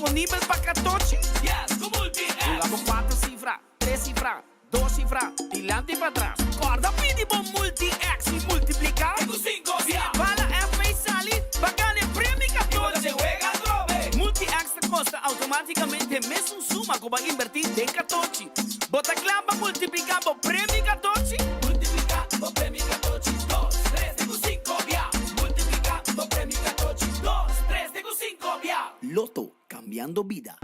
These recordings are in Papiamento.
disponibel pa Catochi? Yes, ku Multi-X! Hunga bo kuater sifra, tres sifra, dos sifra, dilanti i patras. Kòrda pidi bo Multi-X i multipliká. Te ku sinku bia! Si bala FA sali, bo a gana e premio I bo ta Catochi! den wega atrobe! Multi-X ta kosta outomátikamente mesun suma ku bo a inbertí den Catochi. Bo ta kla pa multipliká bo premio Catochi? Multipliká bo premio Catochi, dos, tres te ku sinku bia! Multipliká bo premio Catochi, dos, tres te ku sinku bia! Lotto, cambiando bida.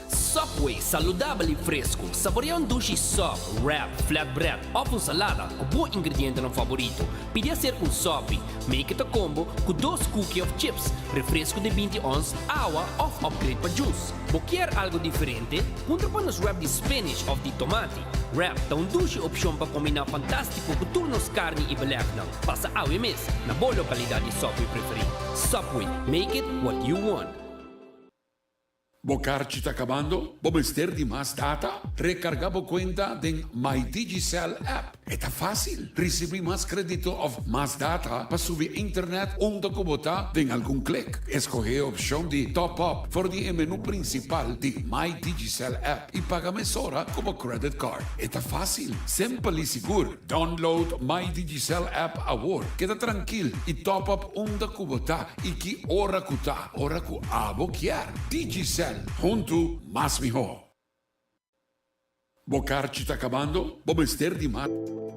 Subway, saludabel y fresco. Saborea un dushi sub, wrap, flatbread of un salada cu bo ingredientenan favorito. Pidi acerca un sopi. Make it a combo cu dos cookie of chips, refresco di 20 ons, awa of upgrade pa juice. Bo kier algo diferente? Puntra pa nos wrap di spinach of di tomati. Wrap ta un dushi opcion pa combina fantastico cu tur nos carni y belegnan. Pasa awe mes na bo localidad di Subway preferi. Subway, make it what you want. Bo karchi ta kabando? Bo mester di mas data? Rekarga bo kuenta den My Digicel app. E ta fásil! Risibí mas krédito òf mas data pa subi internet unda ku bo ta den algun klik. Eskohé e opshon di Top Up for di e menú prinsipal di My Digicel app i paga mesora ku bo credit card. E ta fásil, simpel i sigur. Download My Digicel app awor. Keda trankil i top up unda ku bo ta i ki ora ku ta. Ora ku abo kier. Digicel, huntu mas mihó. Bo karchi ta kabando? Bo mester di mas.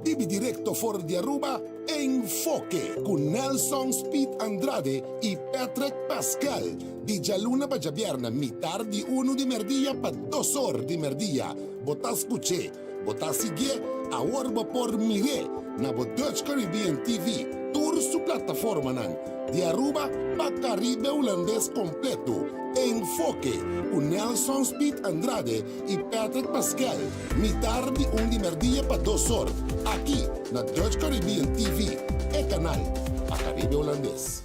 Bibi directo for di Aruba, Enfoke cu Nelson Speed Andrade y Patrick Pascal di djaluna pa djabièrnè mitar di unu di merdia pa dos or di merdia. Bo ta scuch'é, bo ta siguié, awor bo por mir'é na bo Dutch Caribbean TV tur su plataformanan. Di Aruba pa Caribe Hulandes completo, Enfoke cu Nelson Speed Andrade y Patrick Pascal, mitar di un di merdia pa dos or, aki na Dutch Caribbean TV, e canal pa Caribe Hulandes.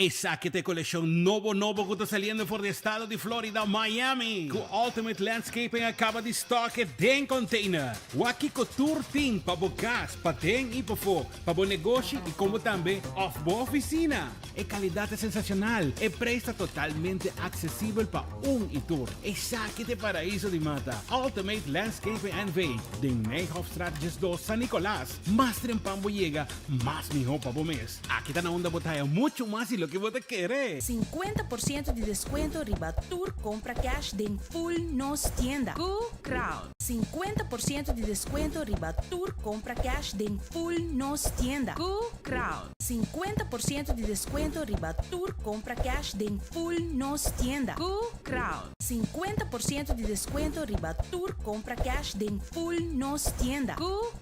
Esaki ta e kolekshon nobo nobo ku ta saliendo for di estado di Florida, Miami, ku Ultimate Landscaping a kaba di stock e den container. Wak kiko tur tin pa bo kas, paden i pafó. Pa bo negoshi y como tambe of bo oficina. E calidad ta sensacional, e prijs ta totalmente accesibel pa un y tur. Esaki ta e paraiso di mata, Ultimate Landscaping NV, den Nijhofstraat 12, San Nicolas. Mas trempan bo yega, mas miho pa bo mes. Aki ta na unda bo ta haya mucho mas di loke bo ta kere. 50% di descuento riba tur compra cash den full nos tienda. Cu Crown. 50% di descuento riba tur compra cash den full nos tienda. Cu Crown. 50% di descuento riba tur compra cash den full nos tienda. Cu Crown. 50% di descuento riba tur compra cash den full nos tienda. Cu.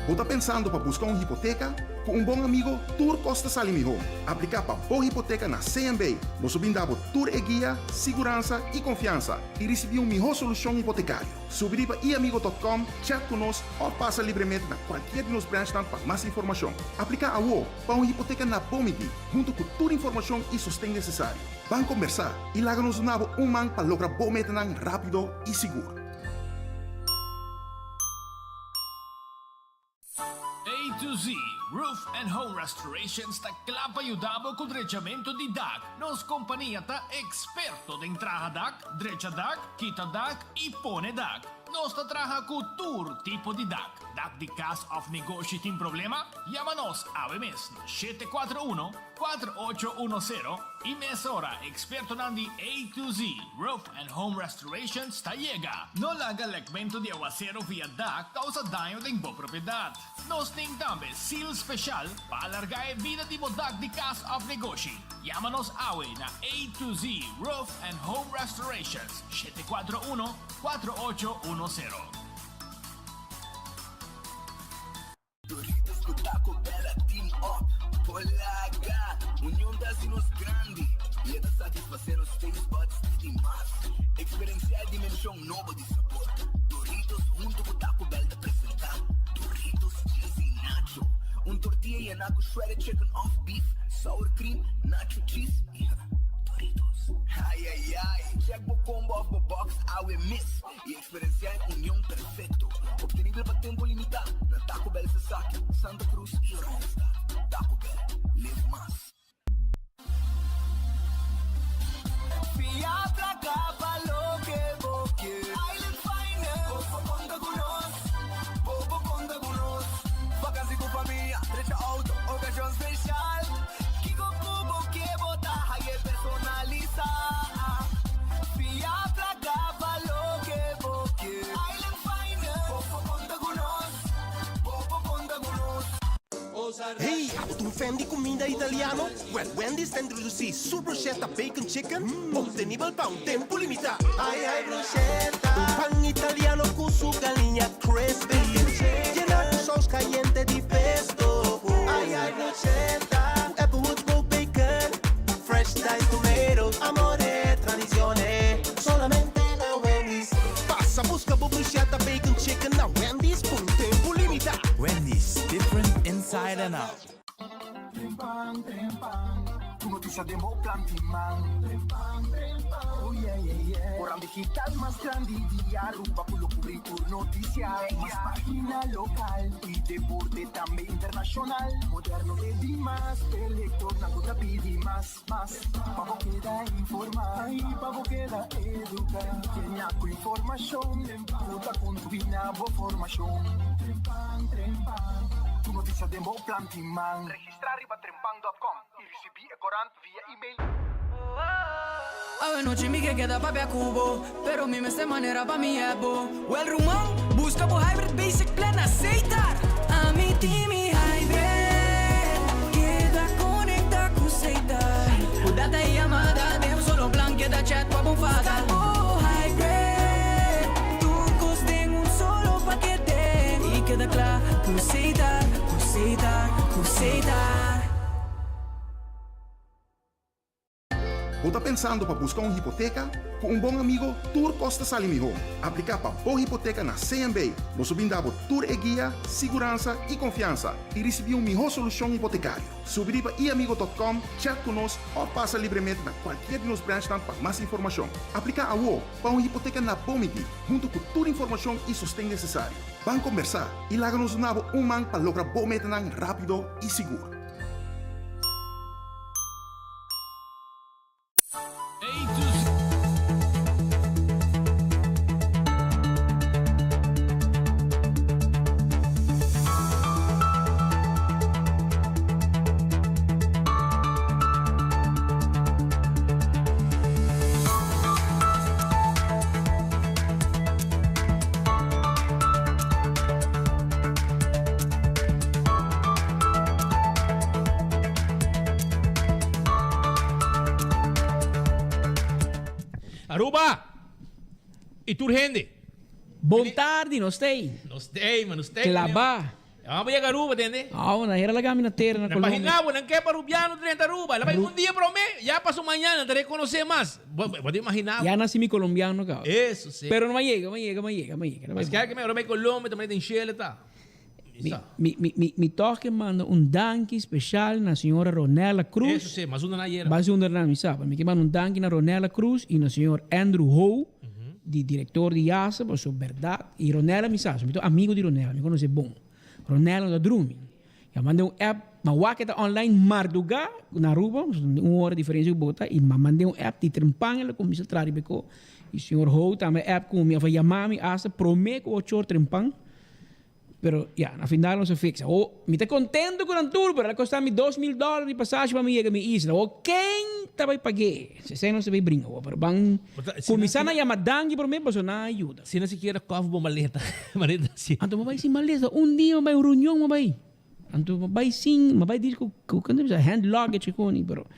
Bo ta pensando pa busca un hipoteca? Cu un bon amigo tur cos ta sali miho. Aplica pa bo hipoteca na CMB. Nos lo brinda bo tur e guia, siguransa y confiansa y ricibi un miho solucion hipotecario. Subi riba iamigo.com, chat cu nos of pasa libremente na cualkier di nos branchnan pa mas informacion. Aplica awo pa un hipoteca na bo midi, hunto cu tur informacion y sosten necesario. Ban combersa y laga nos duna bo un man pa logra bo metanan rapido y sigur. A to Z Roof and Home Restorations ta kla pa yuda bo ku drechamentu di dak. Nos kompania ta eksperto den traha dak, drecha dak, kita dak i pone dak. Nos ta traha ku tur tipo di dak. Dak di kas òf negoshi tin problema? Yama nos awe mes na 741 4810 i mesora ekspertonan di A to Z Roof and Home Restorations ta yega. No laga lekmentu di awasero via dak causa daño den bo propiedad. Nos tin tambe seal special pa alarga e bida di bo dak di cas of negoshi. Yama nos awe na A to Z Roof and Home Restorations, 741 4810. Doritos ku Taco Bell a team up por laga. Union ta hasi nos grandi i e ta satisfasé nos taste buds di mas. Eksperensiá e dimenshon nobo di sabor. Doritos huntu ku Taco Bell ta presentá Doritos Cheesy Nacho, un tortilla yená ku shredded chicken òf beef, sour cream, nacho cheese i Doritos. Ai ai ai! Check bo combo òf bo box awe mes i Eksperensiá e union perfekto, optenibel pa tempu limitá na Taco Bell Sasaki, Santa Cruz i Oranjestad. Taco Bell, live mas. Fia placa pa loke bo kier. Island Finance, bo por conta cu nos, bo por conta cu nos. Vakantie cu famia, drecha auto, ocasion special. Kico cu bo kier bo ta haye personalisa. Fia placa pa loke bo kier. Island Finance, bo por conta cu nos, bo por conta cu nos. Hey, abo ta un fan di cuminda italiano? Well, Wendy's ta introduci su bruschetta bacon chicken, obtenibel pa un tempo limita. Ay ay bruschetta! Un pan italiano cu su galiña crispy, yena cu saus cayente di pesto. Ay ay bruschetta! Cu Applewood smoked bacon, fresh diced tomato, amore, tradicione, solamente na Wendy's. Pasa busca bo bruschetta bacon chicken na Wendy's pa un tempo limita. Wendy's, different inside and out. Trempan, trempan, Tur noticia den bo plan di man. Trempan, trempan, oh yeah, yeah, yeah. Koran digital mas grandi di Aruba cu lo cubri tur noticia. Mas pagina local y deporte tambe internacional. Moderno te di mas, e lectornan cu ta pidi mas, mas. Pa bo keda informa y pa bo keda educa. Yena cu informacion cu ta contribui na bo formacion. Trempan, trempan, Tur noticia den bo plan di man. Registra riba trempan dot com y ricibi e corant via email. Awe nochi mi ke keda papia ku bo, pero mi mester manera pa mi hep bo. Wel ruman, buska bo Hybrid Basic Plan na Setar! Ami tin mi Hybrid, keda konekta ku Setar. Ku data i yamada den un solo plan, keda chat pa bo fada. Buska bo Hybrid, tur kos den un solo pakete. I keda kla ku Setar, ku Setar, ku Setar. Bo ta pensando pa busca un hipoteca? Cu un bon amigo tur cos ta sali miho. Aplica pa bo hipoteca na CMB. Nos lo brinda bo tur e guia, siguransa y confiansa y ricibi un miho solucion hipotecario. Subi riba iamigo dot com, chat cu nos of pasa libremente na cualkier di nos branchnan pa mas informacion. Aplica awo pa un hipoteca na bo midi, hunto cu tur informacion y sosten necesario. Ban combersa y laga nos duna bo un man pa logra bo metanan rapido y sigur. Aruba y tur hende. Bon tardi, nos t'ey. Nos t'ey, man, nos t'ey. Claba. Amo yega Aruba, tende. Awo, nan hera laga mi na tera na Colombia. Imagina bo, nan ke pa Rubiano drenta Aruba. La bai un dia prome, ya paso mañana, nan ta reconoce mas. Bo, bo ta imagina bo. Ya naci mi colombiano caba. Eso si. Pero no a yega, a yega, a yega, a yega. Mas kier ke mi ora bai Colombia, ta manera den shele ta. Mi, mi, mi, mi, mi toch ke manda un danki special na señora Ronella Cruz. Eso si, mas unda na ayera. Mas unda na, mi sa. Mi ke manda un danki na Ronella Cruz y na señor Andrew Ho, di director di Yasa, paso berdad. Y Ronella mi sa, mi ta amigo di Ronella, mi conoce bon. Ronella no ta drumi. Ya manda un app, ma wak e ta online marduga na Aruba, un ora diferencia cu Bogota, y ma manda un app di trempan el a cuminsa traha riba e co. Y señor Ho tambe app cu mi, of a yama mi hasta prome cu ocho or trempan. Pero ya, na final nos a fixa. O, mi ta contento cu nan tur, pero el a costa mi 2000 dollar di pasashi pa mi yega mi isla. O, ken ta bay pag'é? Esei nos ta bay bringa awor, pero ban cuminsa na yama danki prome pasobra nan a yuda. Si nan sikiera cof bo maleta, maleta si. Anto bo bay sin maleta, un dia bo bay un reunion bo bay. Anto bo bay sin, bo bay dis cu, cu, con ta bisa, hand luggage cu ni, pero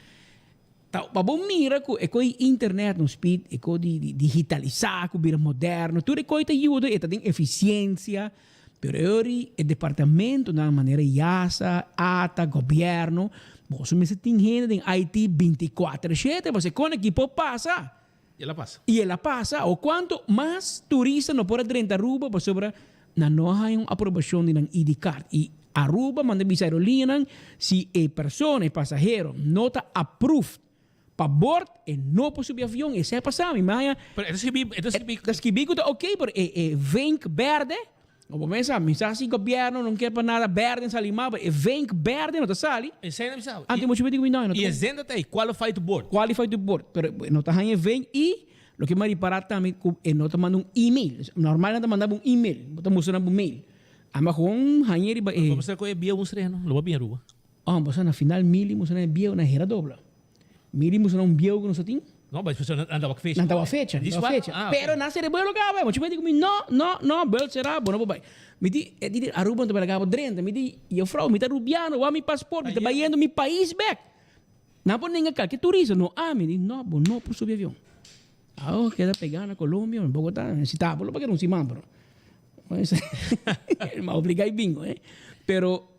Ta pa bo mira ku e koi internet no speed, e koi di digitalisa ku bira moderno, tur e koi ta yuda, e ta den efisiensia, pero e ori e departamentonan manera IASA, ata, gobierno, boso mester tin hende den IT binti kuater shete pasobra e kon aki por pasa. I el a pasa. I el a pasa. O kuantu mas turista no por a drenta Aruba pasobra nan no a haña un aprobashon di nan ID card. I Aruba manda bisa aerolineanan si e persona, e pasahero, no ta approved pa bord, e no por subi avion. Esei a pasa. Mi maya. Pero e ta skibi, e ta skibi. Ta skibi ku ta ok, pero e e vink berde. No por mesa, mi sa si gobierno no kier pa nada berde sali mas, pero e venk berde no ta sali. Esei no bisa. Anto mucho beti ku mi no, no I e zenda ta ei, qualified to board. Qualified to board, pero e no ta haña e venk i loke mi a ripará tambe ku e no ta manda un email. Normal nan ta manda bo un email, bo ta mustra nan bo mail. Amba gewoon hañ'é riba e. Bo mester kohe e bieu un streno, lo bo bin Aruba. Oh, bo sa na final mili mustra nan e bieu na hera dobla. Mili mustra nan un bieu ku nos a tin. No, but pasobra nan tawa fecha. Nan tawa fecha, nan tawa fecha. Ah, Pero nan sera buelo kaba, bo chupeti ku mi, no, no, no, buelo sera, bo no por bai. Mi di, e di Aruba no ta bai laga bo drenta. Mi di, juffrouw, mi ta Rubiano, wak mi paspoort, mi ta bayendo mi pais bek. Nan por nenga kalke turista, no ami. Mi di, no, bo no por subi avion. Awo keda pega na Colombia, na Bogota, si ta bo lo por keda un siman, pero. Mi a obliga i bingo, eh. Pero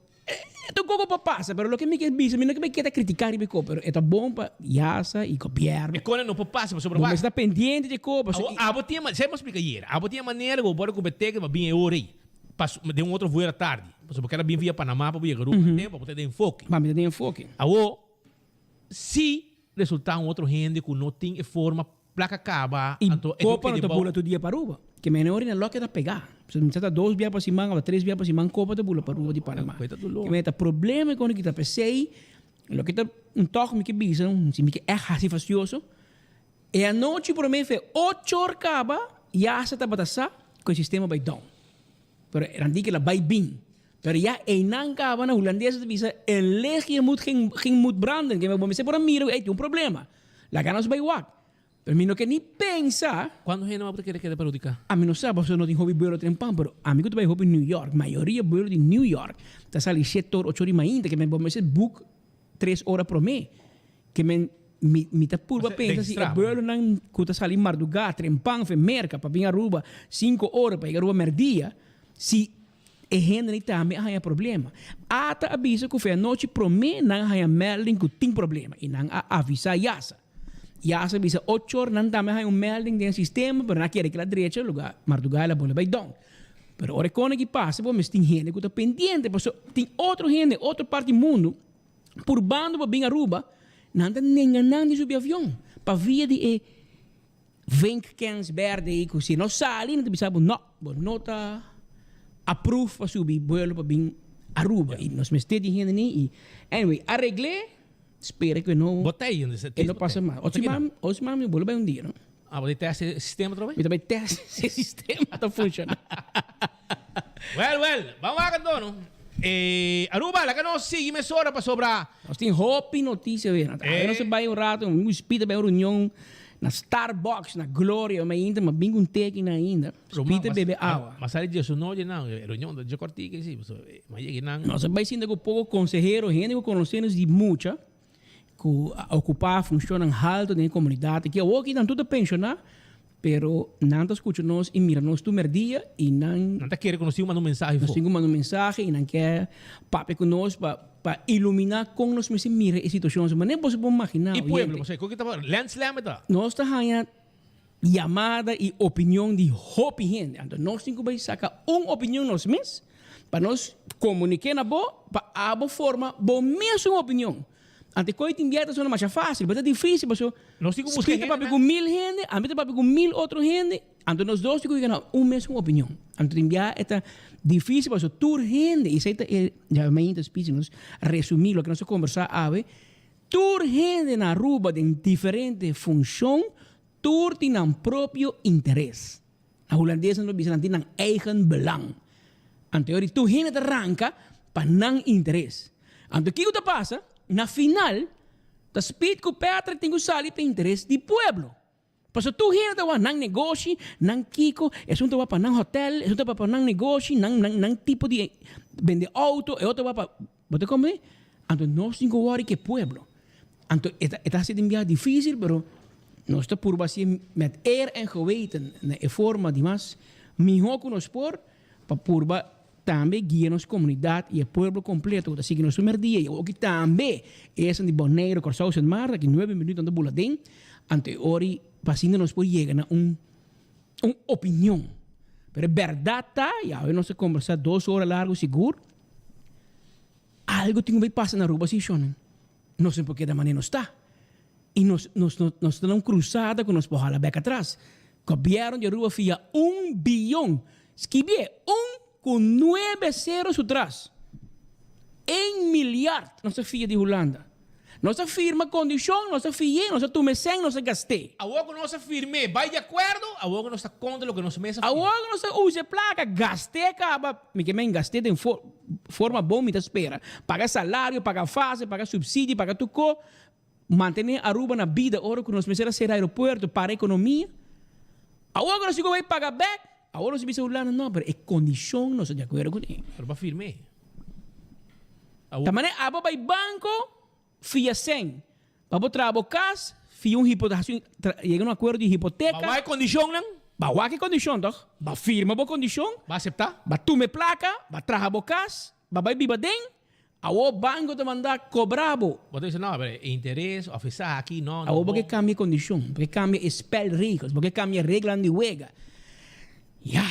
E ta un koko pa pasa, pero loke mi ke bisa, mi no ke keda kritika riba e kos, pero e ta bon pa yasa i gobièrnu. E kosnan no por pasa pasobra Bo mester ta pendiente di e kos, pasobra Abo, abo tin e, sa mi a splika ayera, abo tin e manera ku bo por kumpra teken pa bin e ora ei, pas den un otro vuelo tardi, pasobra bo keda bin via Panama pa bo yega Aruba na tempu, abo ta den enfoke. Ba, mi ta den enfoke. Awo, si resulta un otro hende ku no tin e forma Placa caba, I anto e kopa no e ta bou. bula tur dia pa Aruba. Ke mene ora na loke ta pega. So mi sa ta dos bia pa siman of tres bia pa siman kopa ta bula pa Aruba di Panama. Koe ta dolor. Ke mene ta problema ku kita pesey loke ta un tok mi ke bisa si mi ke echt hasi fastioso e anochi prome fe ocho or kaba ya sa tabata sa ku e sistema bai down. Pero nan di ke la bai bin. Pero ya einan kaba na hulandes ta bisa een lichtje moet geen geen moet branden. Ke mene bo mester por a mira ku ey tin un problema. Laga nos bai wak. Pero mi no ke ni pensa. Cuando hende bo ta kere keda perhudica? Ami no sa pasobra no tin hopi buelo trempan, pero ami ku ta bai hopi New York, mayoria buelo di New York ta sali shete or ocho ora di mainta, ke men bo mester book tres ora prome. Ke men mi mi ta purba pensa si e buelonan ku ta sali marduga trempan fe Merka pa bin Aruba sinku ora pa yega Aruba merdia, si E hendenan tambe a haña problema. Ata a bisa ku fe anochi promé nan a haña melding ku tin problema i nan a avisá Yasa. Yasa a bisa ochor nan tambe a haña un melding den e sistema pero nan a kere kila drecha lugá mardugá el a bole bai dòn. Pero ora e kona ki pasa bo mes tin hende ku ta pendiente pasobra tin otro hende otro parti mundu purbando pa bin Aruba nan ta nenga nan di subi avion pa via di e Vinkkens berde ei ku si no sali nan ta bisa bo no, bo no ta approve pa subi buelo pa bin Aruba i nos mester di hende ni i anyway aregl'é spera ku e no Bo ta ei e e no pasa mas. Otro siman otro siman mi bolo bai un dia no. Ah bo ta test e sistema atrobe? Mi ta bai test si e sistema ta funciona. Well well, ban wak anto no. E Aruba laga nos sigui mesora pasobra. Nos tin hopi noticia wena. Awe nos a bai un rato, mi Speed a bai un reunion na Starbucks, na Gloria, mi ainda, ma bin cu un teki na ainda. Speed a bebe awa. Ma sali dje su nochi nan, e reunion ta dje cortico si, pasobra mi a yega nan. Nos a bai sinta cu poco consehero, hende cu conoce nos di mucha, cu a ocupa funcionnan halto den e comunidad aki. Awor aki nan tur ta pensiona, Pero nan ta scucha nos y mira nos tur merdia y nan. Nan ta kere cu nos tin cu manda un mensahe Nos tin cu manda un mensahe y nan ke papia cu nos pa pa ilumina con nos mester mira e situacion. Manera boso por magina, Y pueblo, oyente. pasobra cu ki ta Land Slam e ta. Nos ta haña yamada y opinion di hopi hende. Anto nos tin cu bay saca un opinion nos mes pa nos comunique na bo pa abo forma bo mesun opinion. Ante koe tin bia ta sona masha fácil, pero ta difícil pasobra Nos tin ku buska Speed ta papia hendenan. ku mil hende, ami ta papia ku mil otro hende, anto nos dos tin ku yega na un mesun opinion. Anto tin bia e ta difícil pasobra tur hende, i esei ta e ya mainta speech nos resumí loke nos a kombersá awe, tur hende na Aruba den diferente funshon, tur tin nan propio interes. Na hulandes nan ta bisa nan tin nan eigen belang. Anto yori tur hende ta ranka pa nan interes. Anto kiko ta pasa? Na final ta Speed ku Patrick tin ku sali pa interes di pueblo. Pasobra tur hende ta wak nan negoshi, nan kiko, esun ta wak pa nan hotel, esun ta wak pa nan negoshi, nan nan nan tipo di bende auto, e otro ta wak pa, bo ta komprende? Anto nos tin ku wòri ku e pueblo. Anto e ta e ta hasi den biaha dificil pero nos ta purba hacié met eer en geweten na e forma di mas miho cu nos por pa purba tambe guia nos comunidad y e pueblo completo cu ta sigui nos primer dia y awoki tambe esan di Bonaire, Corsou, Sint Maarten aki nuebe minuut nan ta bula den anto e ora pa asina nos por yega na un un opinion pero e berdad ta y awe nos a combersa dos ora largo sigur. Algo tin ku bai pasa na Aruba si shonnan. Nos no por keda manera nos ta. I nos nos nos ta na un krusada ku nos por hala bek atras. Gobièrnu di Aruba fia un biyon, skibié, un. ku nuebe sero su tras. Een miljard nos a fia di Hulanda. Nos a firma kondishon, nos a fi'é, nos a tuma e sèn, nos a gast'é. Awor ku nos a firm'é, bai di akuerdo, awor ku nos ta kontra loke nos mes a firma. Awor ku nos a usa e plaka, gast'é kaba, mi ke men gast'é den forma bon mi ta spera, paga salario, paga fase, paga supsidio, paga tur ko, mantené Aruba na bida ora ku nos mester a sera aeropuerto, para ekonomia. Awor ku nos tin ku bai paga bèk, awor nos ta bisa Hulanda, no, pero e kondishon nos ta di akuerdo kuné. Pero bo a firm'é. Ta manera abo bai banco fia cen pa bo traha bo cas fia un hipo haci un yega un acuerdo di hipoteca. Ba wak e condicionnan. Ba wak e condicion toch. Ba firma bo condicion. Ba acepta. Ba tuma e placa ba traha bo cas ba bai biba den awo banco ta manda cobra bo. Bo ta bisa no pero e interes of esaki no no Awo bo bon. ke cambia e condicion bo ke cambia e spelregels bo ke cambia reglanan di wega. Ya,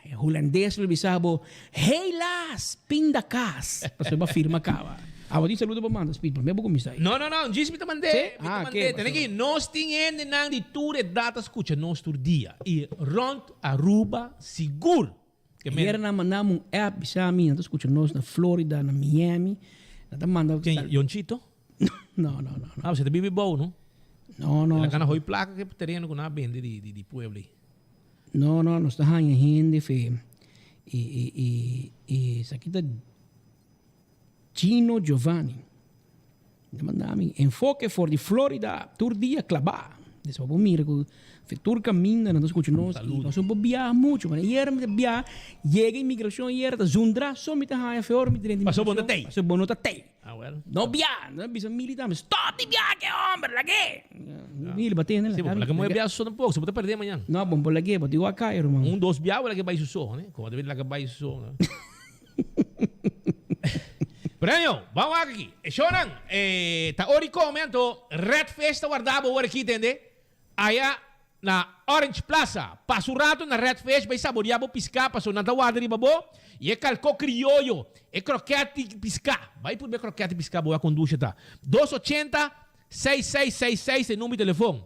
e hulandes lo bisa bo, Helaas, pindakaas! Pasobra bo a firma caba. Awa tin saludo pa manda, Speed, prome bo cuminsa ahi. No, no, no, djis mi ta mand'é, Sí? mi ta Ah, mand'é. oké, Tene pasobra. ki nos tin hendenan di tur edat ta scucha nos tur dia. I rond Aruba sigur. Ke men. Ayer nan manda mi un app bisa mi nan ta scucha nos na Florida, na Miami. Nan ta manda. Ken, Yonchito? No, no, no, no. Ah, bo ta bibi bou, no? No, no. El a gana hoy placa ke tereno ku nan a bende di, di, di pueblo ei. No, no, nos ta haña hende fe e, e, e, e esaki ta Gino Giovanni. Ta manda mi enfoke for di Florida tur dia klabá. Des bo por mira ku fe tur kaminda nan ta skucha nos i nos no por biaha muchu. Mane ayer mi ta biaha, yega imigrashon ayer ta zundra so mi ta haña fe ora mi drenta Paso bo no imigrashon. ta tei. Paso bo no ta tei. Ah, well. No bia, no bisa Mili tambe, stop di bia ke homber, lag'é. Mili ba tende Sí, bo laga moe bia su so tampoco, si bo ta perde mañan. No, bon por lag'é, bo tin wak kai, ruman. Un dos bia bo laga bai su so, ne? Como debe laga bai su so, no? Pero anyway, ban wak aki. E shownan, eh, ta ora di come, anto Red Fish ta warda bo ora aki, tende? Aya na Orange Plaza. Pasa un rato na Red Fish bai saborea bo piská pasobra nan ta warda riba bo i e kalkó krioyo, e krokèt di piská. Bai purba e krokèt di piská bo wak kon dusha ta. Dos ochenta, seis seis seis seis ta e number di telefon.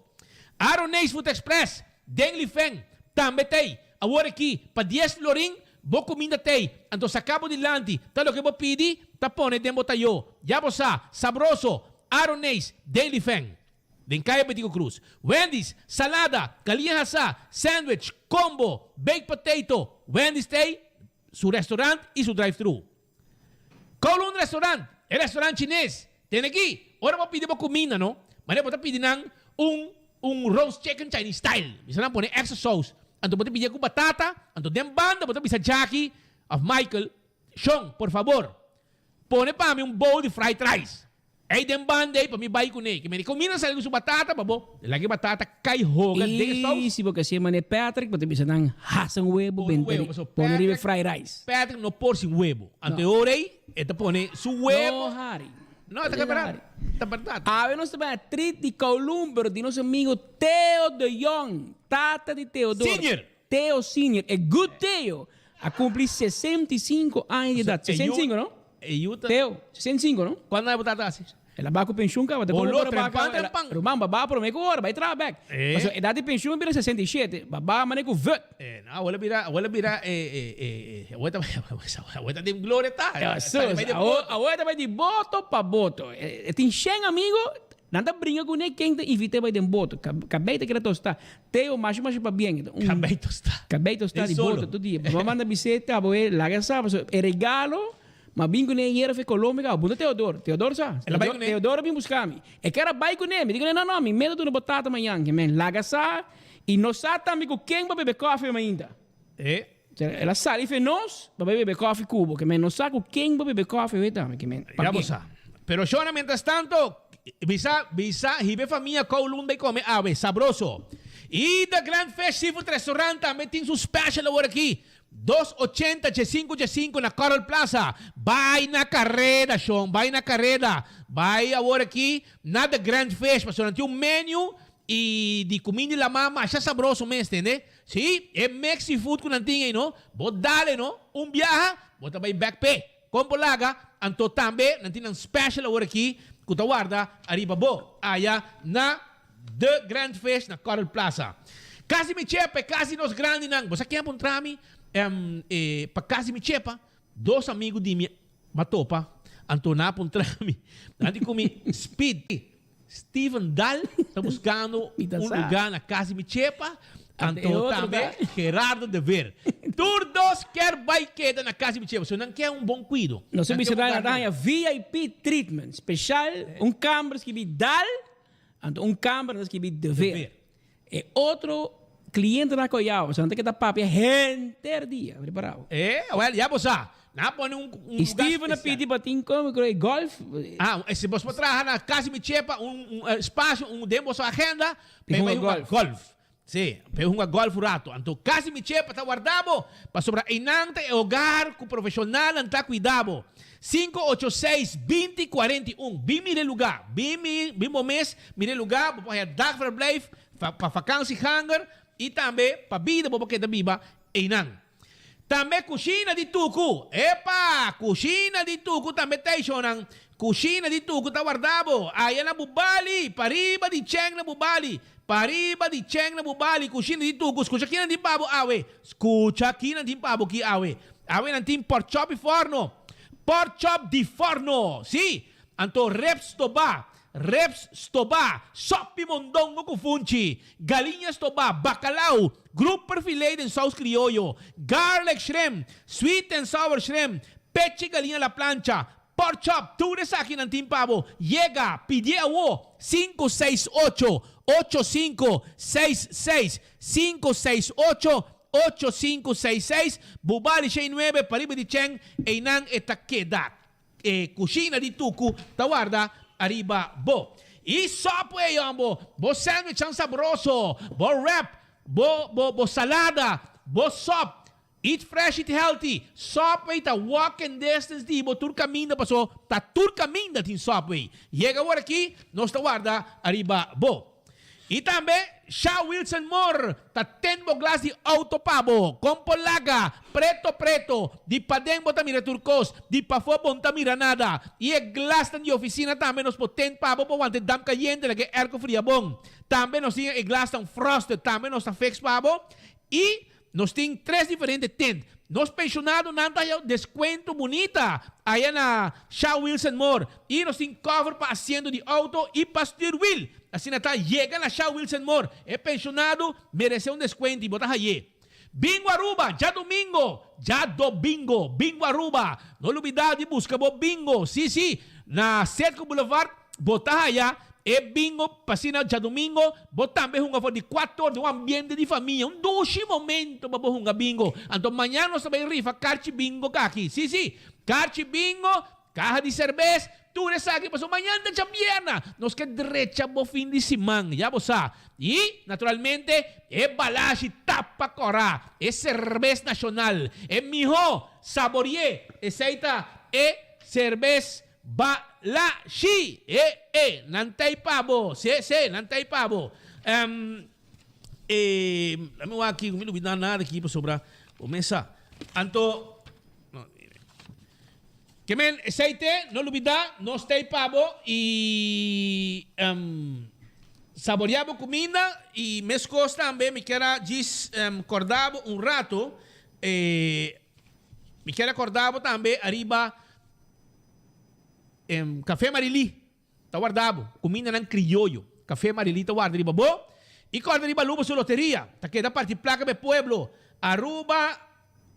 Aroneis Food Express den Lifen tambe t'ei. Awor aki pa dies florin bo kuminda t'ei. Anto saka bo dilanti ta loke bo pidi ta pone den bo tayó. Ya bo sa, sabroso! Aroneis den Lifen. Den Kaya Betico Cruz. Wendy's, salada, galiña hasá, sandwich, combo, baked potato, Wendy's t'ei, su restaurant y su drive-thru. Kowloon Restaurant, e restaurant chines, tene aki, ora bo pidi bo cuminda no, manera bo ta pidi nan un un roast chicken Chinese style, bisa nan pone extra sauce, anto bo ta pidi'e cu batata, anto den banda bo ta bisa Jackie of Michael, Shon, por fabor, pone pa mi un bowl di fried rice. Ey den banda ey pa mi bay cune. Ke mene comida sali cu su batata pa bo laga e batata cay hoga den e saus. Y si bo ke hacié mane Patrick bo ta bisa nan hasa un webo Pone un benta webo, pasobra pone riba e Patrick fried rice. Patrick no por sin webo. Anto No. e ora ey e ta pone su webo. No hari. No, ta berdad. Ta berdad. Awe nos ta bay a treat di Kowloon pero di nos amigo Theo de Jong, tata di Theodor. Senior. Theo Senior, e good Theo, a cumpli 65 aña di edad. 65, no? E yu ta. Theo, 65, no? Cuando e bo tata haci? El a ba cu pensioen caba. Bolo, trempan, trempan. Ruman, baba prome cu ora, bay traha bek. Eh. Pasobra edad di pensioen a bira 67. Baba mane cu vut. Eh, no, abuela bira, abuela bira, eh, eh, eh, eh, abuela ta, abuela ta den gloria ta. Ja, Ta bay di sus, boto. abuela ta bay di boto pa boto. E tin shen amigo, Nan ta bringa ku ne ken ta invit'é bai den boto. Kabei ta keda tostá. Teo masha masha pabien. Kabei tostá. Kabei tostá di boto tur dia. Bo manda bis'é ta bo e laga sa pasobra e regalo m'a bin kuné ayera for Colombia kaba. Punta Teodoro. Teodoro sa. El a bai kuné? Teodoro a bin buska mi. E ker a bai kuné. Mi di kuné no no mi meta duna bo tata mañan. Ke men laga sa i no sa tambe ku ken bo bebe kòfi mainta. E. El a sali fe nos pa bai bebe kòfi ku bo. Ke men no sa ku ken bo bebe kòfi hoy tambe. Ke men Ya bo sa. Pero Shona mientras tanto bisa bisa hiba e famia Kowloon bai kome awe. Sabroso. Y The Grand Fish Seafood Restaurant tambe tin su special awor aki. Dos ochenta djesinku djesinku na Coral Plaza. Bai na kareda shon. Bai na kareda. Bai awor aki na The Grand Fish pasobra nan tin un menu y di kuminda di lama masha sabroso mes tende. Sí, e mexi food ku nan tin ei no, bo dale no, un biaha bo ta bai bek p'e. Kon bo laga, anto tambe nan tin nan special awor aki ku ta warda ariba bo aya na The Grand Fish na Coral Plaza. Kasi mi chepe, kasi nos grandinan. Bo sa ken a puntra mi? E pa kas di mi chepa, dos amigu di mi a topa, anto nan a puntra mi, nan di ku mi, Speed, Steven Daal ta buskando un lugá na kas di mi chepa, anto tambe Gerardo de Veer. Tur dos kier bai keda na kas di mi chepa, so nan kier un bon kuido. Nos a bisa nan ta haña VIP treatment, speshal un kamber skibi Daal, anto un kamber ta skibi De Veer. E otro clientenan cu a yawa, pasobra nan ta keda papia henter dia, prepara bo. E, wel, ya bo sa. Nan a pone un, un Y lugar Steven a especial. pidi pa tin como creo e golf. Ah, e si bos por traha na cas di mi chepa un, un espacio, un den boso agenda, Pi pa e hunga bai hunga golf. golf. Si, pa e hunga golf un rato. Anto cas di mi chepa ta warda bo, pasobra einan ta e hogar cu profesionalnan ta cuida bo. 586 20 41. Bin mira e lugar. Bin mi, bin bo mes Mira e lugá, bo por haña dagverblijf pa vakantieganger i tambe pa bida bo por keda biba einan. Tambe kushina di tuku, epa! Kushina di tuku tambe ta eishonan. Kushina di tuku ta warda bo aya na Bubali, pariba di Cheng na Bubali, pariba di Cheng na Bubali, kushina di tuku. Skucha kinan tin pa bo awe, skucha kinan tin pa bo ki awe. Awe nan tin porkchop di forno, porkchop di forno, si! Anto reps stobá, reps stobá, sòpi mondongo ku funchi, galiña stobá, bakalau, grouper filé den sous krioyo, garlic shrimp, sweet and sour shrimp, pechi galiña la plancha, pork chop, tur esaki nan tin pa bo. Yega, pidié awo, sinku seis ocho, ocho sinku seis seis, sinku seis ocho, ocho sinku seis seis, Bubali shei nuebe, pariba di Cheng, einan e ta keda. E kushina di tuku ta warda ariba bo. I Subway yombo, bo sandwichnan sabroso, bo wrap, bo bo bo salada, bo sop. Eat fresh, eat healthy. Subway ta walking distance di bo tur kaminda paso ta tur kaminda tin Subway. Yega awor aki, nos ta warda ariba bo. I tambe Sha Wilson Moore ta ten bo glas di auto pa bo. Kon por laga preto preto, di paden bo ta mira tur kos, di pafó bo no ta mira nada. I e glasnan di oficina tambe nos por ten pa bo pa wanta e damp cayente laga e airco fria bon. Tambe nos tin e glasnan frosted tambe nos ta fix pa bo. I Nos tin tres diferente tent. Nos pensionadonan ta haya descuento bunita aya na Sha Wilson Moore. Y nos tin cover pa asiento di auto y pa stuurwiel. Asina ta yega na Sha Wilson Moore. E pensionado merece un descuento y bo ta haye. Bingo Aruba, djadomingo, djadobingo, Bingo Aruba. No lubida di busca bo bingo. Si, si, na Cetco Boulevard bo ta haya E bingo p'asina djadumingo bo tambe hunga for di kuator den un ambiente di famia, un dushi momento pa bo hunga bingo. Anto mañan nos ta bay rifa karchi bingo kaki. Si, si, karchi bingo, kaha di serbes, tur esaki pasobra mañan ta djabierna. Nos ke drecha bo fin di siman, ya bo sa. I, naturalmente, e balashi tapa kòrá, e serbes nashonal, e mihó saborié, esei ta e serbes Ba la shi e e nan ta ei pa bo se se nan ta ei pa bo em e lami wak aki mi lubida nada aki pasobra bo mes sa anto ke men esei te no lubida nos ta ei pa bo i em saborea bo kuminda i meskos tambe mi kier a djis korda bo un rato e mi kier a korda bo tambe ariba Café Marilí ta warda bo cumindanan crioyo. Café Marilí ta warda riba bo y corda riba Aruba su loteria. Ta keda parti placa pa e pueblo. Aruba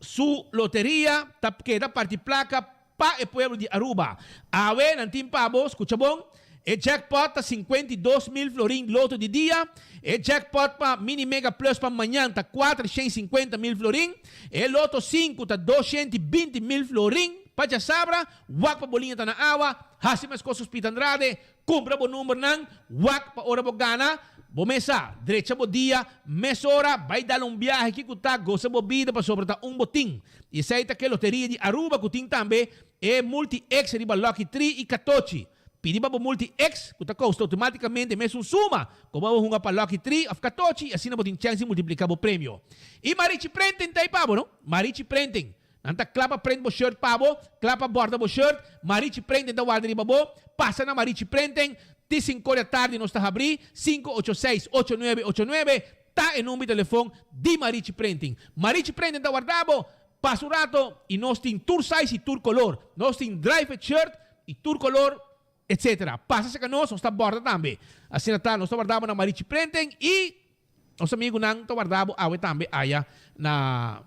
su loteria ta keda parti placa pa e pueblo di Aruba. Awe nan tin pa bo, scucha bon, e jackpot ta 52 mil florin loto di dia. E jackpot pa Mini Mega Plus pa mañan ta 450 mil florin. E loto 5 ta 220 mil florin. Pa djasabra, wak pa bo liña ta na awa, hasi meskos ku Speed Andrade, kumpra bo numbernan, wak pa ora bo gana, bo mes sa, drecha bo dia, mesora, bai dal un biahe ki ku ta, gosa bo bida pasobra ta un bo tin. I esei ta ke loteria di Aruba ku tin tambe e Multi X riba Lucky Tree i Katochi. Pidi pa bo Multi X ku ta kosta outomátikamente mesun suma komo bo hunga pa Lucky Tree òf Katochi i asina bo tin chèns di multipliká bo premio. I Marichi Printing ta ei pa bo, no? Marichi Printing. Nan ta kla pa prent bo shirt pa bo, kla pa borda bo shirt. Marichi Printing ta warda riba bo. Pasa na Marichi Printing. Te sinko di atardi nos ta habrí, 586 8989. ta e number di telefon di Marichi Printing. Marichi Printing ta warda bo pasa un rato y nos tin tur size y tur color. Nos tin dry fit shirt y tur color etc. Pasa cerca nos, nos ta borda tambe. Asina ta, nos ta warda bo na Marichi Printing y nos amigunan ta warda bo awe tambe aya na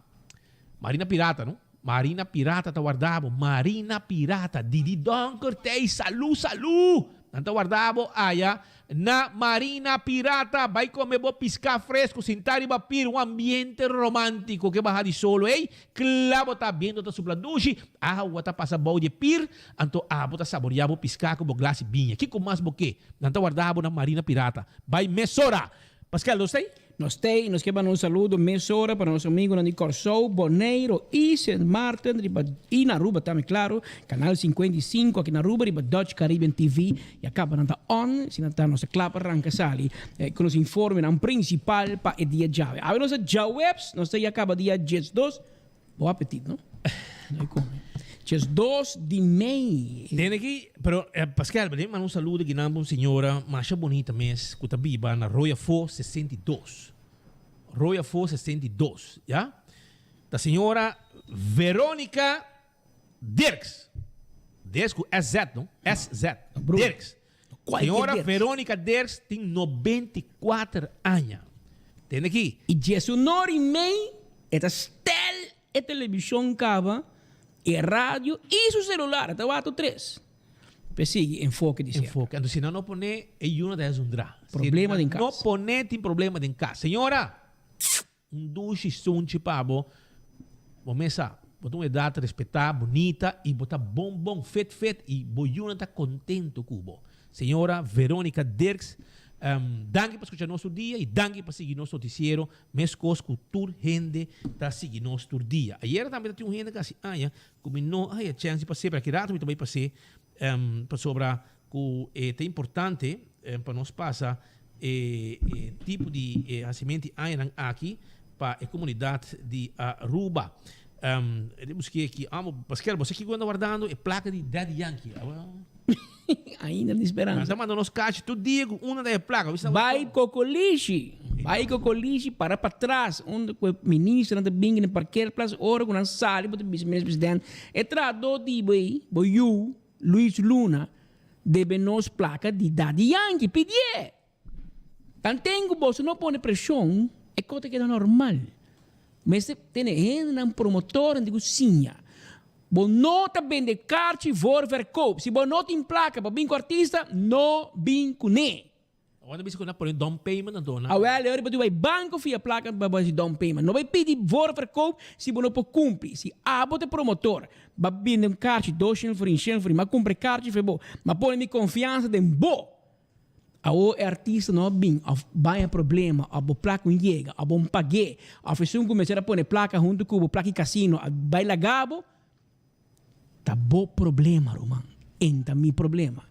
Marina Pirata, no? Marina Pirata ta warda bo. Marina Pirata, Didi Donker tey salu salu! Nan ta warda bo aya na Marina Pirata. Bai come bo pisca fresco, sinta riba pir, un ambiente romantico ke baha di solo ey. Cla bo ta biento ta supla dushi, awa ta pasa bou di e pir, anto abo ta saboria bo pisca cu bo glas di biña. Kico mas bo ke? Nan ta warda bo na Marina Pirata. Bai mesora! Pascal, nos tey? Nos tey, nos ke manda un saludo mesora pa nos amigonan di Kòrsou, Boneiro y Sint Maarten riba y na Aruba tambe claro, Canal 55 aki na Aruba riba Dutch Caribbean TV ya caba nan ta on, si nan ta nos ta cla pa ranca sali cu nos informenan principal pa e dia djawe. Awe nos ta djaweps, nos ta ya caba dia diesdos, Bon apetit, no? No come. Ches dos di mei. Tene ki, pero eh, Pascal, pero manda un saludo ki nan un señora masha bonita mes ku ta biba na Roya Fo 62. Roya Fo 62, ya? Ta señora Veronica Dirks. Dirks ku SZ, no? SZ. Dirks. Señora Veronica Dirks tin 94 aña. Tende aki. I diesunor i mei e ta stel e televishon kaba, e radio i su selular. E ta wak tres. P'e sigui enfoke di serka. Enfoke. Anto si nan no pone e yuna ta hesundra. Problema den kas. No pone tin problema den kas. Señora! Un dushi sunchi pa bo. Bo mes sa, bo ta un edat respetá, bunita i bo ta bon bon, fit fit i bo yunan ta kontento ku bo. Señora Veronica Dirks, danki pa skucha nos tur dia i danki pa sigui nos notisiero meskos ku tur hende ta sigui nos tur dia. Ayera tambe ta tin un hende ku hasi aña ku mi no a haya chèns di pas'é, pero aki rato mi ta bai pas'é pasobra Ku e ta importante pa nos pasa e tipo di hasimentu di añanan aki pa e komunidat di Aruba. E ta busk'é aki. Amo, Paskel, bo sa kiko nan ta wardando? E plaka di Daddy Yankee. Ainda tin speransa. Nan ta manda nos kachi tur dia ku una ta e plaka. Bai Kokolishi. Bai Kokolishi para patras unda ku e ministernan ta bingi na parkeerplaats ora ku nan sali bo ta bisa minister president e trahadó di bo ei, bo yu, Luis Luna debe nos placa di Daddy Yankee, pidié! Tanten cu boso no pone presion, e cos ta keda normal. Mester tene hendenan promotornan di cu siña. Bo no ta bende karchi voorverkoop. Si bo no tin placa pa bin cu artista, no bin cune. Awor ta bisa ku na pone down payment anto na. Awel e ora bo tin bai banco fia placa pa bo hasi down payment. No bai pidi voorverkoop si bo no por cumpli. Si abo ta e promotor, ba bende un karchi doshen florin, shen florin, m'a cumpra e karchi fe bo, m'a pone mi confiansa den bo. Awor e artista no a bin of bai a problema of bo placa un yega of bo un pag'é of esun cu mester a pone placa hunto cu bo placa di casino a bai laga bo. Ta bo problema ruman, en ta mi problema.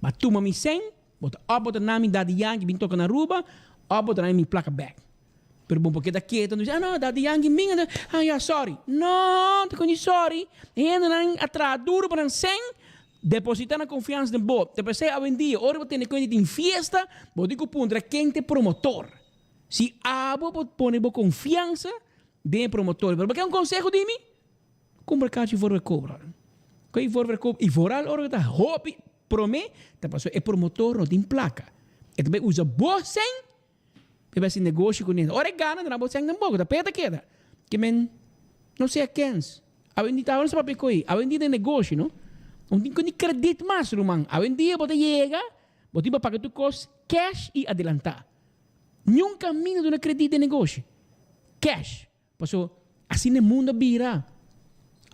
Ba tuma mi sèn, bo ta òf bo ta na mi Daddy Yankee bin toka na Aruba, òf bo ta na mi plaka bèk. Pero bo por keda ketu anto bisa, ah no, Daddy Yankee bin anto, ah ya sorry. No, ta kon di sorry. Hendenan a traha duru pa nan sèn, depositá nan konfiansa den bo. Ta p'esei awendia ora bo tene kuenta di tin fiesta, bo tin ku puntra ken ta e promotor. Si abo bo pone bo konfiansa den e promotor. Pero bo ke un konseho di mi? Kumpra kachi voorverkoop brother. Koi voorverkoop y vooral ora ku ta hopi prome ta pasobra e promotor no tin plaka. E ta bai usa bo sèn pa e bai hasi negoshi ku neda. Ora e gana ta na bo sèn tampoco ta p'e ta keda. Ke men no sea kens. Awendia ta nos papia koi awendia den negoshi no. No tin ku ni kredit mas ruman. Awendia bo ta yega bo tin pa paga tur kos cash y adelanta. Niun kaminda duna kredit den negoshi. Cash. Paso, asina e mundo a bira.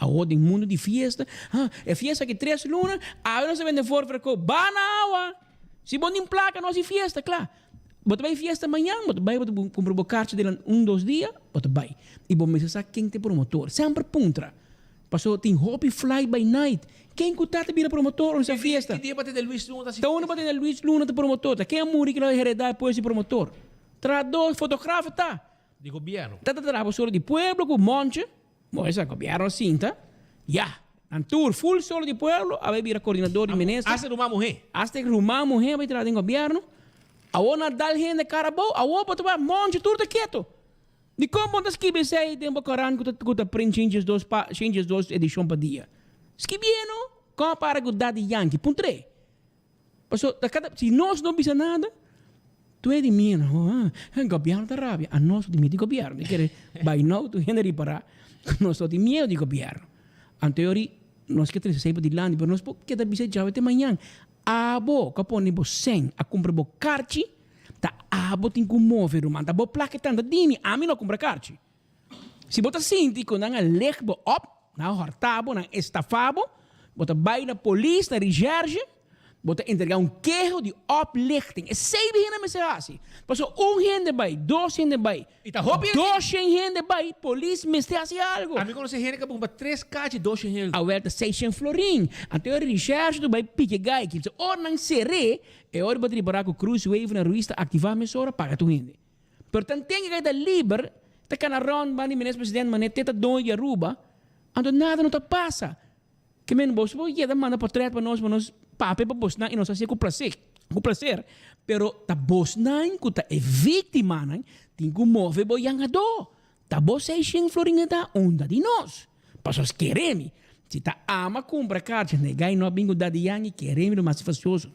Awor den mundo di fiesta, ha, e fiesta aki tres luna, awe nos ta bende voorverkoop. Ba na awa! Si bo tin plaka no hasi fiesta, kla. Bo ta bai fiesta mañan, bo ta bai bo ta kumpra bo karchi delant un dos dia, bo ta bai. I bo mester sa ken ta e promotor. Semper puntra. Paso tin hopi fly by night. Ken ku ta ta bira promotor ora sa fiesta? Ki dia bo tende Luis Luna ta hasi Ta unda bo tende Luis Luna ta promotor? Ta ken a muri ku lo a hereda e puesto di promotor? Trahador, fotografo ta. Di gobierno. Ta ta traha solo di pueblo cu Monche, bo esa gobierno a sinta, ya, nan tur full solo di pueblo a bay bira coordinador di minister. Hasta ruman muhe. Hasta e ruman muhe a bay traha den gobierno. Awor nan dal hende kara abou, awor bo ta wak monchi tur ta keto. Dikon bo no ta skibi esei den bo korant ku ta ku ta print 102 pa 102 edishon pa dia? Skibié no! Kon a para ku Daddy Yankee? Puntr'é. Paso ta kada si nos no bisa nada, tur e di mira, oh, ah, gobièrnu ta rabia. Anos no tin miedu di gobièrnu. Mi kere bai nou tur hende ripará ku nos no tin miedu di gobièrnu. Anto yori nos ke trese esei padilanti, pero nos por keda bisa djawe te mañan. Abo ku a pone bo sèn, a kumpra bo karchi, ta abo tin ku move ruman. Ta bo plaka e tanta dimi, ami no a kumpra karchi. Si bo ta sinti ku nan a leg bo op, nan a hòrta bo, nan a estafá bo, bo ta bai na polis, na reshèrge, bo ta entregá un keho di oplichting. Esei di hende mester hasi. Pasobra un hende bai, dos hende bai, doshen hende bai, polis mester hasi algu. Ami konosé hende ku a bumpra tres kachi doshen hende. Awel ta seishen florin. Anto e reshèrge ta bai piki e gai aki. Ora nan ser'é, e ora bo ta ripará ku Cruz Wever na Ruiz ta aktivá mesora, paga tur hende. Pero tanten e ta liber, ta cana rond banda di minister president mane te ta doño di Aruba, anto nada no ta pasa. Ke men bos por yega manda portret pa nos pa nos papia pa bosnan y nos hacié cu placer, cu placer, pero ta bosnan cu ta e victimanan tin cu move bo yangadó. Ta bo seishen florin e ta unda di nos. Pasobra kere mi, si ta ama cumpra carchi negai no a bin cu Daddy Yankee kere mi lo mas facioso.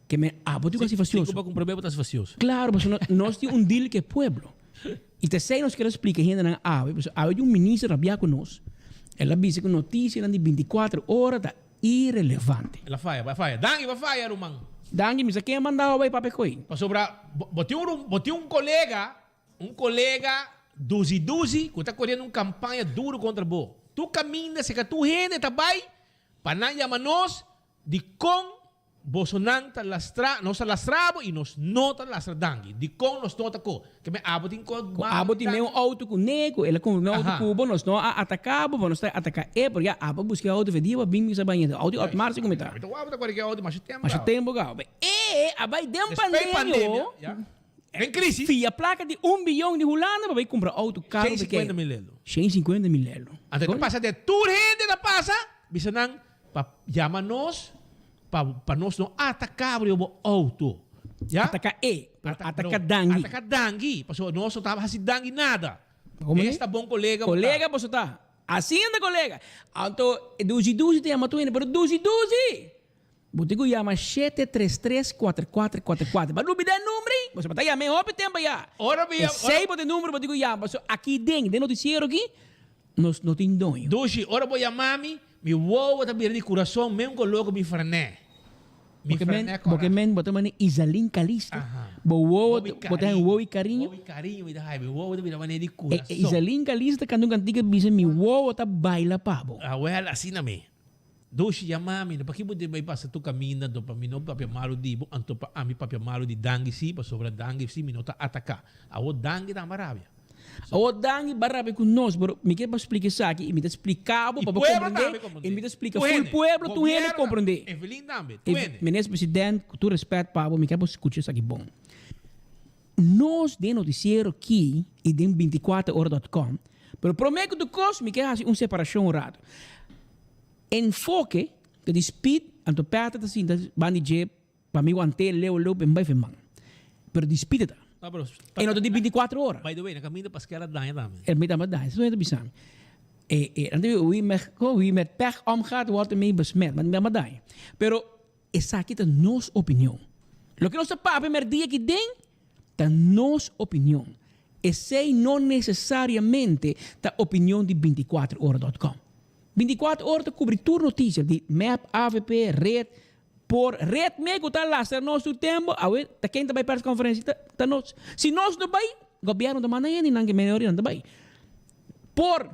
Ke men abo tin ku hasi fasioso. Si ku bo kumpra be bo ta hasi fasioso. Klaro, pasobra nos tin un deal ku e pueblo. I ta esei nos kier a splika hendenan awe, pasobra awe tin un minister rabia ku nos, el a bisa ku notisianan di bintikuater ora ta irelevante. El a faya, bo a faya. Danki, bo a faya, ruman. Danki, mi sa ken a manda bo bai papia ku ei. Pasobra bo tin un bo tin un kolega, un kolega duzi duzi ku ta koriendo un kampaña duru kontra bo. Tur kaminda seka tur hende ta bai pa nan yama nos Dikon bosonan ta lastra, nos ta lastra abo i nos no ta lastra danki? Dikon nos no ta ko? Ke men abo tin ko Ku abo tin meun outo ku ne, ku el a kumpra meun outo ku bo, nos no a ataka bo, bo nos ta ataka e, pero ya abo a buska e outo fe dia bo a bin bisa baña outo i otmar si ku mi ta. Mi ta wak bo ta kore ki outo masha tempu Masha kaba. tempu kaba. Be e a bai den Despues pandemia pandemia, ho. ya. Den crisis. Fia plaka di un biyon di Hulanda pa bai kumpra outo karo Shen pe kei. sinkuenta mil elo. Shen sinkuenta mil elo. Anto e ta pasa den tur hende ta pasa bisa nan Pa yama nos pa pa nos no ataca riba bo auto. Ya? Ataca e, pero Ata- ataca no, dangui. Ataca dangui, pasobra nos no taba haci dangui nada. Como Esta bon colega bo ta. Colega boso ta. Asina ta colega. Anto dushi dushi ta yama tur hende, pero dushi dushi! Bo tin cu yama shete tres tres cuater cuater cuater cuater. Bo a lubida e number ei? Boso ta yama e hopi tempo ya. Ora mi yama, ora. Esey bo ta e number bo tin cu yama, pasobra aki den, den noticiero aki, Nos no tin doño. Dushi, ora bo yama mi, mi wowo ta bira di kurason men ku loko mi fren'é. Mi Bo ke men, fren'é bo ke kòrá. men, bo ta manda Isalin Calixto. Aha. Bo wowo, Wowo i bo ta hen kariño. wowo i kariño. Wowo i kariño mi ta hai, mi wowo ta bira manera di E, e kurason. Isalin Calixto ta kanta un kantika bisa mi wowo ta baila pa bo. Awel, asina mi. Dushi, yama mi, no paki bo debe bai pasa tur kaminda anto pa mi no papia malu di bo, anto pa ami papia malu di Dangui si, pasobra Dangui si mi no ta ataká. Awor Dangui ta amba rabia. Awor Dangui ba rabia ku nos, pero mi ke pa splika esaki i mi ta splika bo pa bo komprendé i mi ta splika ful pueblo tur hende komprendé. Evelyn tambe, tur hende. Minister President, ku tur respèt pa bo, mi ke pa bo skucha esaki bon. Nos den noticiero ki y den 24 ora dot com, pero prome cu tur cos mi kier haci un separacion un rato. Enfoke ta di speed, anto Peter ta sinta banda di dje pa mi want'é leu leu pa e bai fe man. Pero di speed e ta. No, pero E no ta di 24 ora. By the way, na caminda Pascal a daña tambe. El mi tambe a daña, eso ta bisa mi. E, e, anto wie met, wie met pech omgaat wordt ermee besmet, maar mi a daña. Pero Esaki ta nos opinion. Loke nos ta papia merdia aki den ta nos opinion. Esei no nesesariamente ta opinion di bintikuater ora dòt kòm. Bintikuater ora ta kubri tur notisia di mep, avp, red, por red me ku ta lastra nos tur tempu, awe ta ken ta bai perskonferensia ta ta nos. Si nos no bai, gobièrnu ta manda hende nan ke media ora nan ta bai. Por.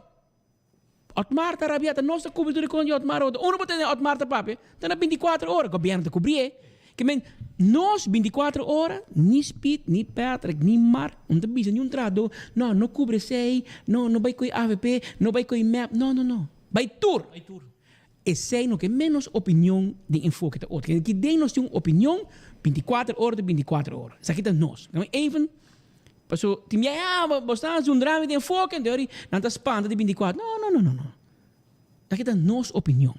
Otmar ta rabia, ta nos ta kubri tur e kos di Otmar ota. Unda bo tene Otmar ta papia? Ta na bintikuater ora, gobièrnu ta kubrié. Ke men, nos bintikuater ora, ni Speed, ni Patrick, ni Mark, no ta bisa niun trahadó, no, no kubri esei, no, no bai koe avp, no bai koe mep, no, no, no. Bai tur! Esei no ke men nos opinion den enfoke ta otro. Ki den nos tin un opinion bintikuater ora ta bintikuater ora. Esaki ta nos. Even Paso tin bia ah bo sta haci un drama den foke anto ori nan ta spanta di 24 no no no no no esaki ta nos opinion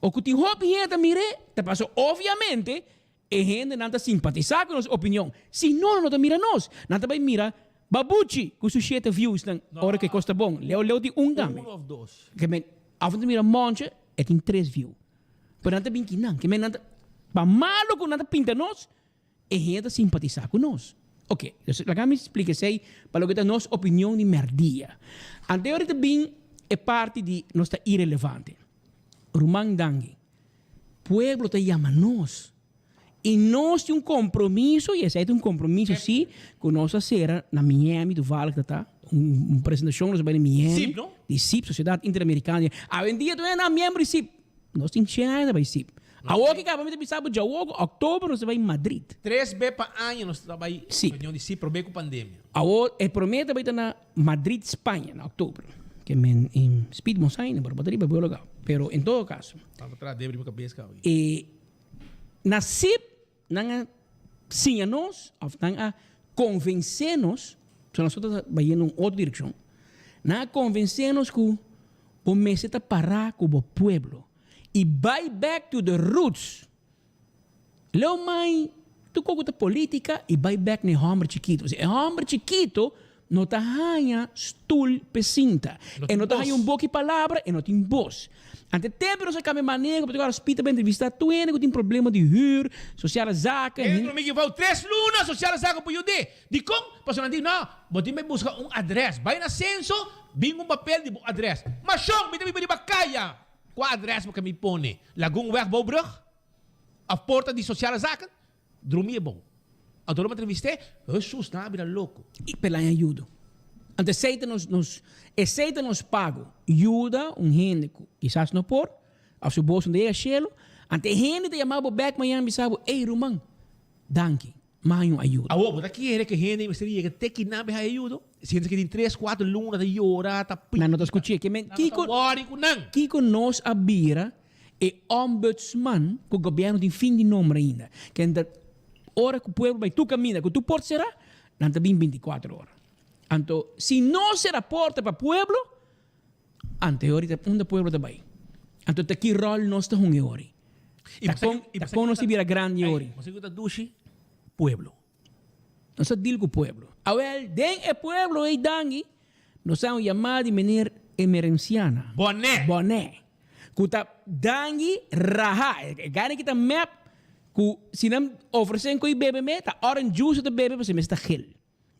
o cu tin hopi hende ta mire ta paso obviamente. E hendenan ta simpatisá ku nos opinion. Si no, nan no ta mira nos. Nan ta bai mira Babuchi ku su shete viewsnan ora ku e kos ta bon. Leo Leo tin un tambe. Uno of dos. Ke men af nan ta mira Monche, e tin tres view. Pero nan ta bin kinan. Ke men nan ta, pa malo ku nan ta pinta nos, e hende ta simpatisá ku nos. Oke, dus laga mi splika esei pa loke ta nos opinion di mèrdia. Ante ora ta bin e parti di nos ta irelevante. Ruman Dangui. Pueblo ta yama nos. I nos tin un compromiso, y esei ta un compromiso si, cu nos a cera na Miami, toevallig ta ta, un presentacion nos a bay na Miami. SIP, no? Di SIP, Sociedad Interamericana di. Awendia tur hende a miembro di SIP. Nos tin shen aña ta bay SIP. Awor ki caba mi ta bisa bo djawogo, october nos ta bay Madrid. Tres be pa aña nos ta bay SIP. reunion di SIP probe cu pandemia. Awor e prome ta bay ta na Madrid, Spaña, na october. Ke men in speed mo saina, pero bo ta riba biologa. Pero en todo caso. Taba tra debri mi cabes caba. E na SIP nan a siña nos of nan a convence nos, so nosotros ta bayendo un otro direccion, nan a convence nos cu bo mester ta para cu bo pueblo y bay back to the roots. Leo mai tur koko ta politica y bay bek na e homber chikito. Pasobra e homber chikito no ta haña stoel p'e sinta. E no ta haña un boki palabra, e no tin bos. Ante tempo nos a cambia maneho, pasobra ora Speed ta bay entrevista tur hende cu tin problema di huur, sociale zaken. Pedro mi givau tres luna sociale zaken pa yud'é. Dikon? Pasobra nan di, no, bo tin bay buska un adres. Bay na censo, bin un papel di bo adres. Ma shon, mi ta biba riba caya. Kua adres bo ke mi pone? Lagunweg Bouwbrug? Of porta di Sociale Zaken? Drumi e bou. Anto lo mi entrevist'é, Hesus, nan a bira loko. I p'el a yuda. Anto esei ta nos, nos, esei ta nos pago. Yuda un hende ku kisas no por, of su bos no ta yega shelu, anto e hende ta yama bo bèk mañana bisa bo, Ey ruman, danki. Mas un ayudo. Awor, bo ta kere ku hende mester yega te kinan pa e haña ayudo? Si hende ke tin tres, kuater luna ta yora, ta pidi. Nan no ta skuch'é. Ke men, Nan no ta wòri ku nan. Kiko nos a bira e ombudsman ku gobièrnu tin fin di nombra ainda? Ken ta ora ku pueblo bai tur kaminda ku tur porta será, nan ta bin binti kuater ora. Anto si no sera porta pa pueblo, anto e ora ta unda pueblo ta bai? Anto ta ki ròl nos ta hunga e ora? Ta kon, ta kon nos ta bira grandi e ora? Bo sa ku ta dushi? Pueblo. Nos ta deal ku pueblo. Awel, den e pueblo ei dangi, nos a un yamada di meneer Emerenciana. Boné. Boné. Ku ta dangi raha. E gana ki ta mep ku si nan ofresé un koi bebe me, ta orange juice e ta bebe pasobra mester ta gel.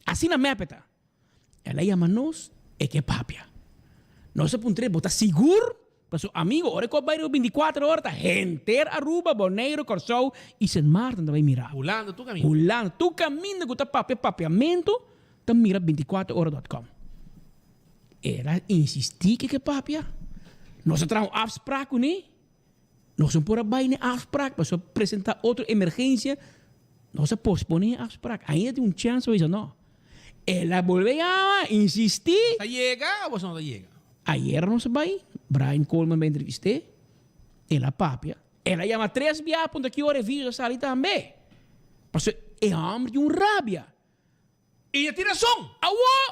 Asina mep e ta. El a yama nos, e ke papia. Nos a puntr'é, Bo ta sigur? Pasobra amigo, ora ku a bai riba bintikuater ora ta henter Aruba, Boneiru, Kòrsou i Sint Maarten ta bai mira. Hulanda tur kaminda. Hulanda tur kaminda ku ta papia papiamentu ta mira bintikuater ora dòt kòm. El a insistí ku e ke papia. Nos a traha un afsprak kuné. Nos no por a bai na e afsprak pasobra a presentá otro emergensia. Nos a posponé e afsprak. Ainda tin un chèns pa bisa nò. El a bolbe yama, insistí. Bo ta yega o boso no ta yega? Ayer nos a bai, Brian Coleman bai entrevist'é, el a papia. El a yama tres bia punta ki ora e video ta sali tambe. Pasobra e hòmber tin un rabia. I e tin rason! Awor,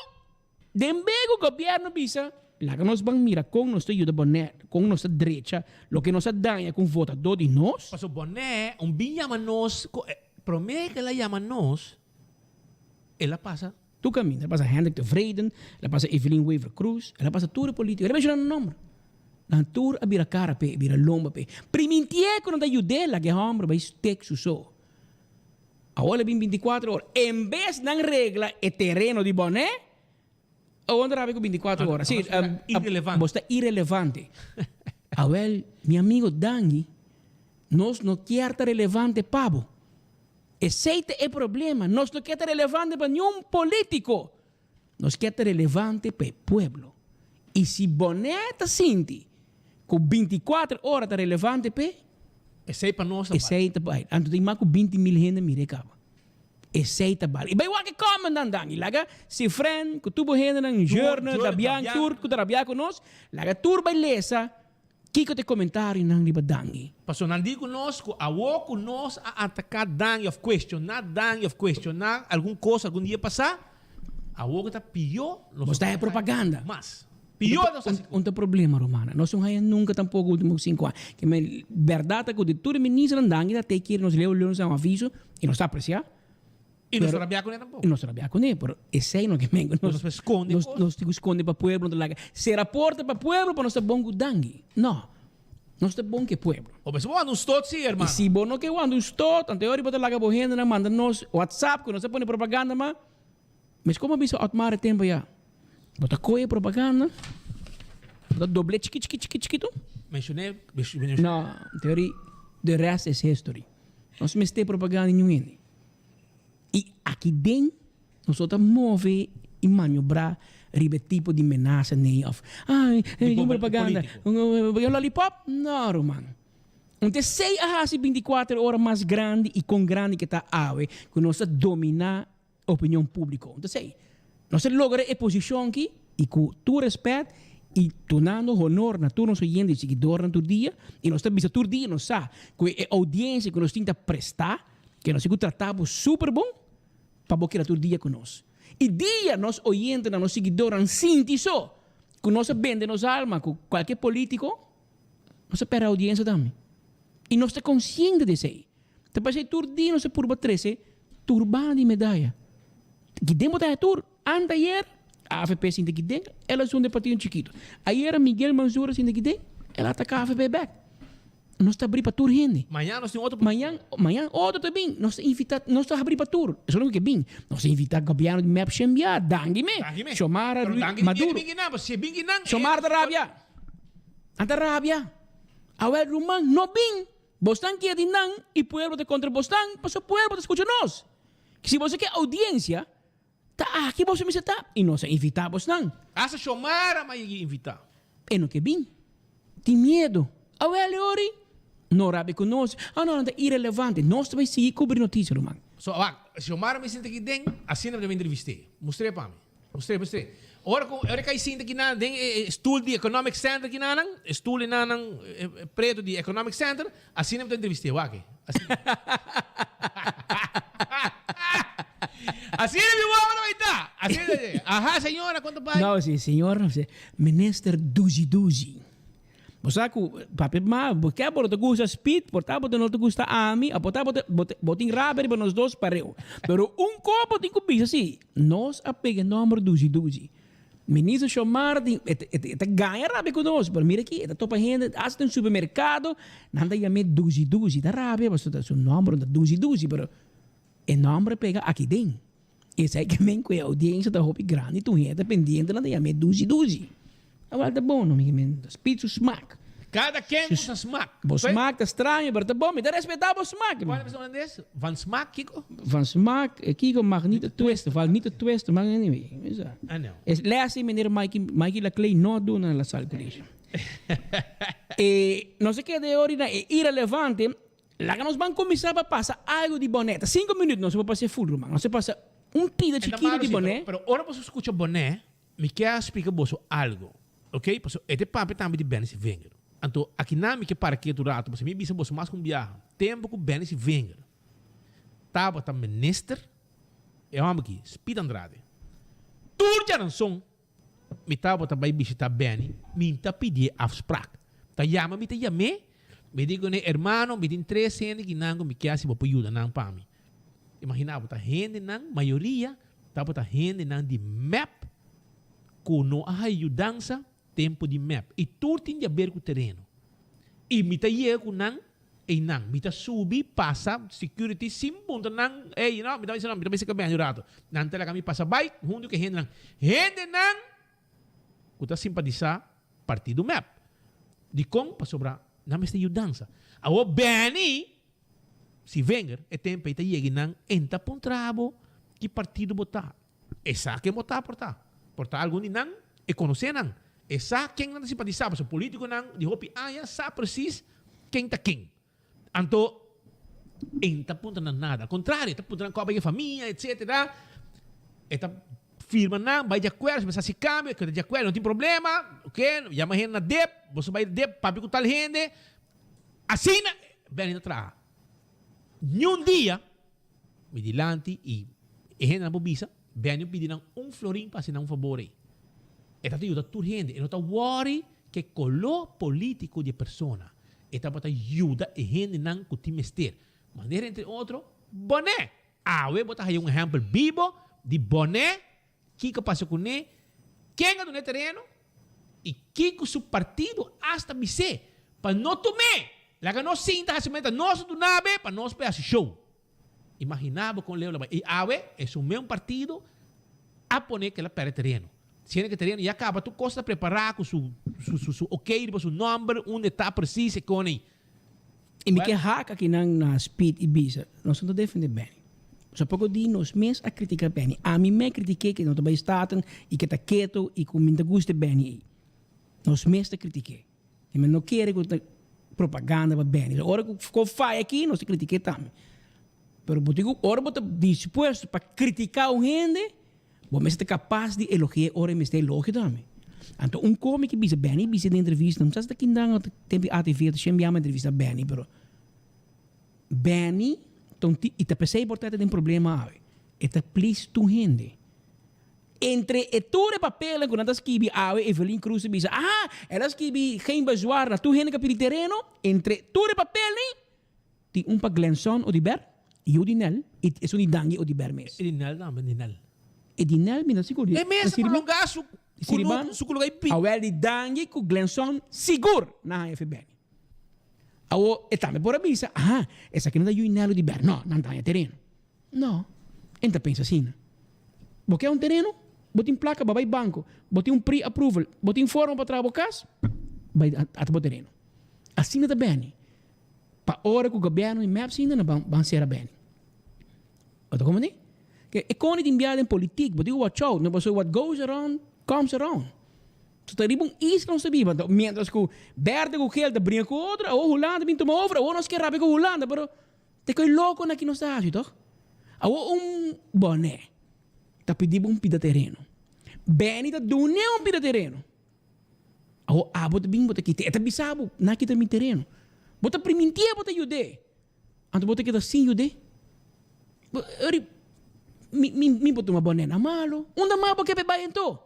den bes ku gobièrnu bisa, laga nos ban mira kon nos ta yuda Bonaire, kon nos ta drecha loke nos a daña ku un votadó di nos. Pasobra Bonaire un bin yama nos, promé ku el a yama nos, el a pasa. Tur kaminda. El a pasa Hendrik Tevreden, el a pasa Evelyn Wever Croes, el a pasa tur e polítiko. El a menshoná nan nòmber. Nan tur a bira kara p'e, bira lomba p'e. Primintié ku nan ta yud'é, laga e hòmber bai stek su so. Awor el a bin bintikuater ora. En bes nan regla e tereno di Bonaire, awor nan ta rabia ku bintikuater ora. Sí, bo sta irelevante. Awel, mi amigo Dangui, nos no kier ta relevante pa bo. Esei ta e problema. Nos no ke ta relevante pa niun politico. Nos ke ta relevante pa e pueblo. Y si Bonet ta sinti cu binticuater ora ta relevante p'e, Esei pa nos ta bal. Esei ta bal. Anto tin mas cu binti mil hende mira e caba. Esei ta bal. Y bay wak e comment dan dan. Y laga Sifren cu tur bo hendenan, Journe, Dabian, tur cu ta rabia cu nos, laga tur bay lesa. Kiko ta e komentarionan riba Dangui? Pasobra nan di ku nos ku awor ku nos a ataká Dangui òf kuestioná Dangui òf kuestioná algun kos algun dia pasá, awor ku ta pió nos Nos ta haña propaganda. mas. Pió nos hasi. Un ta problema, Romana. Nos no haya nunca tampoco ultimo 5 aña. Ke men berdad ta cu di tur e ministernan danki ta te kier nos leu leu nos da un aviso y nos ta aprecia. Y nos ta rabia cune tampoco. Y nos ta rabia cune, pero esey no ke men cu nos Nos sconde nos cos. nos tin cu sconde pa pueblo, no ta laga cera porta pa pueblo pa nos ta bon cu danki. No. Nos ta bon cu e pueblo. O mester bo wanda un stot si, hermano. Y si bo no ke wanda un stot, anto e ora bo ta laga bo hendenan manda nos WhatsApp cu nos ta pone propaganda ma Mes como a bisa Otmar e tempo ya, bo ta coge propaganda, bo ta doble chiki chiki chiki chikito. Mencioné, mencioné. No, teori, the rest is history. Nos mester propaganda di niun hende. Y aki den nos no ta move y maniobra riba e tipo di menasa nee of, ay, Di un propaganda, politico. un lollipop? No, ruman. Un ta esey a haci 24 ora mas grandi y con grandi ke ta awe, cu nos ta domina opinion públiko. Entonces ei, nos a logra e posishon aki i ku tur rèspèt i dunando honor na tur nos oyente i siguidornan tur dia, i nos ta bisa tur dia nos sa ku e oudiensia ku nos tin ta prestá, ke nos tin ku trata bo super bon pa bo keda tur dia ku nos. I dia nos oyentenan, nos siguidornan sinti so ku nos a bende nos alma ku kualke polítiko, nos a pèrdè oudiensia tambe. I nos ta konsiente di esei. Ta pas'é tur dia nos a purba trese turbana di medaya. Giden bo ta haña tur. Anteayer avp sinti giden, el a zunda e partido chikito. Ayera Miguel Mansur a sinti giden, el a ataka avp bek. Nos ta abri pa tur hende. Mañan nos tin otro. Mañan, mañan otro ta bin. Nos ta invita, nos ta habri pa tur. Eso lo ke bin. Nos ta invita gobièrnu di mep shembia, danki me. Danki me. Xiomara Pero Ruiz danki di Maduro. bin ginan, pasobra si e bin ginan. Xiomara ta rabia. Nan ta rabia. Awel ruman no bin. Bosnan kier di nan i pueblo ta kontra bosnan, pasobra pueblo ta skucha nos. Si boso ke oudiensia, ta aki boso mester ta, i nos a invitá bosnan. Hasta Xiomara m'a yegi invitá. E no ke bin. Tin miedu. Awel e ori, no rabia ku nos. Ah no, nan ta irelevante. Nos ta bai sigui kubri notisia, ruman. So, wak, Xiomara mi sinta aki den, asina mi ta bin entrevist'é. Mustr'é pa mi. Mustr'é, mustr'é. Ora ku, ora kai sinta ki nan den e stoel di Economic Center ki nan, e stoel di nan preto di Economic Center, asina mi ta entrevist'é, wak e. Asina. Asina mi wou bai ta. Asina, aha señora, kon ta bai? No, si, señora, minister Duzi Duzi. Bo sa ku papia ma bo ke bo no ta gusta Speed, por ta bo no ta gusta ami, a por ta bo ta bo tin rabia riba nos dos pareu. Pero un kos bo tin ku bisa si, nos a pega e nomber Duzi Duzi. Minister Xiomara tin e ta e ta gaña rabia ku nos, pero mira aki e ta topa hende asta den supermerkado nan ta yam'é Duzi Duzi. Ta rabia pasobra su nomber no ta Duzi Duzi pero e nomber a pega aki den. Esei ke men ku e oudiensia ta hopi grandi tur hende ta pendiente nan ta yam'é duzi duzi. Awor ta bon no mi ke men speed su smak. Kada ken ku sa smak. Bo smak ta straño pero ta bon mi ta respetá bo smak. Kual ta persona holandes? Van smak kiko? Van smak kiko mag niet te twisten val niet te twisten maar anyway mi sa. Ah no. E les ei meneer Mikey Mikey Laclay no a duna na La Salle College. E nos a keda e ora na e irelevante. Laga nos ban kuminsá pa pasa algu di Bonaire. Ta sinku minüt nos por pasa e full ruman. Nos a pasa un pida chikitu di Bonaire. Pero ora boso skucha Bonaire, mi ke a splika boso algu, ok? Pasobra e ta papia tambe di Benny Sivenger. Anto akinan mi ke para ketu ratu pasobra mi bisa boso mas ku un biaha. Tempu ku Benny Sivenger tabata minister, e hòmber aki, Speed Andrade, tur djaranson Mi tabata bai bishita Benny, mi ta pidié afsprak. Ta yama mi ta yam'é, mi di kuné, Hermano, mi tin tres hende ki nan ku mi kier si bo por yuda nan pa mi. Imaginá bo, ta hendenan, mayoria tabata hendenan di mep ku no a haña yudansa tempu di mep. I tur tin di aber ku tereno. I mi ta yega ku nan Einan, mi ta subi pasa security sin puntra nan, ey, no, mi ta bisa no, mi ta bisa kabia un rato. Nan ta laga mi pasa bai hunto ku e hendenan. Hendenan ku ta simpatisa partido mep. Dikon? Pasobra nan mester yudansa. Awor Benny Sivenger e tempo ei ta yega einan, en ta puntra bo ki partido bo ta. E sa ken bo ta por ta. Por ta algun di nan e konosé nan. E sa ken nan ta simpatisá pasobra polítikonan di hopi aña sa presis ken ta ken. Anto e no ta puntra nan nada. Al kontrario e ta puntra nan kòp bai e famia etsetera. E ta firma nan bai di akuerdo si mester hasi kambio e ta di akuerdo no tin problema oke yama hende na dep boso bai dep papia ku tal hende. Asina Benny ta traha. Niun dia Mi dilanti y e hendenan por bisa, Benny a pidi nan un florin pa haci nan un fabor ey. E ta yuda tur hende. E no ta worry ke koló polítiko di e persona. E tabata yuda e hendenan ku tin mester. Manera entre otro, Boné! Awe bo ta haya un ehèmpel bibo di Boné, kiko a pasa kuné, ken a duna e tereno i kiko su partido asta bis'é pa no tum'é. Laga nos sinta hasi meta nos a duna be pa nos por hasi show. Imaginá bo kon leu lo bai. I awe esun meun partido a pone ku el a pèrdè tereno. Siendo ku e tereno ya kaba tur kos ta prepará ku su su su okey riba su nòmber unda e ta presis e kon ei. I mi ke hak akinan na Speed i bisa, nos no ta defende Benny. Nos a poko di nos mes a kritika Benny. Ami me kritik'é ke no ta bai Staten i ke ta keto i ku mi no ta gusta e Benny ei. Nos mes ta kritik'é. I mi no kere ku ta propaganda pa Benny. Ora ku ko faya aki nos ta kritik'é tambe. Pero bo tin ku ora bo ta dispuesto pa kritiká un hende, Bo mester ta kapas di elogi'é ora e mester elogio tambe. Anto un komi ki bisa Benny bisa den entrevista, no sa si ta kindan o ta tempu di ATV ta shen biaha entrevista Benny, pero Benny ta un i ta p'esei por ta den problema awe. E ta please tur hende. Entre e tur e papelnan ku nan ta skibi awe Evelyn Cruz ta bisa, aha, el a skibi geen bezwaar na tur hende ku a pidi tereno, entre tur e papelnan Tin un pa Glenson Odiber, yu di Nel, i esun di Dangui Odiber mes. E di Nel tambe, di Nel. E di Nel mi no sigur. E mes a prolongá su kunuku, su kuluga i pi. Awel di Dangui ku Glenson sigur nan haña fe beni. Awor e tambe por a bisa, aha, esaki no ta yu di Nel Odiber. No, nan ta haña tereno. No, e no ta pensa asina. Bo ke un tereno? Bo tin plaka, bo a bai banko, bo tin un pre-approval, bo tin forma pa traha bo kas, bai ata bo tereno. Asina ta beni. Pa ora ku gobièrnu di mep sinta na ban sera beni. Bo ta komprendé? Ke e koni tin biaha den politik, bo tin ku watch out, no pasobra what goes around comes around. So ta riba un isla nos ta biba, anto mientras ku berde ku gel ta bringa ku otro, awor Hulanda bin tuma over, awor nos ke rabia ku Hulanda, pero ta e koi loko na ki nos ta hasi tòg? Awor un bònè ta pidi bo un pida tereno, Benny ta dun'é un pida tereno. Awor abo ta bin bo ta kita. E ta bisa bo, Na kita mi tereno. Bo ta primintié bo ta yud'é. Anto bo ta keda sin yud'é. Bo, ori, mi, mi, mi por tuma bo nena malo. Unda mas bo ke p'e bai anto?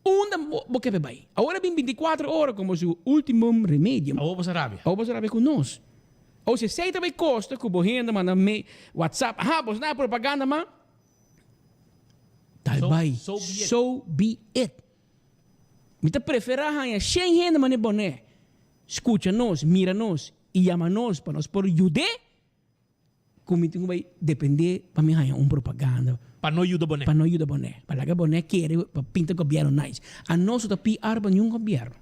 Unda bo, bo ke p'e bai? Awor a bin binticuatro ora como su ultimum remedium. Awor bo sa rabia. Awor bo sa rabia cu nos. Awor si esey ta bay costa cu bo hende manda me WhatsApp, aha, bo sa na propaganda ma? Tal bai. So be it. So be it. Mi ta preferá haña shen hende manera Boné, skucha nos, mira nos i yama nos pa nos por yud'é, ku mi tin ku bai dependé pa mi haña un propaganda. Pa no yuda Boné. Pa no yuda Boné. Pa laga Boné kere pa pinta gobièrnu nice. Anos no ta PR pa niun gobièrnu.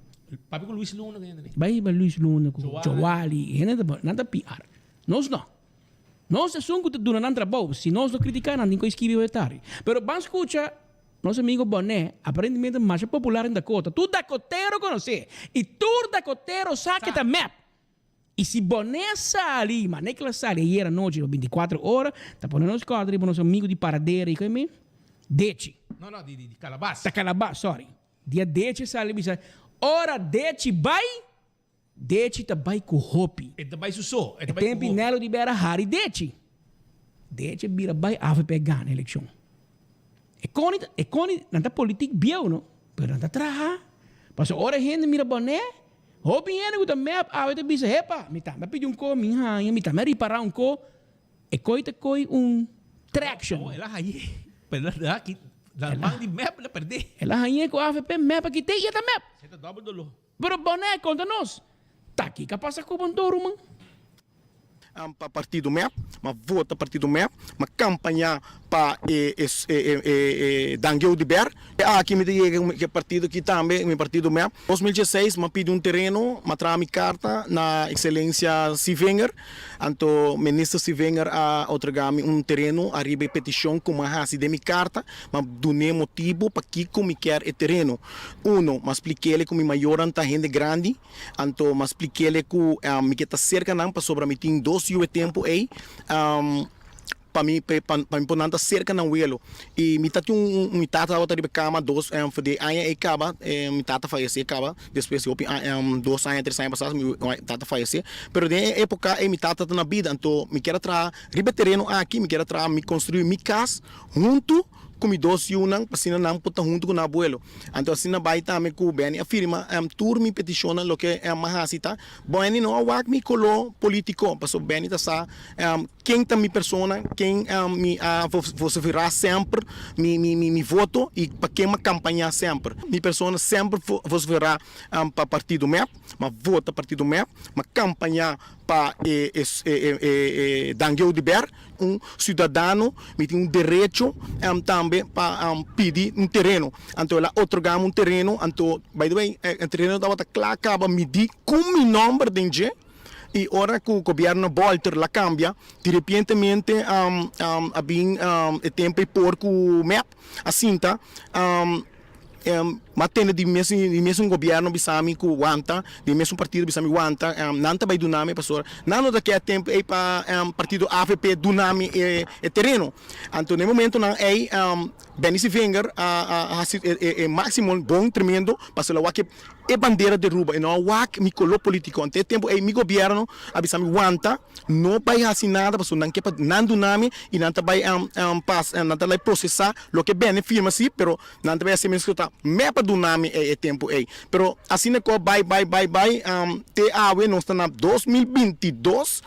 Papia ku Luis Luna ku hende ni. Bai pa Luis Luna ku Joali, hende ta nan ta PR. Nos no. Nos esun ku ta duna nan trabou. Si nos no kritiká nan tin ku skibi hopi tardi. Pero ban skucha Nos amigo Bonet aparentemente masha popular den Dakota. Tur Dakotero conoce y tur Dakotero sa ke ta mep. Y si Bonet sali, mane ke la sali ayer anochi riba binticuatro ora, ta pone nos corda riba nos amigo di Paradera y koe Dechi. No, no, di di Calabas. Ta Calabas, sorry. Dia Dechi sali bisa, ora Dechi bay, Dechi ta bai ku hopi. E ta bai su so. E ta bai ku Tempi hopi. Nelo di Bera hari Dechi. Dechi a bira bai avp a gana elekshon. E koni ta e koni nan ta politik bieu no, pero nan ta traha. Pasobra ora hende mira Bonaire, hopi hende ku ta mep awe ta bisa, hepa, mi tambe a pidi un ko, mi haña, mi tambe a ripara un ko. E koi ta koi un traction. Oh, el a hañ'é, pero el a ki la man di mep el a perdé. El a hañ'é ku avp, mep a kit'é i e ta mep. Se ta dòbel doló. Pero Bonaire konta nos, ta kiko a pasa ku bo ruman? Pa partido mep, m'a vota partido mep, m'a kampañá pa e e Dangui Oduber. Aki mi ta yega ku e partido aki tambe, mi partido mep. 2016 m'a pidi un tereno, m'a traha mi karta na Ekselensia Sievinger, anto Minister Sievinger a otorgá mi un tereno ariba e petishon ku m'a hasi den mi karta, m'a dun'é motibu pakiko mi kier e tereno. Uno, m'a splik'é ku mi mayornan ta hende grandi. Anto m'a splik'é ku mi ke ta serka nan pasobra mi tin dos yu e tempu ei, pa mi pa mi por nan ta serka nan welo. I mi ta tin un mi tata tabata riba e kama dos for di e aña ei kaba mi tata fayesé kaba despues di hopi aña dos aña tres aña pasá mi tata fayesé. Pero den e époka ei mi tata ta na bida anto mi kier a traha riba e tereno aki mi kier a traha mi konstruí mi kas huntu. ku mi dos yunan pa asina nan por ta huntu ku nan abuelo. Anto asina bai tambe ku Benny a firma tur mi petishonnan loke mi a hasi ta Benny no a wak mi koló polítiko pasobra Benny ta sa ken ta mi persona, ken mi a vosiferá semper mi mi voto i pa ken mi a kampañá semper. Mi persona semper vosiferá pa partido mep, mi a vota partido mep, mi a kampañá pa e e Dangui Oduber. Un ciudadano mi tin un derecho tambe pa pidi un tereno. Anto el a otorga mi un tereno, anto by the way e tereno tabata kla kaba midi ku mi nomber den dje i ora ku gobierno Bolter la kambia direpientemente a bin e tempo ei por ku mep a sinta. M'a tende di mes di mesun gobierno bisa mi ku wanta, di mesun partido bisa mi wanta, nan ta bai duna mi pasobra nan no ta keda tempu ei pa partido avp duna mi e e tereno. Anto na e momentonan ei Benny Sevinger a a hasi e e maximo bon tremendo pasobra el a wak e bandera di Aruba, e no a wak mi koló politiko. Anto e tempu ei mi gobierno a bisa mi wanta. No bai hasi nada pasobra nan ke pa nan duna mi i nan ta bai pas nan ta bai prosesá loke Benny firma si pero nan ta bai hasi mes ku ta mep a duna mi e tempu ei pero asina ku a bai bai bai bai te awe nos ta na 2022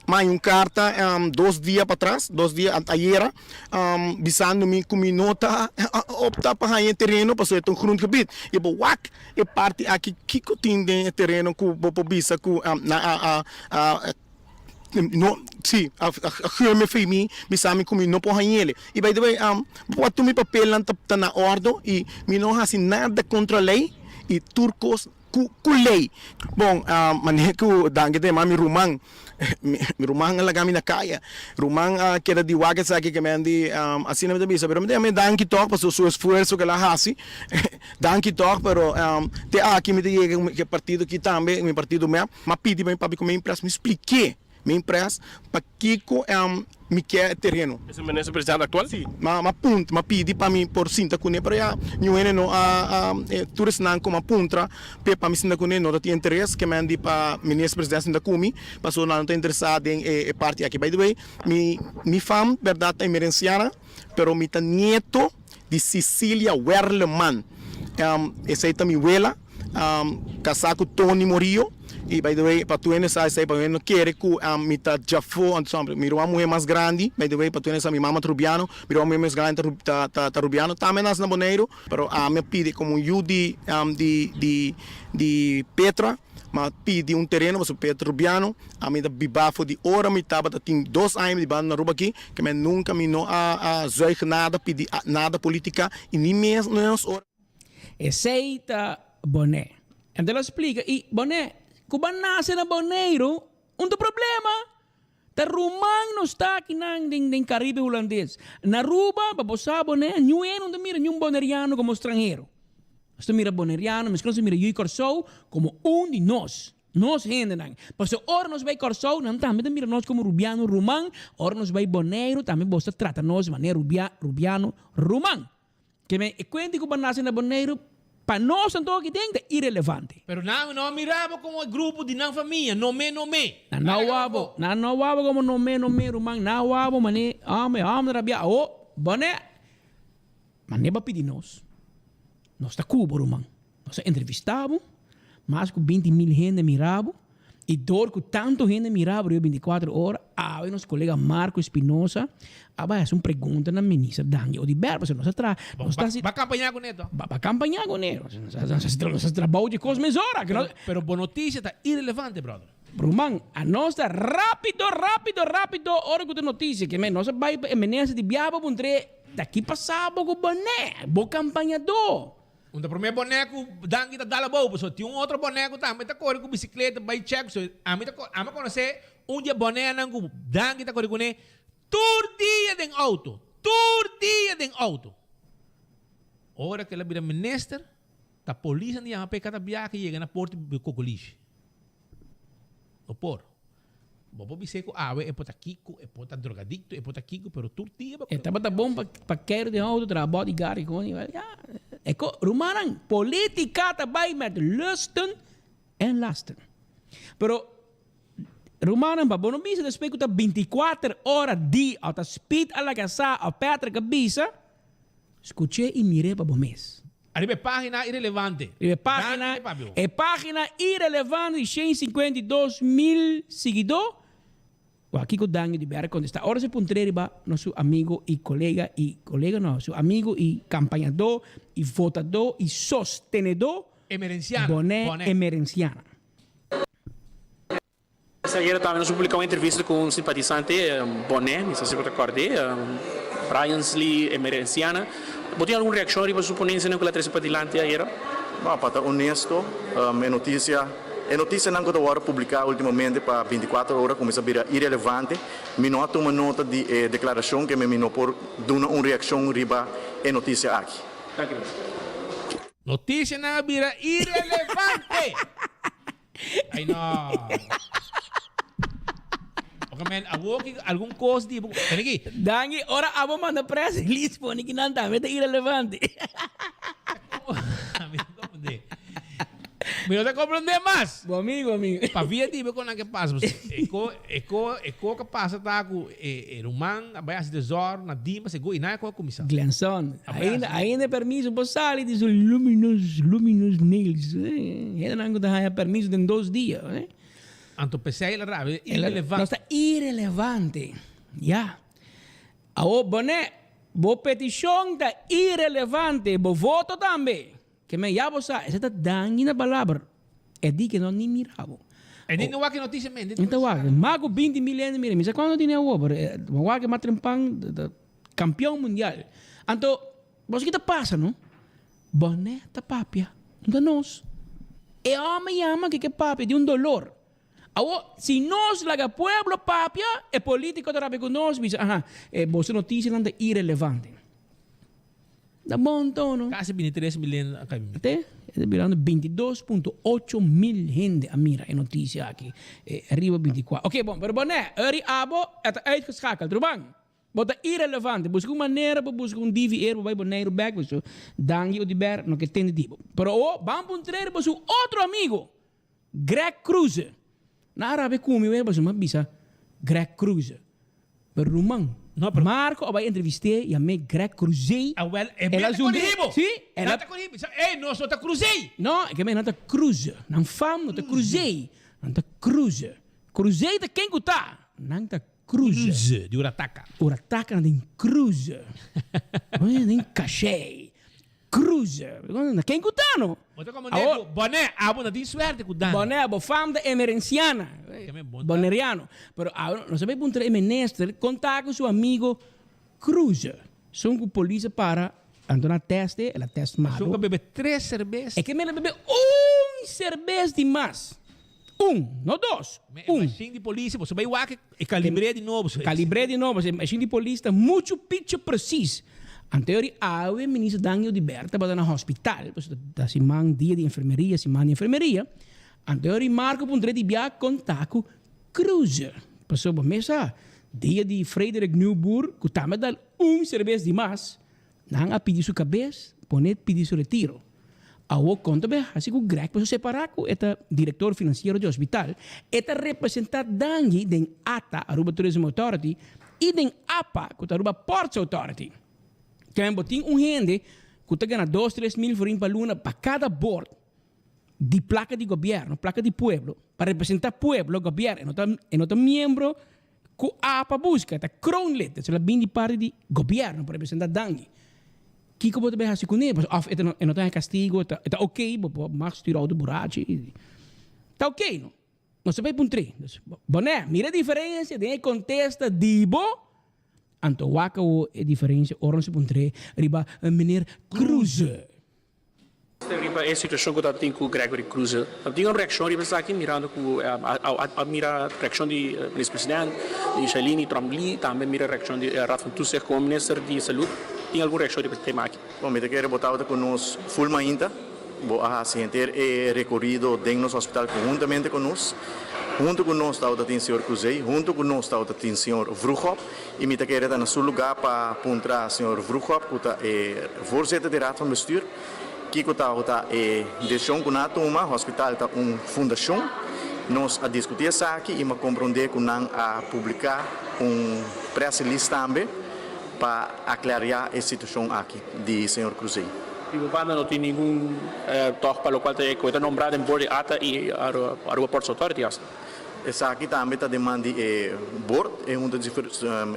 mi haña un karta dos dia patras dos dia ayera bisando mi ku mi no ta opta pa haña e tereno pasobra e ta un grondgebied i bo wak E parti aki kiko tin den e tereno ku bo por bisa ku nan a a a no si a a geur mi fi mi bisa mi ku mi no por hañ'ele i by the way bo por tur mi papelnan ta ta na ordo i mi no hasi nada kontra lei i tur kos ku ku lei bon manera ku danki ta yama mi ruman Mi ruman a laga mi na kaya. Ruman a keda di wak esaki ke men di asina mi ta bisa pero mi ta yama e danki tog pasobra su esfuerso ke el a hasi. Danki tog pero te aki mi ta yega ku e partido aki tambe, mi partido mep. Mi a pidi pa mi papia ku mi impres mi splik'é mi impres pakiko mi ke e tereno. Ese minister presidente actual? Si, mi a puntra, mi a pidi pa mi por sinta kuné pero ya niun hende no a, tur esnan ku mi a puntra p'e pa mi sinta kuné no ta tin interes ke men di pa minister presidente sinta ku mi pasobra nan no ta interesá den e parti aki. By the way, mi mi fam bèrdat ta emerenciana pero mi ta nieto di Cecilia Werleman, esei ta mi wela. Kasá ku Tony Morillo i by the way pa tur hende sa esei pa hende no kere ku mi ta djafó anto sa mi ruman muhé mas grandi by the way pa tur hende sa mi mama ta rubiano mi ruman muhé mas grandi ta ta ta rubiano tambe a nase na Boneiru pero ami a pidi komo un yu di di di di Petra mi a pidi un tereno pasobra Petra rubiano ami ta biba for di ora mi tabata tin dos aña mi bibando na Aruba aki ke mi nunka mi no a a zuig nada pidi nada politica i ni mes ora. Esei ta Boné. Anto el a splika, i Boné, ku bo a nase na Boneiru, un ta problema. Ta ruman nos ta akinan den den Karibe Hulandes. Na Aruba, pa bo sa Boné, niun hende no ta mira niun boneriano komo stranhero. Nos ta mira boneriano, meskos nos ta mira yu di Kòrsou komo un di nos. Nos hendenan. Pasobra ora nos bai Kòrsou, nan tambe ta mira nos komo rubiano ruman. Ora nos bai Boneiru, tambe bo ta trata nos manera rubia rubiano ruman. Ke men e kuenti ku bo nase na Boneiru, pa nos anto aki den ta irelevante. Pero nan no a mira bo komo e grupo di nan famia, no me, no me. Nan no a wak bo, nan no a wak bo komo no me, no me, ruman. Nan a wak bo manera e hòmber, e hòmber ta rabia. Awo, Boné, manera bo a pidi nos, nos ta ku bo, ruman. Nos a entrevistá bo, mas ku 20.000 hende a mira bo, i dor ku tantu hende a mira bo riba 24 ora, awe nos kolega Marco Espinosa a bai hasi un pregunta na Minister Dangui Oduber, pasobra nos a traha, nos ta hasi. Ba kampañá kuné to. Ba kampañá kuné. Nos a hasi nos a hasi trabou di kos mesora. Pero, pero bo notisia ta irelevante, brother. Ruman, a nos ta rápido, rápido, rápido ora ku ta notisia ke men nos a bai pa e minister di biaha pa puntr'é, ta ki pasá bo ku Boné, bo kampañadó? Un ta prome boné ku Dangui ta dal abou, pasobra tin un otro boné ku tambe ta kore ku bisikleta bai chèk. So ami ta ami a konosé un di e bonénan ku Dangui ta kore kuné tur dia den outo, tur dia den outo. Ora ku el a bira minister, ta polisnan di yama p'e kada biaha ke yega na porta di Kokolishi. No por. Bo por bis'é ku awe e por ta kiko, e por ta drogadikto, e por ta kiko, pero tur dia bo. E tabata bon pa pa keiru den outo traha bodyguard i kon i ya. E ko, rumannan, politica ta bai met lusten en lasten. Pero, rumannan, pa bo no bisa despues ku ta 24 ora di òf ta Speed a laga sa òf Patrick a bisa. Skuch'é i mir'é pa bo mes. Ariba e página irelevante. Riba e página, e página irelevante di 152 mil siguidó. Wak kiko Dangui Oduber a kontestá ora su puntr'é riba nos su amigo i kolega i kolega no, su amigo i kampañadó i votadó i sostenedó Emerenciana, Boné Boné. Emerenciana. Ayera tambe nos a publica un entrevista cu un simpatisante Boné, mi sa si bo ta cord'é, Bryansley Emerenciana. Bo tin algun reaccion riba su ponencianan cu el a trece padilanti ayera? Bon, pa ta honesto, e noticia, e noticianan cu ta worde publica ultimamente pa 24 ora cuminsa bira irelevante. Mi no a tuma nota di e declaracion keme mi no por duna un reaccion riba e noticia aki. Danki Minister. Noticianan a bira irelevante! Ay no. Oke men, awor ki algun kos di bo. Tene ki. Danki, ora abo manda press release pone ki nan tambe ta irelevante. Mi no comprende. Mi no ta comprende mas. Bo amigo, amigo. Pa via di bo kon nan ke pasa. E ko, e ko, e ko ke pasa ta ku e, e ruman a bai hasi desòrdu na Dimas e go i nan e ko a kuminsá. Glenson, A bai ainda, hasi. ainda e permiso por sali di su luminous, luminous nails. Hendenan ku ta haña permiso den dos dia. Anto p'esei el a rabia, El a- irelevante. Nos ta irelevante. Ya. Awor, Bonet, bo petishon ta irelevante, bo voto tambe. Ke men ya bo sa, esei ta dangi na palabra. E di ke no ni mira bo. E di no wak e notisia men. E ta wak. Mas ku binti mil hende mira. Mi sa kuantu tene awor, pero bo wak e mas trempan ta kampion mundial. Anto, bo sa ki ta pasa no? Bo ne ta papia. No ta nos. E hòmber yama ke ke papia di un dolor. Awor, si nos laga pueblo papia, e politico ta rabia cu nos, bisa, aha, e boso noticianan ta irelevante. Ta bon tono. Casi bintitres mil hende a cay mira. Te, e ta birando bintidos punto ocho mil hende a mira e noticia aki. E riba binticuatro. Ok, bon, pero bonè, eri abo e ta uitgeschakeld. Ruman, bo ta irelevante. Busca un manera pa busca un DVR pa bay Boneiru bek, pasobra Dangui Oduber no ke tende di bo. Pero awor, ban puntra riba su otro amigo. Greg Kruse. Na rabia ku mi wei pasobra mi a bisa Greg Kruse. Pero ruman, Marco a bai entrevist'é i a me Greg Krusey. Awel, e El a mester zundré. corigi bo. Sí, el a. Nan ta corigi bo. Sa, ey, nos no ta Krusey. No, e ke men nan ta Kruse. Nan fam no ta Krusey. Nan ta Kruse. Krusey ta ken ku ta. Nan ta Kruse. Kruse, di Urataka. Urataka nan den Kruse. Den Kashey. Cruiser. Na ken ku ta no? Bo ta komo nego. Boné, abo no tin suerte ku Dan. Boné, bo fam ta emerenciana. Boneriano. Pero abo no sabe puntra e minister kon ta ku su amigo Cruiser. Son ku polis a para, anto nan a test e, el a test malo. Son ku a bebe tres serbes. E ke mester bebe un serbes di mas. Un, no dos. Un. E mashin di polis, bo bai wak e kalibr'é di nobo. Kalibr'é di nobo. E mashin di polis ta muchu picho presis. Anterior awe Minister Dangui Oduber tabata na hospital, pasobra ta siman dia di enfermeria, siman di enfermeria. Anterior Marco puntr'é di bia konta ku Cruiser. Pasobra bo mes sa, dia di Frederik Nieuwboer ku tambe a dal un serbes di mas, Nan a pidi su kabes, pone pidi su retiro. Awor kon ta bay hasi ku Greg pasobra separa ku e ta direktor finansiero di hospital, e ta representa Dangui den ata, Aruba Tourism Authority, i den apa, ku ta Aruba Ports Authority. Kende bo tin un hende ku ta gana dos tres mil florin pa luna pa kada bord di plaka di gobièrnu, plaka di pueblo, pa representa pueblo, gobièrnu, e no ta e no ta miembro Ku apa buska ta kroonlid, esei la bin di parti di gobièrnu pa representá Dangui. Kiko bo ta bai hasi kuné? Pasobra òf e ta e no ta haña kastigu, e ta e ta oké, bo por mag stuur outo burachi, ta oké no. Nos ta bai puntr'é. Dus, Bonè, mira e diferensia den e kontesta di bo, anto wak awo e diferensia ora nos a puntr'é riba meneer Kroeze. Riba e situacion cu ta tin cu Gregory Kroeze, ta tin un reaccion riba esaki mirando cu a mira reaccion di Minister President, di Shailene Trombley, tambe mira reaccion di Raad van Toezicht como Minister di Salud. Tin algun reaccion riba e tema aki? Bon, mi ta kere bo tabata cu nos full mainta. Bo a haci henter e recorido den nos hospital conhuntamente cu nos. Hunto cu nos tabata tin señor Cruzey, hunto cu nos tabata tin señor Vroegop y mi ta kere ta na su lugar pa puntra señor Vroegop cu ta e voorzitter di Raad van Bestuur kico tabata e decision cu nan a tuma. Hospital ta un fundacion. Nos a discuti esaki y mi a comprende cu nan a publica un press release tambe. pa aclaria e situacion aki di señor Cruzé. Di bo banda no tin ningun tog pa locual ta e cu e ta nombra den board di ata y Aruba Ports Authority hasta. Esaki tambe ta den man di e board, e hunta di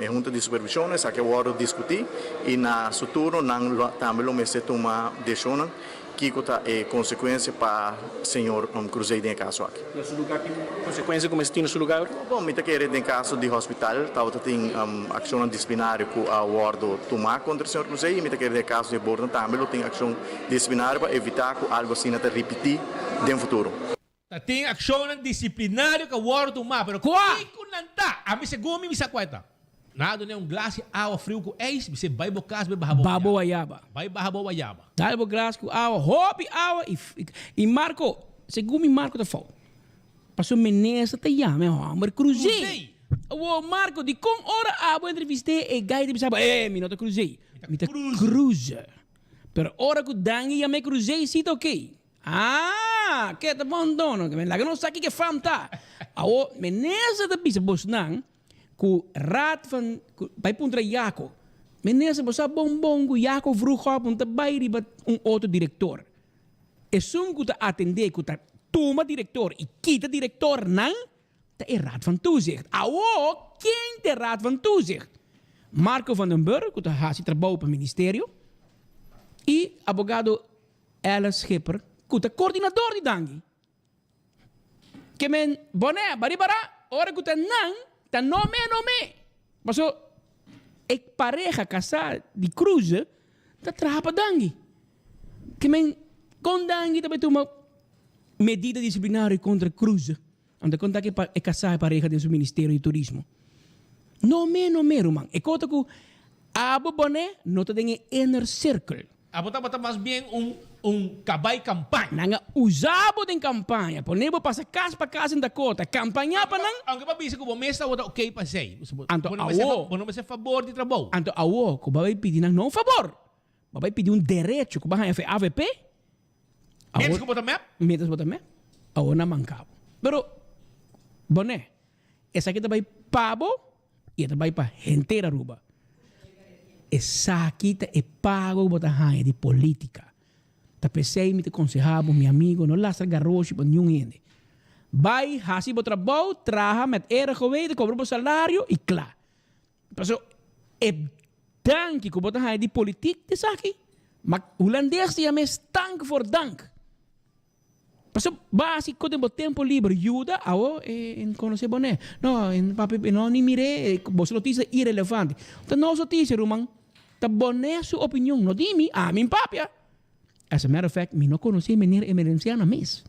e hunta di supervision, esaki a wordo discuti y na su turno nan tambe lo mester tuma decisionnan Kiko ta e konsekuensia pa señor Cruzé den e kaso aki? Na su lugar tin konsekuensia ku mester tin na su lugar? Bon, mi ta kere den kaso di hospital tabata tin akshonnan disiplinario ku a wòrdu tumá kontra señor Cruzé i mi ta kere den e kaso di e bornan tambe lo tin akshon disiplinario pa evitá ku algu asina ta ripití den futuro. Ta tin akshonnan disiplinario ku a wòrdu tumá, pero Kua? kiko nan ta? Ami segun mi, mi sa kua e ta. Nan a dun'é un glas di awa friu ku eis, mi se bai bo kas bai baha bo Ba bo wayaba. Bai baha bo wayaba. Dal bo glas ku awa, hopi awa i i Marco, segun mi Marco ta fout. Pasobra minister ta yama e hòmber Cruzé. Awor Marco, dikon ora abo entrevist'é e gai ta bisa bo, eh, mi no ta Cruzé, mi ta Cruze. Pero ora ku Dangui yam'é Cruzé si ta oké. Ah, ke ta bon dono. Ke men laga nos sa kiko e fam ta. Awo, minister ta bisa bosnan ku raad van, ku bai puntra Jaco. Minister, bo sa bon bon ku Jaco Vroegop no ta bai riba un otro director. Esun ku ta atende, ku ta tuma director i kita directornan, ta e Raad van Toezicht. Awo, ken ta e Raad van Toezicht? Marco van den Burg, ku ta hasi trabou pa ministerio, i abogado Ella Schipper, ku ta koordinador di Dangui. Ke men bonè baribara ora ku ta nan ta no me no me. Paso e pareha kasá di Cruze ta traha pa Dangui. Ke men kon Dangui ta bai tuma medida disiplinario kontra Cruze? Anto kon ta ke e kasá e pareha den su ministerio di turismo? No me no me ruman. E kota ku abo bonè no ta den e inner circle. Abo tabata mas bien un un kabai kampaña. Nan a usa bo den kampaña, pone bo pasa kas pa kas den Dakota, kampañá pa nan. Aunke bo a bisa ku bo mes tabata okey pa esei. Anto awo. Bo no mester fabor di trabou. Anto awo ku bo a bai pidi nan no un fabor, bo a bai pidi un derecho ku bo a haña for avp. Mientras ku bo ta mep? Mientras bo ta mep, awo nan manka bo. Pero, bonè, esaki ta bai pa bo i e ta bai pa henter Aruba. Esaki ta e pago ku bo ta haña di politica. Ta p'esei mi ta konseha bo, mi amigo, no lastra garoshi pa niun hende. Bai hasi bo trabou, traha met era geweten, kobra bo salario i kla. Paso e danki ku bo ta haña di politik ta esaki. Ma hulandes ta yama e stank voor dank. Paso bo a hasi kos den bo tempo liber, yuda awo e konosé bo ne. No, e papi no ni mir'é, bo su notisia ta irelevante. Ta nos notisia ruman, ta bo ne su opinion, no di mi, ami papia. As a matter of fact, mi no konosé meneer Emerenciana mes.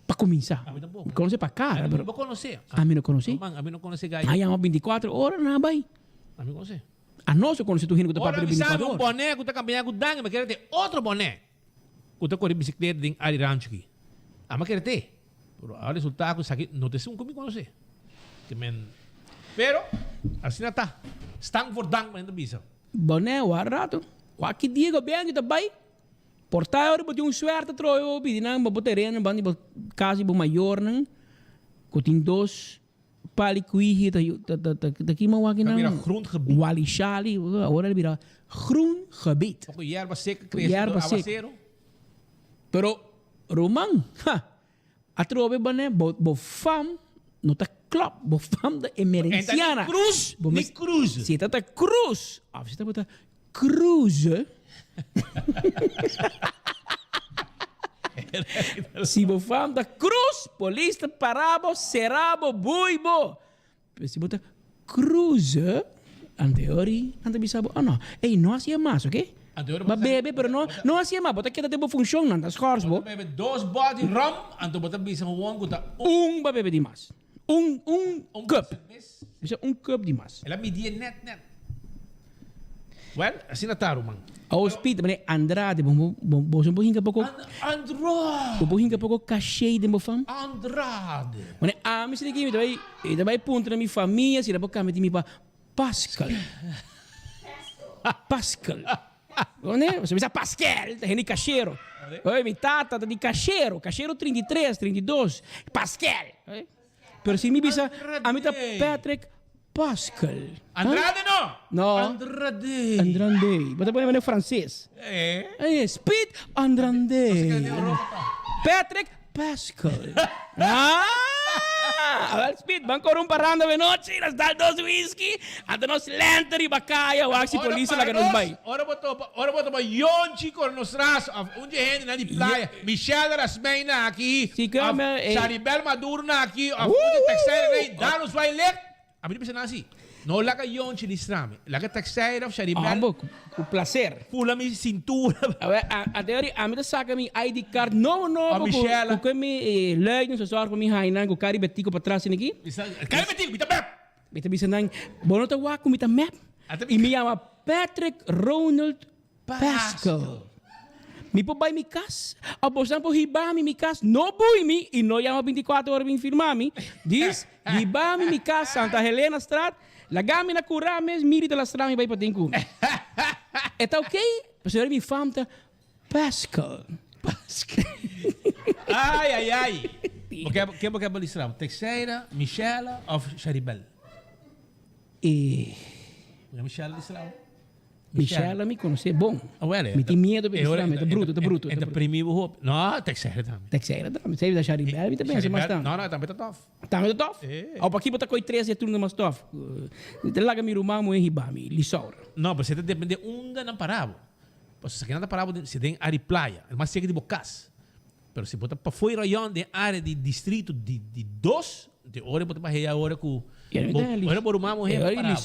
Pa kuminsá. Ami tampoco. Mi konosé pa kara, Ami pero. bo konosé. Ami no konosé. No man, ami no konosé gai. A yama binticuatro ora nan a bai. Ami konosé. Anos a konosé tur hende ku ta Ora papia di mi sabi binticuatro un ora. boné ku ta kampañá ku Dangui, mi kere te otro boné ku ta kore bisikleta den área rancho aki. Ami a kere te. Pero a resultá ku esaki no ta esun ku mi konosé. Ke men. Pero, asina ta. Stank voor dank, men ta bisa. Boné, wak rato. Wak ki dia gobièrnu ta bai. Por ta ora bo tin un suerte atrobe bo pidi nan pa bo tereno banda di bo kas di bo mayornan ku tin dos pali kuihi ta ta ta ta kima wak Ta nan? bira grondgebied. Wali shali, awor el bira groengebied. Poko yerba sek krese Yerba door sek. awasero. Pero ruman, ha! Atrobe bo ne, bo bo fam no ta klop, bo fam ta emerenciana. En ta ni cruz, Bo ni mes- cruz. Si e ta ta cruz, of si ta bo ta cruze. Si bo fam ta cruz, polis ta para bo, sera bo, bui bo. Pero si bo ta cruze, anteori nan ta bisa bo, oh no, ey no hacié mas, ok? Anteori Ba bo ta bebe, pero no, no hacié mas, bo ta keda den bo funcion, nan ta schors bo. Bo ta bebe dos bòt di rum, anto bo ta bisa gewoon ku ta un. Un ba bebe di mas. Un, un Un cup. cerveza. Bisa un cup di mas. El a midié net net. Well, asina ta ruman. Awo Speed, meneer Andrade, bo, bo, bo, bo por hinka poko. Andrade. Bo por hinka poko caché den bo fam? Andrade. Meneer, ami si di ki mi ta bai, mi ta bai puntra mi famia si nan por cambia di mi pa Pascal. Pascal. Meneer, bo sa bisa Pascal, ta hende cachero. Oye, mi tata ta di cachero, cachero 33, 32, Pascal. Pero si mi bisa, ami ta Patrick. Pascal. Andrade no! No. Andrade. Andrade. Bo ta pone manera frances. Eh. Eh, Speed Andrade. Patrick Pascal. ah! Awel Speed, ban corre un parranda de noche, nos dal dos whisky, anto nos lente riba caya, wak si polis laga nos bay. Ora bo topa, ora bo topa Yonchi con nos ras, of un dje hende na di playa, Michelle Rasmijn na aki, of Charibel Maduro na aki, of un dje taxera na aki, dal nos bay lek. A mi ta bisa nan asi, no laga Yonchi listra mi, laga taxera of Charibel. Ambo, cu placer. Fula mi cintura. Awe, a teori, ami ta saca mi ID card nobo nobo cu cu cu mi luiden so zorg pa mi haña nan cu cari betico patras tin aki. Cari betico, mi ta mep! Mi ta bisa nan, bo no ta wak cu mi ta mep? Y mi yama Patrick Ronald Pascal. Mi por bai mi cas, of bosan por hiba mi mi cas, no bui mi y no yama binticuatro ora bin firma mi, dis, hiba mi mi cas Santa Helena Straat, laga mi na cura mes, miri ta lastra mi bai paden cu mi. E ta ok? Pasobra mi fam ta Pascal. Pascal. Ai, ai, ai. Bo ke, ken bo ke balistra? Texeira, Michela of Sharibel? E. Michela listra. Michelle mi conoce bon. Mi tin miedo pa e mi ta bruto, ta bruto. E ta primi bo hopi. No, Texeira tambe. Texeira tambe. Sey da Sharibel mi ta pensa mas tambe. No, no, tambe ta tof. Tambe ta tof? O paki bo ta coy tres di e turno mas tof? Ta laga mi ruman muhe hiba mi, Lisaura. No, pero ta depende unda nan para bo. Pasobra si nan ta para bo si den área di playa, e mas cerca di bo cas. Pero si bo ta pafó e rayon den área di distrito di di dos, di ora bo ta baheya ora ku bo ora bo ruman muhé pa parabo.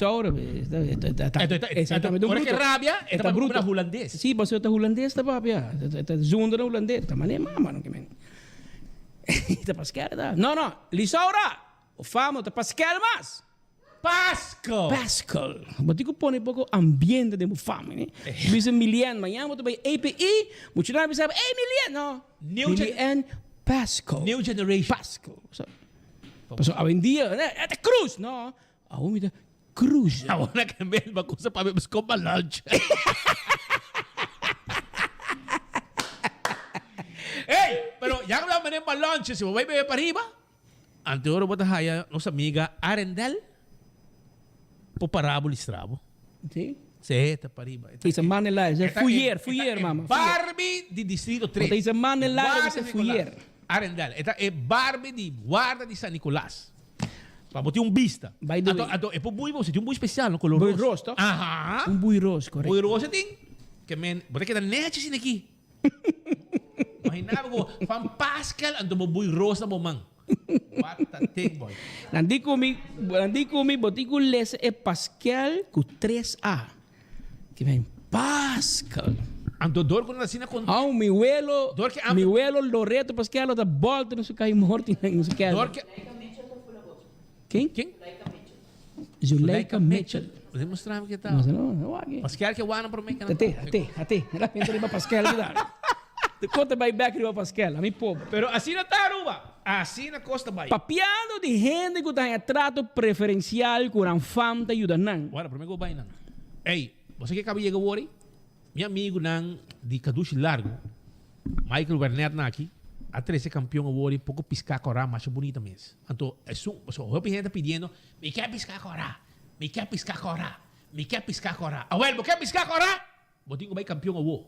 Ora ke rabia e ta papia na hulandes. Si, pasobra ta hulandes ta papia. Ta zunda na hulandes. Ta manera mama no ke men. Ta paskel ta. No, no. Lisaura! O fama ta paskel mas. Paskel! Paskel. Bo tin ku pone poko ambiente den bo fama, ne? Bisa Milien, mañana bo ta bai API, muchanan bisa bo, ey Milien! No. Milien Paskel. New generation. Paskel. Pasobra awendia, e ta Cruz! No. Awor mi ta Cruz. Awor na ke mes bo a kusa pa mi buska pa lunch. Ey! Pero ya ku bo a manda pa lunch, si bo bai bebe pariba, Ante ora bo ta haya nos amiga Arendel por para bo listra bo. Sí. Sí, ta pariba. Isa man el aire, fuyer, fuyer mama. Barbie di distrito 3. Bo ta isa man el aire, bisa fuyer. Arendel, e ta e Barbie di guarda di San Nicolas. Pa bo tin un bista. By the way. Anto, anto e por bui bo, si tin un bui special, no color Bui ros. ros, toch? Aha. Un bui ros, correcto. Bui ros e tin, ke men, bo ta keda nechi asina aki. Imagina bo ku Juan Pascal anto bo bui ros na bo man. What a thing boy. Nan di ku mi, nan di ku mi bo tin ku lesa e Pascal ku tres A. Ki men Pascal. Anto dor ku nan asina kon. Aun mi welo, Dor ke mi welo Loreto Pascal lo ta bolta na su kai morti na su kelder. Dor ke. Ken? Ken? Zuleika Mitchell. Bo mustra mi ke ta. No, no, no wak. Pascal ke wana prome ke Ate, ate, ate. Era pinta riba Pascal ki ta. Te kota bai bek riba Pascal, ami pober. Pero asina ta Aruba. Asina kos ta bai. Papiando di hende ku ta haña trato preferensial ku nan fam ta yuda nan. Wara, prome ku bo bai nan. Ey, bo sa ke kaba yega wori? Mi amigunan di Kadushi Largu, Michael Wernet na aki, a trese kampion awor i poko piská kòrá masha bunita mes. Anto esun, pasobra hopi hende ta pidiendo, Mi ke piská kòrá, mi ke piská kòrá, mi ke piská kòrá. Awel, bo ke piská kòrá? Bo tin ku bai kampion awor.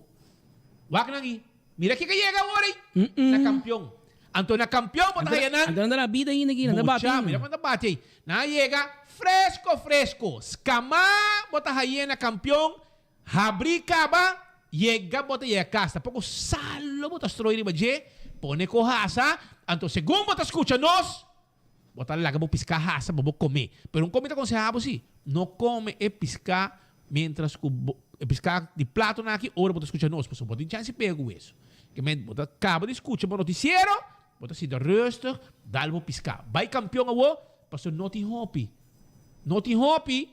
Wak nan aki, mira kiko yega awor ei, na kampion. Anto na kampion bo ta haya nan. Anto nan ta na bida ainda aki, nan ta bati Mucha, ainda. mira kon ta bati ei. Nan a yega fresko fresko, skamá bo ta haye na kampion. Habrí kaba, yega bo ta yega kas, tampoko salo bo ta stroi riba dje, pone ku hasa, anto segun bo ta skucha nos, bo ta laga bo piská hasa pa bo kome. Pero un kos mi ta konsehá bo si, no kome e piská mientras ku bo, e piská di platonan aki ora bo ta skucha nos, pasobra bo tin chans di pega ku weso. Ke men bo ta kaba di skucha bo notisiero, bo ta sinta rustig, dal bo piská. Bai kampion awo, pasobra no tin hopi. No tin hopi.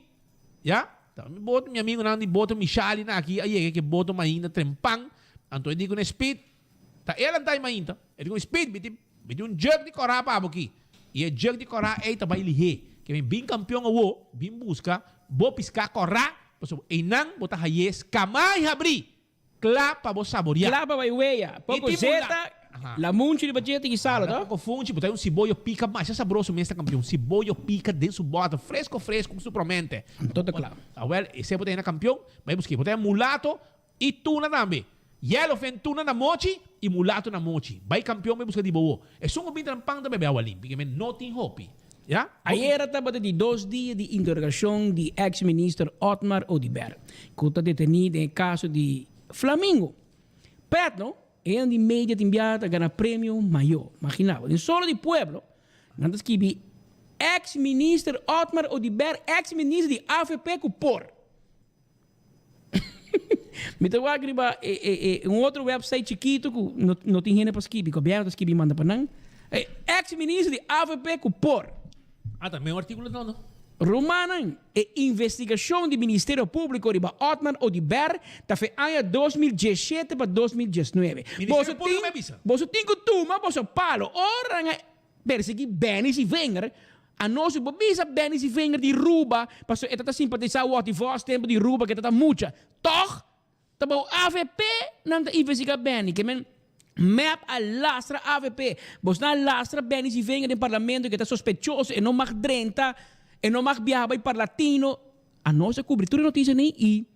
Ya, ta mi boto, mi amigonan di boto Mishali na aki a yega ke boto mainta trempan, anto e di ku ne Speed, ta e lanta e mainta, e di ku Speed mi tin mi tin un jug di kòrá pa abo aki, i e jug di kòrá ei ta bai lihé, ke mi bin kampion awo, bin buska bo piská kòrá, pasobra einan bo ta haye skamá i habrí, kla pa bo saboriá. Kla pa bai weya, poko zeta. Lamunchi riba dje tiki salo, to? Poko funchi, bo ta un siboyo pika masha sabroso mes ta kampion. Siboyo pika den su bòter, fresco fresco ku su promente. Anto ta kla. Awel, esei bo ta hena kampion, bai busk'é. Bo ta hena mulato i tuna tambe. Yellowfin tuna na mochi i mulato na mochi. Bai kampion bai buska di bowo. Esun ku bin trampan ta bebe awa limpi, ke men no tin hopi. Ya? Ayera tabata di dos dia di interogashon di ex minister Otmar Oduber, ku ta detení den e kaso di Flamingo. Pet no, e di media tin bia ta gana premio mayor. Magina bo, den Solo di Pueblo nan ta skibi ex minister Otmar Oduber ex minister di avp ku por. Mi ta wak riba e e e un otro website chikitu ku no no tin hende pa skibi, gobièrnu ta skibi manda pa nan. E ex minister di avp ku por. Ah, ta meu artíkulo no, no. Rumannan, e investigashon di Ministerio Públiko riba Otmar Oduber ta fe aña 2017 pa 2019. Boso Ministerio Públiko tin me bisa. boso tin ku tuma boso palo ora nan a persiguí Benny Sivinger Anos bo bisa Benny Sivinger di Ruba pasobra e ta ta simpatisa Watty Vos tempo di Ruba ke ta ta mucha. Tog ta bou avp nan ta investiga Benny ke men mep a lastra avp. Bosnan a lastra Benny Sivinger den parlamento ke ta sospechoso e no mag drenta e no mag biaha bay Parlatino. Anos a kubri tur e notisia nei i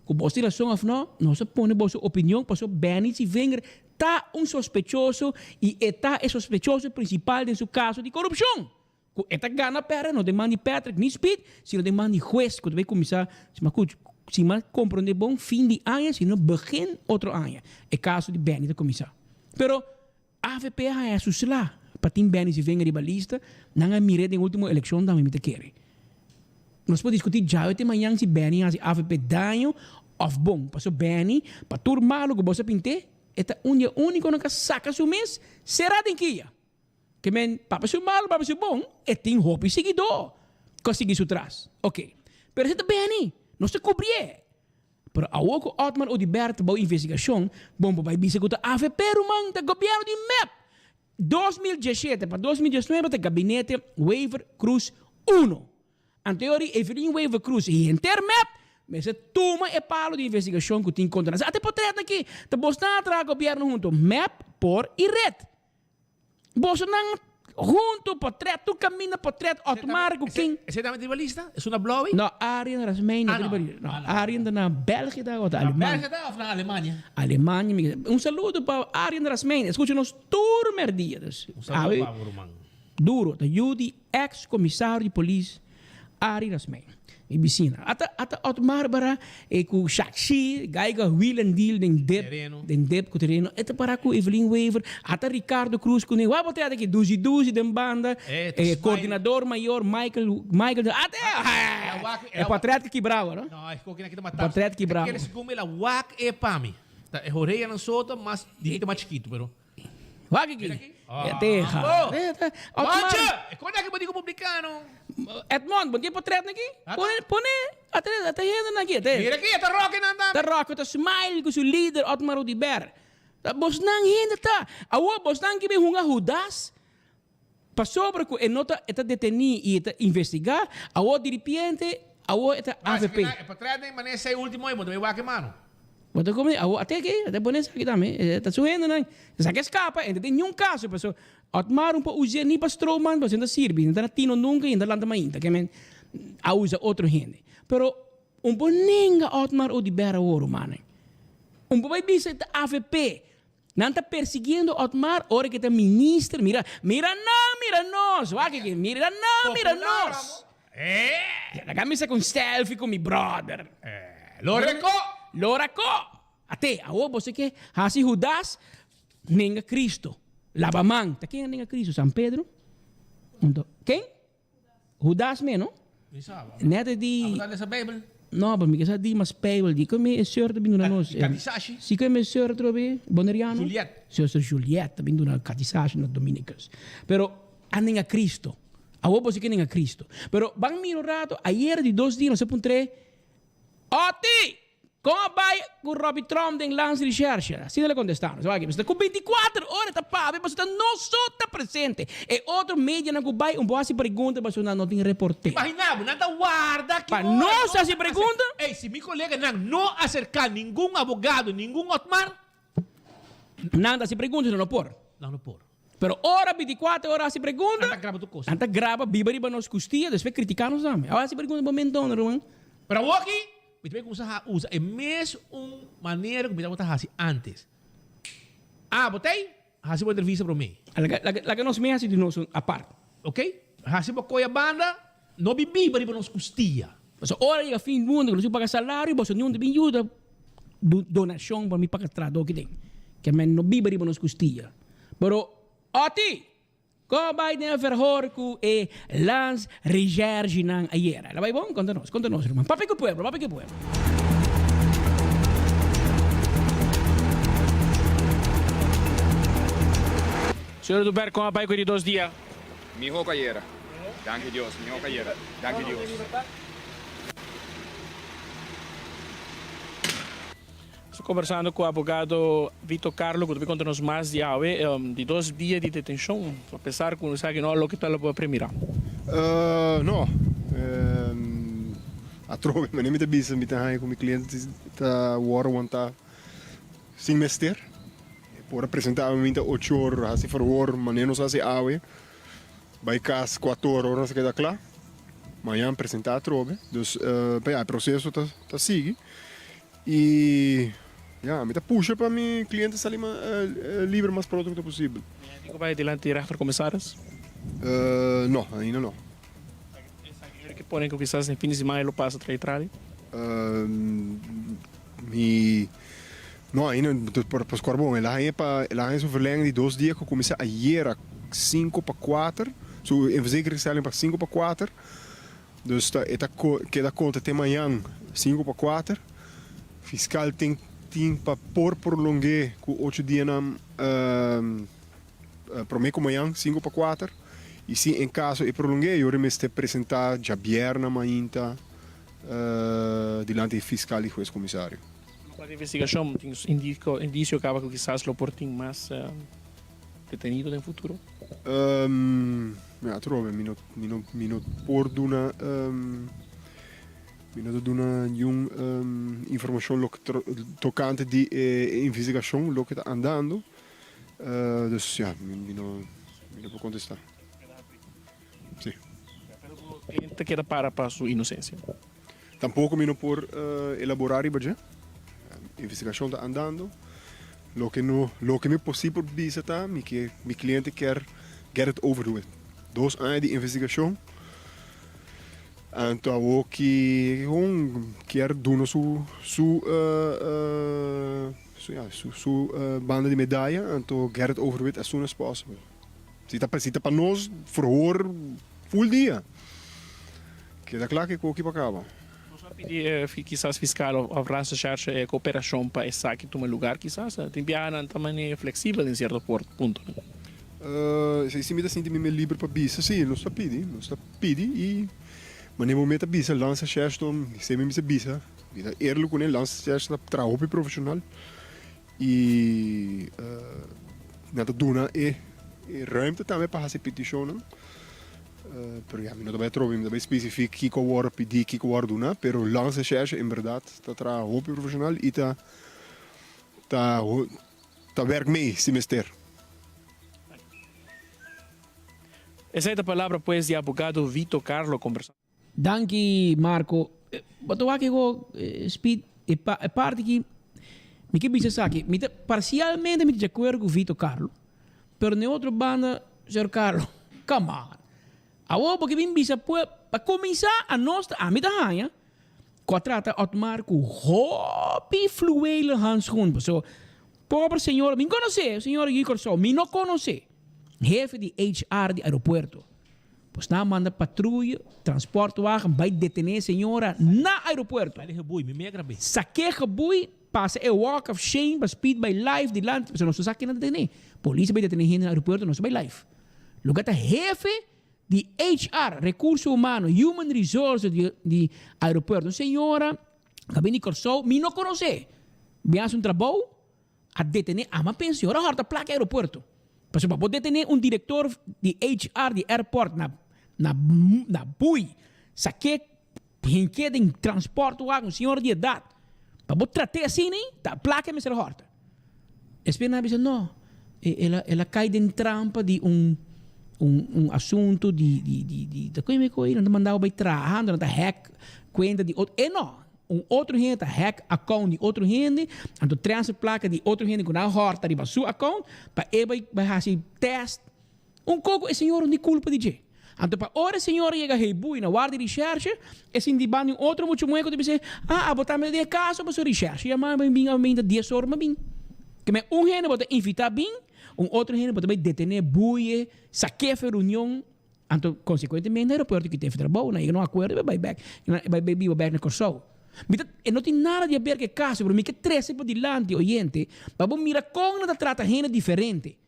ku bos tin rason of no nos a pone boso opinion pasobra Benny Sivinger ta un sospechoso i e ta e sospechoso principal den su caso di corupcion. Cu e ta gana perde no den man di Patrick ni Speed, sino den man di hues cu ta bay cuminsa, si mi a cuch, si mi a comprende bon, fin di aña, sino begin otro aña e caso di Benny ta cuminsa. Pero avp a haya su sla pa tin Benny Sivinger riba lista, nan a mir'e den ultimo eleccion tambe mi ta kere. Nos por discuti djawe te mañan si Benny a haci avp daño of bon, pasobra Benny pa tur malo cu bos a pint'e, E ta un di e únikonan ku a saka su mes será den kia. Ke men, papia su malu, papia su bon, e tin hopi siguidó ku a sigui su tras. Oke. Pero esei ta beni. Nos ta kubrié. Pero awor ku Otmar Oduber ta bou investigashon, bon por bai bisa ku ta avp, ruman, ta gobièrnu di mep. 2017 pa 2019 ta gabinete Wever Croes uno. Anteori Evelyn Wever Croes y henter mep mester tuma e palo di investigacion cu tin contra nan. Ata e potretnan aki ta bosnan a traha gobierno hunto, mep, por y red. Bosonan hunto potret, tur caminda potret, Otmar cu ken. Esey tambe ta riba lista? Esun na blauw ey? No, Arjen Rasmijn no ta riba lista. No, Arjen ta na België ta o ta Na Alemania. België ta of na Alemania? Alemania mi kere. Un saludo pa Arjen Rasmijn. Escucha nos tur merdia. Dus, Un saludo pa bo ruman. Duro, ta yu di ex komisario di polis Arie Rasmijn, mi bisina. Ata ata Otmar bara e ku Shaxi, Gaiga wheel and deal den dip, den dip ku tereno. E ta para ku Evelyn Wever, ata Ricardo Croes ku ne. Wak bo trata aki duzi duzi den banda, e coordinador mayor Michael Michael ata e portret ki kibra awor. No, e koki nan kita mata. Portret kibra. Kere segun mi la wak e pa mi. Ta e horeanan soto mas dikito mas chikitu pero. Wak aki. E teha. Mancha! E kon aki bo di ku publikano? Edmond, bo tin potret aki? Pone, pone. Ata, ata hende nan aki. Mira aki, ata Rocky nan tambe. Ta Rocky ta smile ku su lider Otmar Oduber. Ta bosnan hende ta. Awor bosnan ki bin hunga Hudas pasobra ku e no ta, e ta deteni i e ta investiga, awor diripiente awor e ta avp. E potret nan manera esei ultimo ei, bo ta bai wak e mano. Bo ta come awo ate aki, ate pone esaki tambe, e ta su hendenan. Esaki a scapa, e no tin niun caso, paso Otmar un por usa ni pa stroman, paso e no ta sirbi, e no ta na tino nunca y e no ta lanta mainta, ke men a usa otro hende. Pero un por nenga Otmar Oduber awor, rumannan. Un por bay bisa e ta avp. Nan ta persiguiendo Otmar ora ke ta minister, mira, mira nan, mira nos, wak aki, mira nan, mira nos. Laga mi saca un selfie cu mi brother. Lora co! Lora co! Ate, awor boso ke haci Judas nenga Cristo. Laba man. Ta ken a nenga Cristo? San Pedro? Anto, ken? Judas me, no? Mi sa. Net di... Abo ta lesa Bijbel? No, pero mi ke sa di mas Bijbel. Di kon mi e seur ta bin duna nos. Katisashi? Si kon mi e seur trobe Boneriano? Juliet. Zuster Juliet ta bin duna katisashi na Dominicus. Pero a nenga Cristo. Awor bo si ke nenga Cristo. Pero ban mira un rato, ayer di dos dia nos a puntr'é, Otty! Kon a bai ku Robbie Tromp den Landsrecherche? Asina el a kontestá nos. Wak, pasobra ku bintikuater ora ta papia pasobra ta nos so ta presente. E otro medianan ku bai un por hasi pregunta pasobra nan no tin reportero. Imaginá bo, nan ta warda ki Pa ora nos nos hasi pregunta? Ey, si mi koleganan no aserká ningun abogado, ningun Otmar. Nan ta hasi pregunta, nan no por. Nan no por. Pero ora 24 ora hasi pregunta. Nan ta graba tur kos. Nan ta graba, biba riba nos kustia, despues kritika nos tambe. Awor hasi pregunta bo mentona, ruman. Pero awoki, mi ta bay kumsa usa e mes un manera ku mi tabata hasi antes. Ah, bo ta ei? Hasi bo entrevista promé. Laga, laga, laga nos mes hasi di nos un apart. Ok? Hasi bo koya banda, no bin biba riba nos kustia. Pasobra ora yega fin di mundo ku nos tin paga salario, boso niun ta bin yuda du donashon pa mi paga trahadó ki den. Ke men no biba riba nos kustia. Pero, Otty! Kon a bai den e verhoor ku e landsrecherchenan ayera? El a bai bon? Konta nos, konta nos, ruman. Papia ku pueblo, papia ku pueblo. Señor Oduber, kon a bai ku e di dos dia? Miho ku ayera. Danki Dios, miho ku ayera. Danki Dios. Nos ta kombersando ku abogado Vito Carlo ku ta bin konta nos mas di awe di dos dia di detenshon apesar ku esaki no a loke ta lo por premira. No, atrobe manera mi ta bisa mi ta haña ku mi kliente ta wòrdu wantá sin mester. E por a presentá awe minta ocho or, hasi ferhor manera nos hasi awe, bai kas kuater or ora nos a keda kla. Mañan presentá atrobe. Dus pa ya e proseso ta sigui. Y ya, mi ta pusha pa mi cliente sali liber mas pronto cu ta posibel. Tin cu bay dilanti di rechter commissaris? No, ainda no. Esaki ora ke pone cu kisas den fin di siman e lo pasa trae trali? Mi, no ainda, pas cor bon, el a haña pa, el a haña su verlenging di dos dia cu cuminsa ayera cinco pa cuater, su inverzekeringstelling pa cinco pa cuater. Dus ta e ta keda konta te mañan sinku pa kuater. Fiskal tin tin pa por prolong'é ku ocho dianan promé ku mañan sinku pa kuater. I si en kaso e prolong'é yori mester presentá djabièrna mainta dilanti di fiskal i hues komisario. Pa di investigashon tin indisio kaba ku kisas lo por tin mas detenido den futuro? Mi atrobe mi no mi no mi no por duna mi no ta duna niun informashon loke tokante di e investigashon loke ta andando dus ya mi no mi no por kontestá. Si. Pero bo cliente ta keda para pa su inosensia? Tampoco mi no por elabora riba dje. Investigacion ta andando. Loke no, loke mi por si por bisa ta mi ke mi cliente kier get it over with. Dos aña di investigacion. Anto awo ki un kier duna su su su ya su su banda di medaya anto get it over with as soon as possible. Si ta si ta pa nos verhoor full dia. Keda kla ke koki pa kaba. Nos a pidi kisas fiskal of Landsrecherche e koperashon pa esaki tuma lugar kisas. Tin biaha nan ta manera fleksibel den sierto punto. Esei si mi ta sinti mi me liber pa bisa. Si, nos ta pidi. Nos ta pidi i manera bo me ta bisa Landsrecherche to esei mi mester bisa. Mi ta eerlijk kuné Landsrecherche ta traha hopi profeshonal. I nan ta duna e ruimte tambe pa hasi petishonnan. Pero ya, mi no ta bai atrobe, mi ta bai spesifik kiko a wòrdu pidí, kiko a wòrdu duna, pero Landsrecherche en bèrdat ta traha hopi profeshonal i ta ta ta wèrk mee si mester. Esei ta palabra pues di abogado Vito Carlo kombersando. Danki Marco. Bo ta wak ego Speed e parti ki mi ke bisa esaki. Mi ta parcialmente mi ta di acuerdo cu Vito Carlo, pero na e otro banda señor Carlo, come on. Awor bo ke bin bisa pue pa cuminsa anos ta ami ta haña cu a trata Otmar cu hopi fluwelen handschoen. Pasobra pober señora mi conoce señora Guy Corsou mi no conoce hefe di HR di aeropuerto. Pues nan a manda patruya, transportwagen bai detene e señora na aeropuerto. Baile gebui, mi mea grab'é. Sak'é gebui, pasa e walk of shame pa speed bai live dilanti, pasobra nos no sa ken a detene. Polis a bai detene hende na aeropuerto, nos a bai live. Loke ta hefe di HR, Recurso Humano, Human Resources di di aeropuerto, un señora ku a bini di Kòrsou, mi no konos'é. Mi hasi un trabou. A detene ama pensioen. Ora horta placa aeropuerto. Pasobra bo detene un director di HR di airport na na na bui sake hinke den transport wak un señor di edad pa bo trate asina ta placa mester horta. Despues nan a bisa no, el a el a kai den trampa di un un un asuntu di di di di ta koe mi koe nan ta manda bo bai traha anto nan ta hack kuenta di otro e no un otro hende ta hack account di otro hende anto transfer plaka di otro hende ku nan a hòrta riba su account pa e bai bai hasi test un koko e señor no tin kulpa di dje. Anto pa ora e señora yega Heibui na warda di rishershe, e sinti banda di un otro mucha muhé ku ta bis'é, Ah, abo tambe ta den e kaso pasobra rishershe yama mi bin awe meinta dies or mi bin. Ke men un hende bo ta invitá bin, un otro hende bo ta bai detené, buye, sak'é for e reunion. Anto konsekuentemente aeropuerto kit'é for trabou, nan yega na un akuerdo e bai bai bèk, e bai bai biba bèk na Kòrsou. Mi ta, e no tin nada di haber ku e kaso, pero mi ke trese padilanti, oyente, pa bo mira kon nan ta trata hende diferente.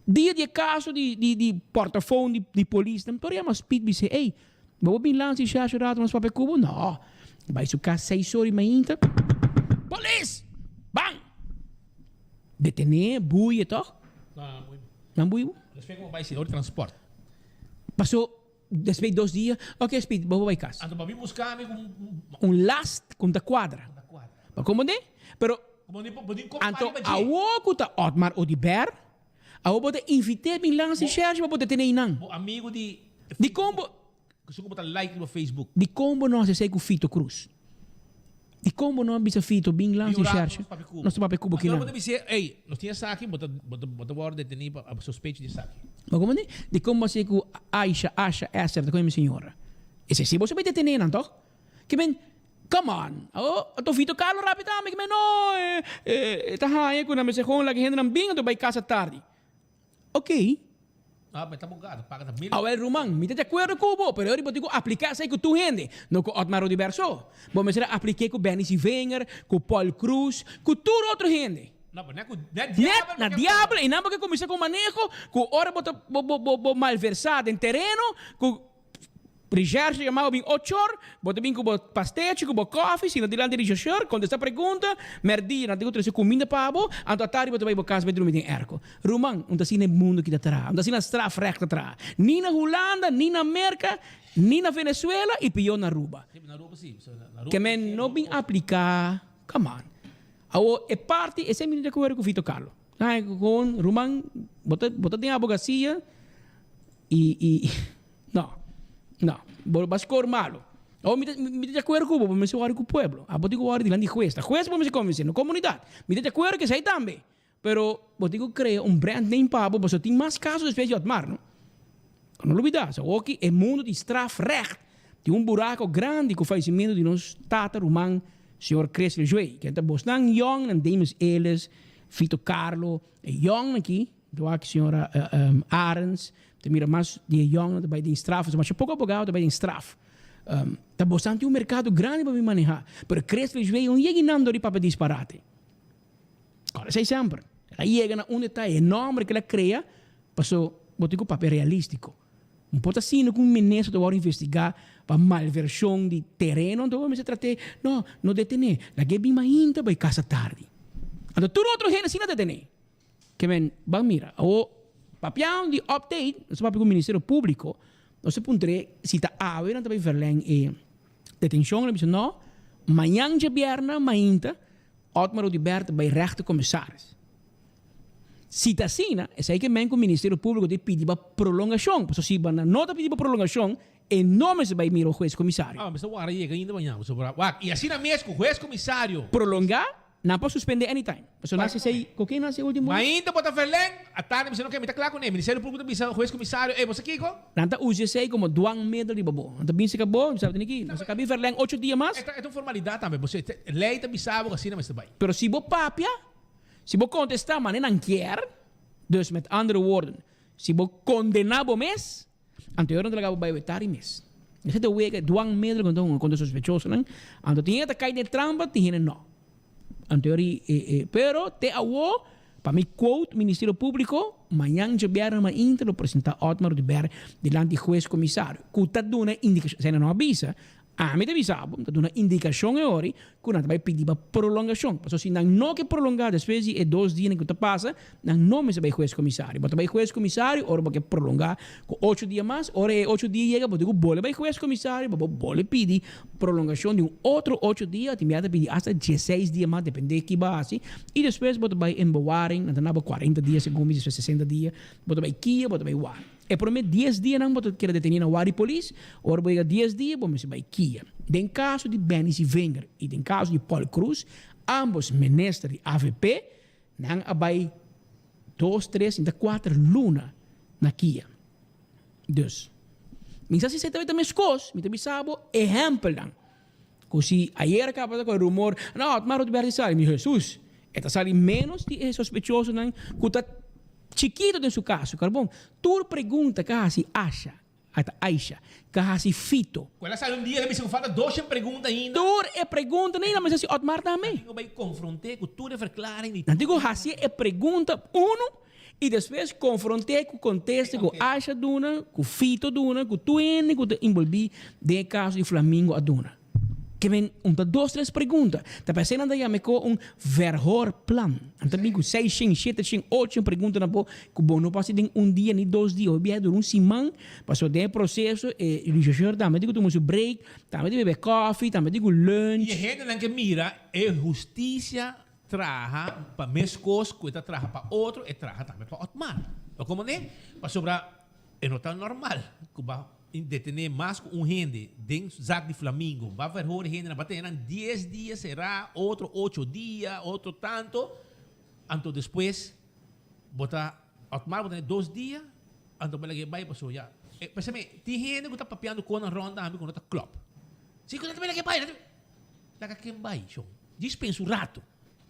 Dia di e kaso di di di portafon di di polis nan por yama Speed bis'é ey bo por bin lansa e shasha un rato nos papia ku bo? No, bai su kas seis ora y mainta Polis! Ban! Detené, buye toch? Nan buye bo? Despues ku bo bai si ora di transport. Paso despues dos dia, ok Speed bo por bai kas. Anto bo a bin buska mi ku un. Un last ku no ta kuadra. Bo komprendé? Pero Anto awor ku ta Otmar Oduber, awor bo ta invit'é bin lansa di Shershi pa bo detené einan. Bo amigu di. Dikon bo. Esun ku bo ta like riba Facebook. Dikon bo no hasi esei ku Fito Cruz? Dikon bo no a bisa Fito bin lansa di Shershi? Nos ta papia ku bo kinan. Anto bo ta bis'é, ey, nos tin esaki, bo ta bo ta wòrdu detení pa sospecho di esaki. Bo komprendé? Dikon bo hasi ku Aisha, Asha, Esther, ta kohe mi señora? Esei si bo sa bai detené nan, tòg? Ke men, come on! Oh, anto Vito Carlo rapi tambe, ke men, no, e, e ta haña ku nan mester gewoon laga hendenan bin anto bai kasa tardi. Ok. Ah, pero ta abogado, paga ta mil. Awel ruman, mi ta di akuerdo ku bo, pero ora bo tin ku apliká esei ku tur hende, no ku Otmar Oduber so. Bo mester a aplik'é ku Benny Sievinger, ku Paul Croes, ku tur otro hende. No, pero net ku, net diabel Net na diabel, einan bo ke kuminsá ku maneho, ku ora bo ta, bo, bo, bo, bo malversá den tereno, ku Recherche yama bo bin ochor, bo ta bin ku bo pastechi, ku bo kofi, sinta dilanti di rechercheur, kontesta pregunta, merdia nan tin ku trese kuminda pa bo, anto atardi bo ta bai bo kas bai drumi den airco. Ruman, un ta asina e mundu ki ta traha, un ta asina strafrecht ta traha. Ni na Hulanda, ni na Merka, ni na Venezuela i pió na Aruba. Ke men no bin apliká, come on. Awor e parti, esei mi no ta akuerdo ku Vito Carlo. Gewoon, ruman, bo ta bo ta den abogasia i i. No, no, bo ba score malo. Awor mi ta, mi ta di acuerdo cu bo, bo mester wòrdu cu pueblo. Abo tin cu wòrdu dilanti di hues. Ta hues bo mester convence, no comunidad. Mi ta di acuerdo cu esey tambe. Pero bo tin cu crea un brand name pa bo, pasobra tin mas caso despues di Otmar, no? No lubida, so awoki e mundo di strafrecht tin un buraco grandi cu fallecimiento di nos tata, ruman, señor Chris Lejuey. Ken ta bosnan yongnan, Demus Ellis, Vito Carlo, e yongnan aki, Dor aki señora Arends ta mira mas di e yòngnan ta bai den straf, pasobra masha poko abogado ta bai den straf. Ta bosan tin un merkado grandi pa bin manehá, pero Chris Lejuey un yega nan dor di papia disparate. Kòrda esei semper. El a yega na un detaye, e nòmber ku el a krea, paso bo tin ku papia realístiko. Un por ta asina ku un minister ta wòrdu investigá pa malvershon di tereno, anto bo mester trat'é, no, no detené, lag'é bin mainta bai kasa tardi. Anto tur otro hende asina detené. Ke men ban mira. Awor, papiando di update, nos a papia ku Ministerio Públiko, nos a puntr'é si ta awe nan ta bai verleng e detenshon, nan a bisa no, mañan djabièrnè mainta Otmar Oduber ta bai rechtercommissaris. Si ta asina, esei ke men ku Ministerio Públiko ta pidi pa prolongashon, pasobra si nan no ta pidi pa prolongashon, e no mester bai mira un hues komisario. Ah, mester wara yega ainda mañan, pasobra wak, i asina mes ku hues komisario. Prolongá Nan por suspende anytime. Pasobra nan hasi esei, ku ken nan hasi e ultimo? Ma ainda bo ta verleng, a tarde mi bisa no ke, mi ta kla kuné. Ministerio Públiko ta bisa hues komisario, ey bo sa kiko? Nan ta usa esei komo dwangmiddel riba bo. Nan ta bin seka bo, mi sa tene ki, nos a kabi verleng ocho dia mas. E ta un formalidat tambe, bo sa, lei ta bisa bo ku asina mester bai. Pero si bo papia, si bo kontestá manera nan kier, dus met andere woorden, si bo kondená bo mes, Anto e ora nan ta laga bo bai wetari mes. Esei ta wega dwangmiddel ku nan ta hunga kontra sospechosonan. Anto tin hende ta kai den e trampa, tin hende no. Anto e ora e e pero te awo, pa mi quote Ministerio Públiko, mañan djabièrnè mainta lo presentá Otmar Oduber dilanti hues komisario ku ta duna indikashon. Esei nan no a bisa. Ami ta bisa bo, mi ta duna indikashon e ori ku nan ta bai pidi pa prolongashon. Pasobra si nan no ke prolongá despues di e dos dianan ku ta pasa, nan no mester bai hues komisario. Bo ta bai hues komisario ora bo ke prolongá ku ocho dia mas. Ora e ocho dia yega bo tin ku bole bai hues komisario pa bo bole pidi prolongashon di un otro ocho dia, tin bia ta pidi asta dieseis dia mas depende ki bo a hasi. I despues bo ta bai en bewaring, nan ta na bo kuarenta dia segun mi, despues sesenta dia bo ta bai kia, bo ta bai wak. E prome dies dianan bo ta keda deteni na wari polis, ora bo yega dies dia bo mester bai kia. Den kaso di Benny Sievinger i den kaso di Paul Croes, ambos minister di avp, nan a bai dos, tres i ta kuater luna na kia. Dus, mi sa si esei ta meskos, mi ta bisa bo ehèmpelnan. Ku si ayer kaba ta ku e rumor, no, Otmar Oduber di sali, mi Hesus, e ta sali ménos di e sospechosonan ku ta chikito den su kaso. Karbon, tur pregunta ka hasi Asha, ata Aisha, ka hasi Fito. Ku el a sali un dia, el a bisa ku falta doshen pregunta ainda. Tur e preguntanan ainda mester hasi Otmar tambe. Nan tin ku bai konfront'é ku tur e verklaring di Nan tin ku hasi e pregunta unu I despues konfront'é ku kontesta ku Asha duna, ku Fito duna, ku tur hende ku ta inbolbí den e kaso di Flamingo a duna. Ke men un ta dos tres pregunta. Ta p'esei nan ta yama e ko un verhoorplan. Nan ta bin ku seishen, sheteshen, ocho pregunta na bo ku bo no por hasi den un dia ni dos dia. Hopi biaha dura un siman pasobra den e proseso e rechercheur tambe tin ku tuma su break, tambe tin ku bebe kòfi, tambe tin ku lunch. I e hendenan ke mira e hustisia Traha pa meskos ku e ta traha pa otro, e traha tambe pa Otmar. Bo komprendé? Pasobra e no ta normal ku ba detené mas ku un hende den zak di Flamingo. Ba verhoor hendenan, ba tene nan dies dia será, otro ocho dia, otro tanto. Anto despues bo ta Otmar bo tene dos dia, anto bo lag'é bai pasobra ya. Pensami, tin hende ku ta papiando konan rònt ami ku no ta klòp. Si ku nan ta bai lag'é bai. Laga ken bai, shon. Djis pensa un ratu.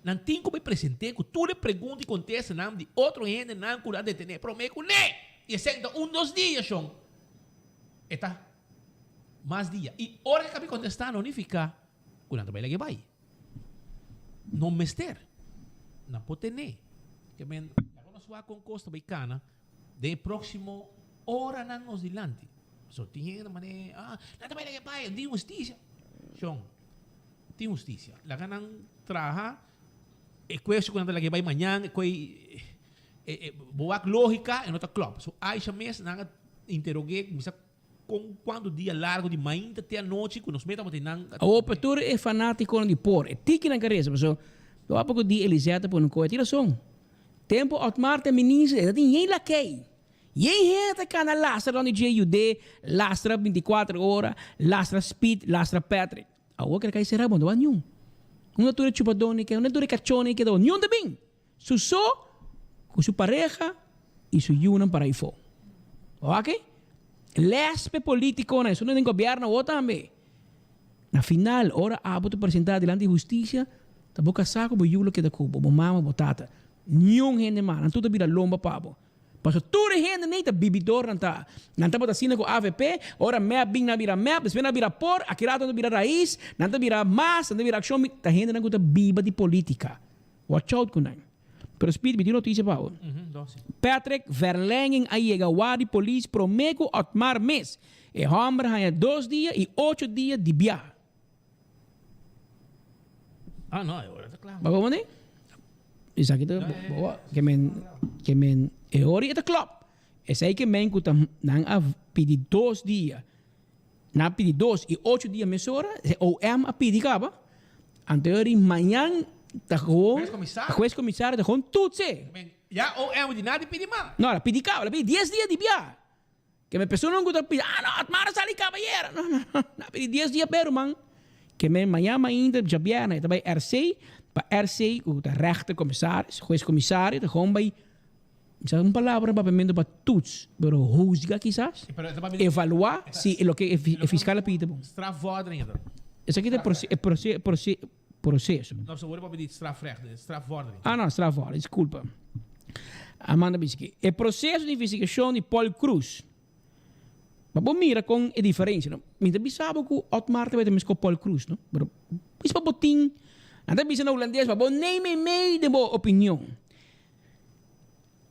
Nan tin ku bai present'é ku tur e pregunta i kontestanan di otro hendenan ku a detené promé ku ne. I esei ta un dos dia, shon. E ta mas dia. I ora ke kabi kontestá no nifiká ku nan ta bai lag'é bai. No mester. Nan por tené. Ke men, laga nos wak kon kos ta bai kana den e próksimo oranan nos dilanti. So tin hende manera, ah, nan ta bai lag'é bai, tin hustisia. Shon, tin hustisia. Laga nan traha e kuestion ku nan ta lag'é bai mañan, e koi e bo wak lógika e no ta klòp. So Aisha mes nan a interog'é kuminsá kon kuantu dia largu di mainta te anochi ku nos mes tabatin nan. Awor pa tur e fanátikonan di por e tikinan ka resa pasobra lo a poko di Elisette a pone un koe tin rason. Tempu Otmar ta minister e ta tin yen lakei. Yen hende ta kana lastra rond di dje yud'é, lastra binticuater ora, lastra Speed, lastra Patrick. Awor keda kai sera bo no ta wak niun. Unda tur e chupadónan keda, unda tur e kachónan keda, niun ta bin. Su so ku su pareha i su yunan para ifó. Bo wak ei? Lès p'e polítikonan, esun den gobièrnu awor tambe. Na final, ora abo ta presentá dilanti di hustisia, ta bo kasá ku bo yu lo keda ku bo, bo mama, bo tata. Niun hende mas, nan tur ta bira lomba pa bo. Pasobra tur e hende nei ta bibidornan ta. Nan tabata asina ku avp, ora mep bin nan a bira mep, despues nan a bira por, aki rato nan ta bira rais, nan ta bira mas, nan ta bira akshon, ta hendenan ku ta biba di politika. Watch out ku nan. Pero Speed, mi tin notisia pa bo. Patrick Verlenging a yega wak di polis promé ku Otmar mes. E hòmber haña dos dia i ocho dia di biaha. Ah, no, e ora ta kla. Ba como ne? Esaki ta boa, ke men ke men e ora e ta klop. Esei ke men ku ta nan a pidi dos dia. Nan a pidi dos i ocho dia mesora, e OM a pidi kaba. Anto e ora mañan ta gewoon hues komisario ta gewoon toetse. Ya OM di nada pidi mas. No, a pidi kaba, a pidi dies dia di bia. Ke me personan ku ta pidi, ah no, Otmar a sali kaba ayera. No, no, no, nan a pidi dies dia pero man. Ke men mañan mainta djabièrnè e ta bai RC, pa RC ku ta rechter komisaris, hues komisario ta gewoon bai, mi sa un palabra na papiamentu pa toets, pero huzga kisas, evaluá si loke e fiskal a pidi ta bon. Strafvordering e ta. Esaki ta e proseso. No, so worde papia di strafrecht, strafvordering. Ah no, strafvordering, disculpa. Amanda bisa aki, e proseso di investigashon di Paul Croes. Ma bo mira kon e diferensia, no? Mi ta bisa bo ku Otmar ta beta mes ku Paul Croes, no? Pero bisa pa bo tin, nan ta bisa na hulandes pa bo neem e mee den bo opinion.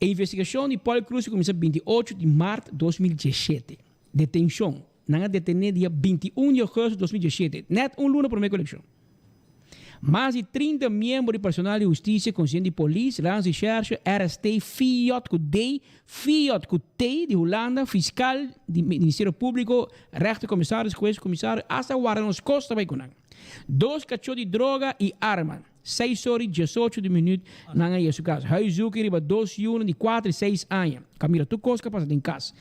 E investigashon di Paul Croes a kuminsá 28 di mart 2017. Detenshon. Nan a detené dia 21 di augustus 2017, net un luna promé ku elekshon. Mas di 30 miembro di personal di hustisia konsistente di polis, Landsrecherche, RST, FIOD ku D, FIOD ku T di Hulanda, fiskal di Ministerio Públiko, rechtercommissaris, huescommissaris, asta warda nos kos ta bai ku nan. Dos kachó di droga i arma. Seis ora i diesocho di minüt nan a yega su kas. Huiszoeking riba dos yunan di kuater i seis aña. Ka mira tur kos ku a pasa den kas.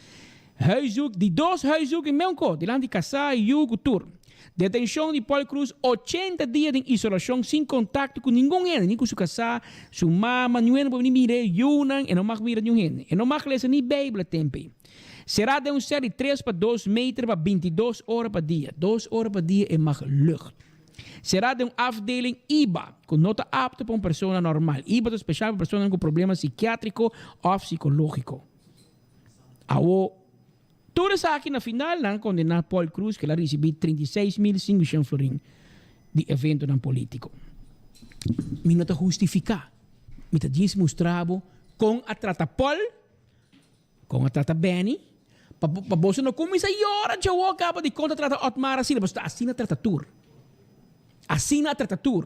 Huiszoek, di dos huiszoeking meun ko, dilanti kasá, yu ku tur. Detenshon di Paul Croes ochenta dia den isolashon sin kontakto ku ningun hende, ni ku su kasá, su mama, niun hende por bini mir'é, yunan, e no mag mira niun hende. E no mag lesa ni Beibel e tempu ei. Será den un sèl di tres pa dos meter pa bintidos ora pa dia. Dos ora pa dia e mag lucht. Será den un afdeling iba, ku no ta apto pa un persona normal. Iba ta speshal pa personanan ku problema sikiátriko òf sikológiko. Awo, tur esaki na final nan a kondená Paul Croes ku el a risibí 36.500 florin di eventonan polítiko. Mi no ta hustifiká. Mi ta djis mustra bo kon a trata Paul. Kon a trata Benny? Pa pa boso no kuminsá yora djawo kaba di kon ta trata Otmar asina, pasobra ta asina trata tur. Asina a trata tur.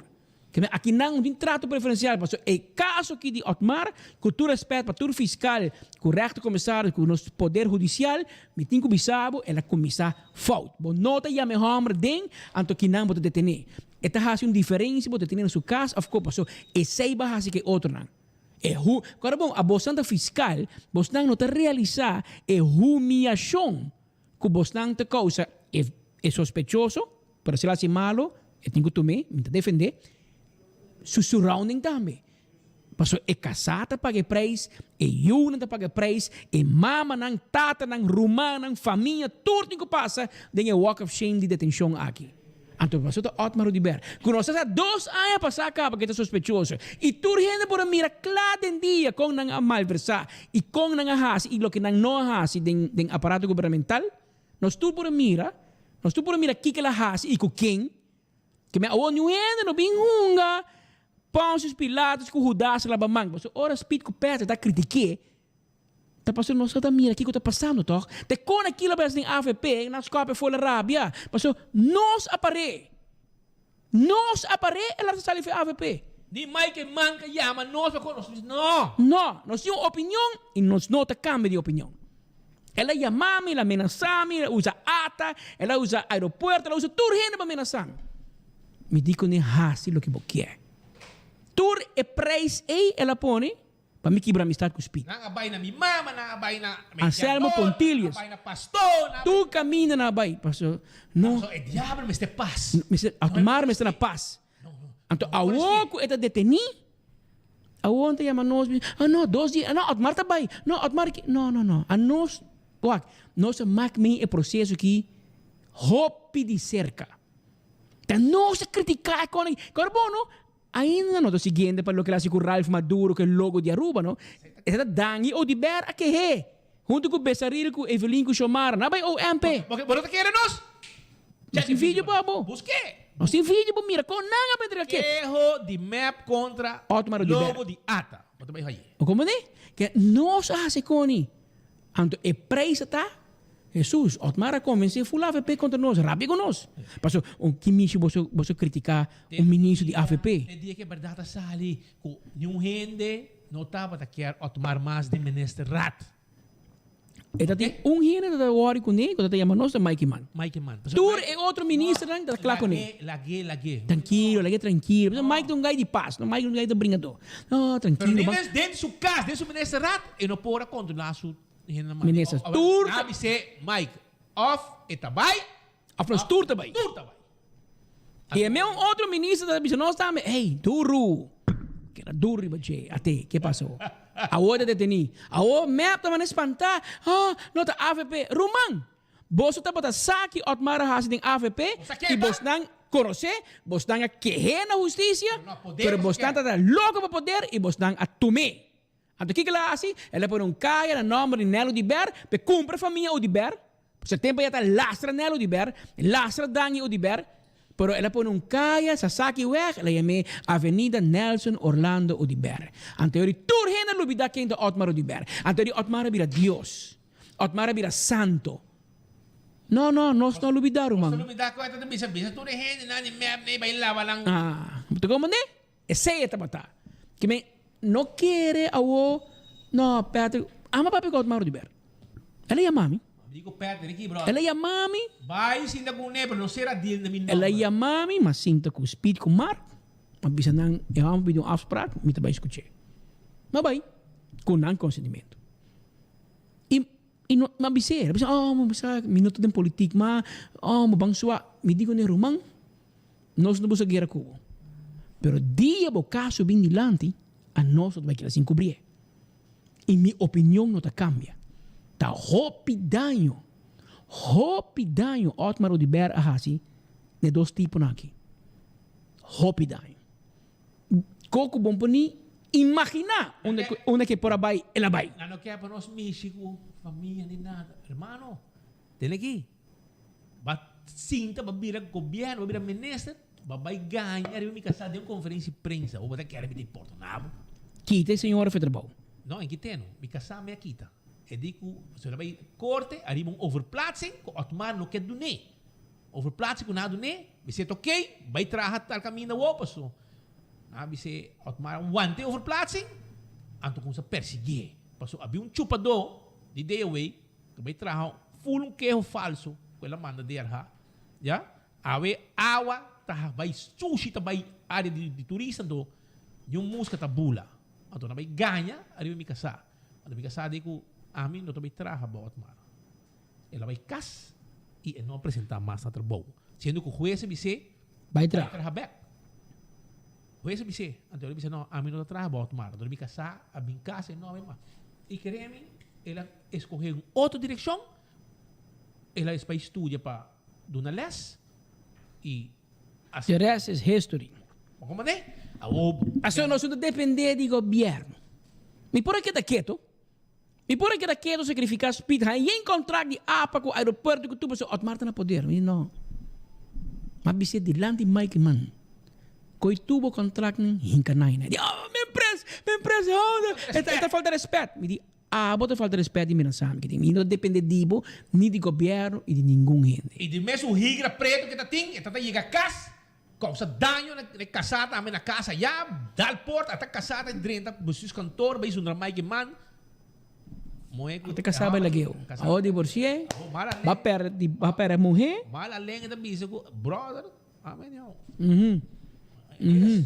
Ke men akinan no tin trato preferensial, pasobra e kaso aki di Otmar, ku tur rèspèt pa tur fiskal, ku rèchterkommissaris, ku nos poder hudisial, mi tin ku bisa bo, el a kuminsá fout. Bo no ta yama e hòmber den, anto kinan bo ta detené. E ta hasi un diferensia bo detené na su kas òf ko, pasobra esei bo a hasi ku e otronan. E hu, Kòrda bon, abosnan ta fiskal, bosnan no ta realisá e humiashon ku bosnan ta kousa e e sospechoso, pero si el hasi malu, e tin ku tum'é, mi ta defend'é, su surrounding tambe. Pasobra e kasá ta paga e preis, e yunan ta paga e preis, e mamanan, tatanan, rumannan, famia, tur tin ku pasa den e walk of shame di detenshon aki. Anto paso ta Otmar Oduber, ku nos a sa dos aña pasá kaba ku e ta sospechoso i tur hende por a mira kla den dia kon nan a malversá i kon nan a hasi i loke nan no a hasi den den aparato gubernamental. Nos tur por a mira, nos tur por a mira kiko el a hasi i ku ken. Ke men awor niun hende no bin hunga Pontius Pilatus ku Hudas laba man. Pasobra ora Speed ku Peter ta kritik'é, Ta pasobra nos no ta mira kiko ta pasando tòg. Te kon a kila bes den avp nan skòp e fola rabia. Pasobra nos a par'é. Nos a par'é e laat sali for avp. Ni Mike Eman ka yama nos pa konos nos no. No, nos tin un opinion i nos no ta kambia di opinion. El a yama mi, el a menasá mi, el a usa ata, el a usa aeropuerto, el a usa tur hende pa menasá mi. Mi di kuné hasi loke bo kier. Tur e preis ei el a pone. Pa mi kibra amistad ku Speed. Nan a bai na mi mama, nan a bai na Anselmo mediador, nan a Pontilius. bai na pastor, nan a bai. Tur kaminda nan a bai. Paso no. Paso e diabel mester pas. Mester, Otmar mester na pas. Anto awor ku e ta detení, awor nan ta yama nos, ah no, dos dia, no, Otmar ta bai, no, Otmar ki, no, no, no. Anos, wak, nos a mak mei e proseso aki hopi di serka. Ta nos a kritiká e kòne, kòrda bon no, Ainda no ta siguiente pa loke el hasi ku Ralph Maduro ku e logo di Aruba no. Esei ta Dangui Oduber a keh'é huntu ku Besaril ku Evelyn ku Xiomara. Nan a bai OMP. Bo no ta kere nos? Nos tin video pa bo. Busk'é. Nos tin video pa mira kon nan a entrega ke. Keho di mep kontra Otmar Oduber. logo di ata. Bo ta bai haye. Bo komprende? Ke nos a hasi koni. Anto e prijs a ta, Hesus, Otmar a konvensé ful avp kontra nos, rabia ku nos. Paso, un ki mishi boso boso kritiká un ministro di avp? E dia ku e bèrdat a sali ku niun hende no tabata kier Otmar mas den ministerraad. E ta tin un hende ta ta wòri kuné ku ta ta yama nos ta Mike Eman. Mike Eman. Tur e otro ministernan ta ta kla kuné. Lag'é, lag'é, lag'é. Trankilo, lag'é trankilo. Pasobra Mike ta un gai di pas, no? Mike ta un gai ta bringadó. No, Pero trankilo. ni mes den su kas, den su ministerraad, e no por a kontrolá su hendenan mas. Ministers, tur Nan a bis'é, Mike, òf e ta bai, Òf nos tur ta bai. Tur ta bai. I e meun otro minister ta bisa nos tambe, Ey, duru! Keda duru riba dje. At'é, ke pasó? Awor ta detení. Awor mep ta manda spantá. Ah, no ta avp. Ruman, boso tabata sa ki Otmar a hasi den avp i bosnan konosé, bosnan a keh'é na hustisia, pero bosnan tabata loko pa poder i bosnan a tum'é. Anto kiko el a hasi? El a pone un kaya na nòmber di Nel Oduber pa e kumpra famia Oduber. Pasobra e tempu ya ta lastra Nel Oduber, lastra Dangui Oduber. Pero el a pone un kaya, Sasaki Weg, el a yam'é Avenida Nelson Orlando Oduber. Anto yori tur hende a lubidá ken ta Otmar Oduber. Anto yori Otmar a bira Dios. Otmar a bira santo. No, no, nos no lubida, ruman. Nos lubida cu e ta bisa, bisa tur e hendenan di mep nei bay laba nan. Ah, bo ta comprende? Esey e tabata. Ke men no kere awo, no, Patrick, ama papia cu Otmar Oduber. El a yama mi. Mi di cu Patrick, Ricky, brother. El a yama mi. Bay sinta cu ne, pero no cera deal na mi nomber. El a yama mi, m'a sinta cu Speed cu Mark. M'a bisa nan, e homber pidi un afspraak, mi ta bay scuch'e. M'a bay, cu nan consentimento. Y Y no, m'a bis'é, el a bisa, oh, mi sa, mi no ta den politik, ma, oh, bo ban sua. Mi di kuné, ruman, nos no buska guera ku bo. Pero dia bo kaso bin dilanti, anos no ta bai keda sin kubrié. Y mi opinion no ta kambia. Ta hopi daño, hopi daño Otmar Oduber a hasi n'e dos tiponan aki. Hopi daño. Koko bon por ni imaginá unda ku unda ke por a bai, el a bai. Nan no ke pa nos mishi ku famia ni nada. Hermano, tene aki. Ba sinta, ba bira gobierno, ba bira minister, ba bai gaña riba mi kasá den un konferensia di prensa. Bo ta kere mi ta importuná bo? Kita e señora for trabou. No, en kit'é no. Mi kasá mi a kita. E di ku pasobra el a bai korte ariba un overplaatsing ku Otmar no ke dun'é. Overplaatsing ku nan a dun'é, mi sê ta okey, bai traha tal kaminda awor paso. Nan a bis'é Otmar a wanta e overplaatsing, anto kumsa persiguié. Paso habia un chupadó di DOW ku bai traha ful un keho falso ku el a manda DRH, ya. Awe awa ta bai sushi ta bai área di turista anto niun muska ta bula. Anto nan bai gaña ariba mi kasá. Anto mi kasá di ku ami no ta bai traha bo Otmar. El a bai kas i e no a presentá mas na trabou. Siendo ku hues a bis'é, Bai traha. Bai traha bèk. Hues a bis'é. Anto el a bisa, No, ami no ta traha bo Otmar. Anto mi kasá a bin kas e no a bai mas. I kere mi, el a eskohé un otro direkshon. El a bai studia pa duna lès i The rest is history. Bo komprendé? Awor. Aso nos no ta dependé di gobièrnu. Mi por a keda keto. Mi por a keda keto sacrifica Speed haña yen contract di apa cu aeropuerto cu tur pasobra Otmar ta na poder. Mi di no. M'a bis'é dilanti Mike man. Koy tur bo contractnan hinca naina. Di oh mi empresa, mi empresa oh e ta falta respet. Mi di abo ta falta respet di menasa mi. Mi no ta depende di bo ni di gobierno y di ningun hende. Y di mes un higra preto ke ta tin e ta ta yega cas Causa daño na e casá tambe na casa ya dal porta ata casá ta drenta bestuurskantoor bay zundra Mike man moe cu Ata casá bay lageo awor divorcié ba perde ba perde muhe. Mala lenga ta bisa cu brother amen yo.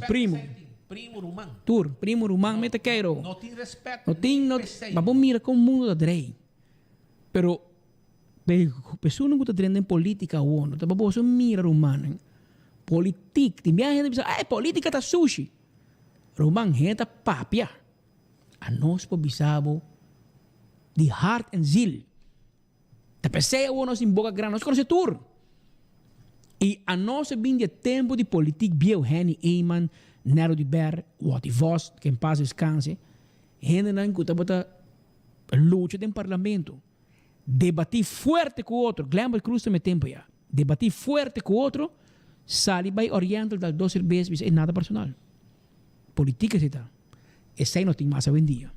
Primo. Primo ruman. Tur primo ruman mete keiro. No tin respet. No tin no ma bo mira con mundo ta drei pero. Personan ku ta drenta den politika awor no ta pa boso mira rumannan. Politik, tin bia hende bisa, ay politika ta sushi. Ruman, hende ta papia. Anos por bisa bo di hart en ziel. Ta p'esei awor nos tin boka grandi, nos konosé tur. I anos a bin di e tempu di politik bieu, Henny Eman, Nero di Ber, Watty Vos, ke en pas deskanse. Hendenan ku tabata lucha den parlamento. Debatí fuerte ku otro, Glenbert Cruz ta me tempu ya. Debatí fuerte ku otro, sali bai Oriental dal dos serbes bisa e nada personal. Politica esei ta. Esei no tin mas awendia.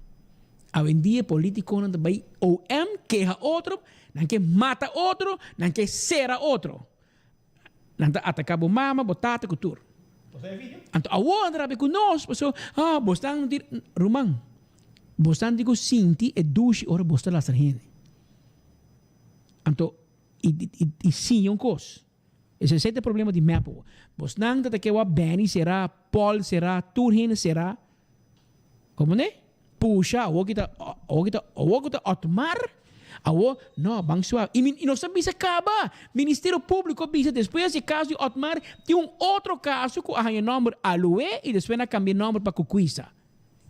Awendia e politiconan ta bai OM keha otro, nan ke mata otro, nan ke sera otro. Nan ta ataka bo mama, bo tata ku tur. Anto awor nan ta rabia ku nos pasobra ah bosnan no tin ruman bosnan tin ku sinti e dushi ora bos ta lastra hende. Anto i i siña un kos. Esei ta e problema di mep awor. Bosnan ta ta ke wak Benny sera, Paul sera, tur hende sera. Komo ne? Pusha, awor ki ta, awor ki ta, awor ku ta Otmar, awor, no, ban suave. I mi, i nos a bisa kaba, Ministerio Públiko a bisa despues di e kaso di Otmar, tin un otro kaso ku a haña nòmber Aloe i despues nan a kambia e nòmber pa Kukuisa.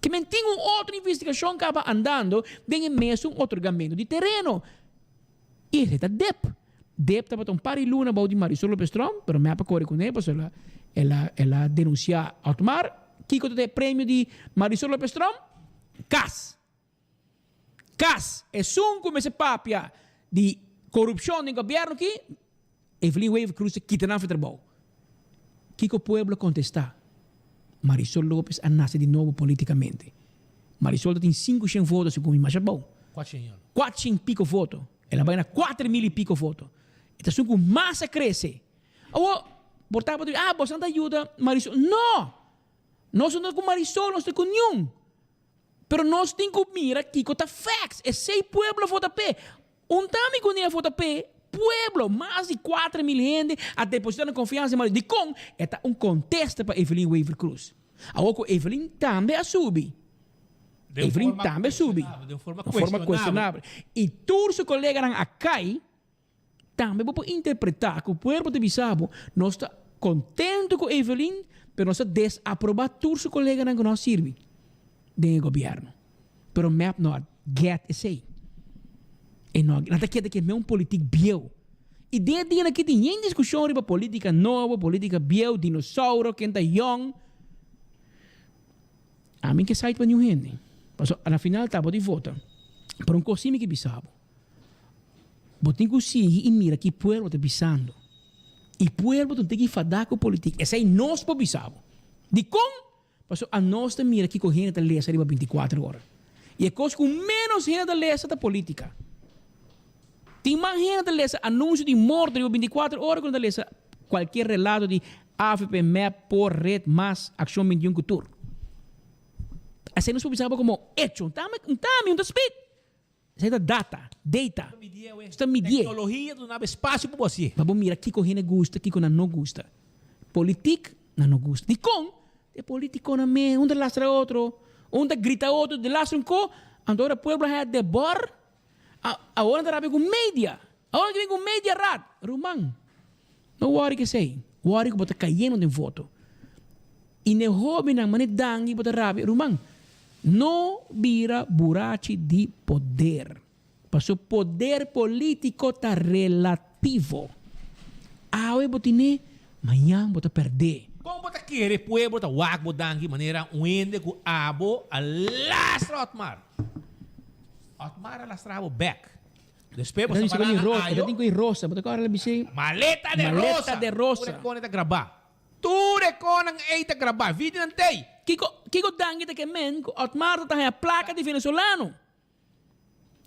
Ke men tin un otro investigashon kaba andando den e mesun otorgamentu di tereno. I esei ta dep. Dep tabata un par di luna bou di Marisol Lopez Tromp, pero mep a kore kuné pasobra el a el a denunsiá Otmar. Kiko ta e premio di Marisol Lopez Tromp? Kas. Kas. Esun ku mester papia di korupshon den gobièrnu aki, Evelyn Wever Croes ta kita nan for trabou. Kiko pueblo a kontestá? Marisol Lopez a nase di nobo politikamente. Marisol ta tin 500 voto segun mi masha bou. Kuatshen 400 piko voto. El a bai na 4000 i piko voto. E ta esun ku mas a krese. Awor, por ta bo ta ah, boso ta yuda Marisol. No! Nos no ta ku Marisol, nos ta ku niun. Pero nos tin ku mira kiko ta facts. Esei pueblo a vota p'e. Un ta mi ku ni a vota p'e pueblo. Mas di 4000 hende a deposita nan konfiansa den Marisol. Dikon? E ta un kontesta pa Evelyn Wever-Croes. Awor ku Evelyn tambe a subi. Evelyn tambe a subi. Den forma forma cuestionabel. I tur su koleganan a kai. Tambe bo por interpreta ku pueblo ta bisa bo, nos ta kontentu ku Evelyn, pero nos ta desaproba tur su koleganan ku no a sirbi den e gobièrnu. Pero mep no a get esei. E no a, nan ta keda ke me un politik bieu. I den e dianan aki tin yen diskushon riba politika nobo, politika bieu, dinosauro, ken ta yòn. Ami ke sait pa niun hende. Pasobra na final ta bo di vota. Pero un kos si mi ke bisa bo. Bo tin ku sigui i mira ki pueblo ta bisando. I pueblo ta tin ki fadá ku politik. Esei nos por bisa bo. Dikon? Pasobra anos ta mira kiko hende ta lesa riba bintikuater ora. I e kos ku ménos hende ta lesa ta politika. Tin mas hende ta lesa anunsio di morto riba bintikuater ora ku nan ta lesa kualkier relato di avp, mep, por, red, mas, Akshon 21 ku tur. Esei nos por bisa bo komo echo. Un ta mi, un ta spit. Esei ta data, data. Nos ta midié. Tecnologia ta duna bo espacio pa bo hacié. Pa bo mira kico hende gusta, kico nan no gusta. Politic nan no gusta. Dicon? E politiconan mes, un ta lastra otro, un ta grita otro, de lastra un co, anto ora pueblo haya de bor, awor nan ta rabia cu media. Awor nan ta bin cu media raad. Ruman, no worry cu esei. Worry cu bo ta cayendo den voto. I n'e hóbennan manera dangi bo ta rabia, ruman, no bira burachi di poder, paso poder polítiko ta relativo. Awe bo tin'é, mañan bo ta pèrd'é. Kon bo ta kere pueblo ta wak bo danki manera un hende ku abo a lastra Otmar? Otmar a lastra bo bek. Despues bo ta para na ayo. Maleta de rosa. Maleta de rosa. Tur e kone ta grabá. Tur e konan ei ta grabá, videonan t'ei. Kiko kiko danki ta ke men ku Otmar ta haña plaka di venezolano?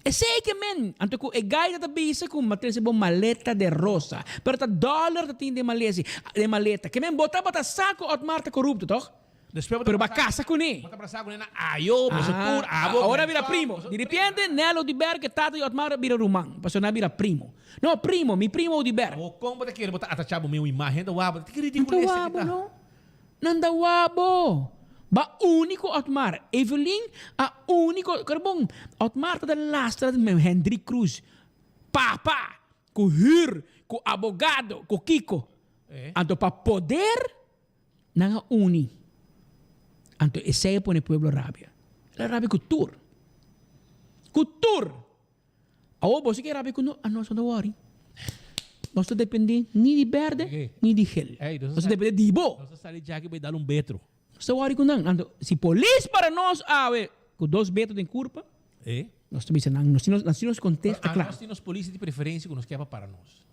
Esei ke men. Anto ku e gaita ta bisa ku ma trese bo maleta de rosa. Pero ta dollar ta tin den malesi den maleta. Ke men bo tabata sa ku Otmar ta korupto toch? Despues bo ta Pero bo a brasa kasa kuné. bo ta brasa kuné na ayo, boso tur, abo, Ahora a bira Nelson, primo. boso Di ripiente Nel Oduber ke tata di Otmar a bira ruman. Pasobra nan a bira primo. No, primo, mi primo Oduber. Awor kon bo ta kere bo ta atachá bo meu imagen? Ta wak bo ta ki Nan ta ridíkulo esaki wak bo, ta. no. Nan ta wak bo. Ba uni ku Otmar. Evelyn a uni ku, kor bon, Otmar ta ta lastra Hendrik Cruz. Papa, ku hür, ku abogado, ku kiko. Anto pa poder. Nan a uni. Anto esei a pone pueblo rabia. El a rabia ku tur. Ku tur! Awor boso ke rabia ku nos, anos no ta wòri. Nos ta dependé ni di bèrdè ni di gel. Nos ta dependé di bo. Nos ta sali djaki bai dal un betro. Nos ta wòri ku nan. Anto si polis para nos awe ku dos betro den kurpa, nos ta bisa nan, nos tin nos tin nos kontesta kla. Anos tin nos polis di preferensia ku nos ke pa para nos.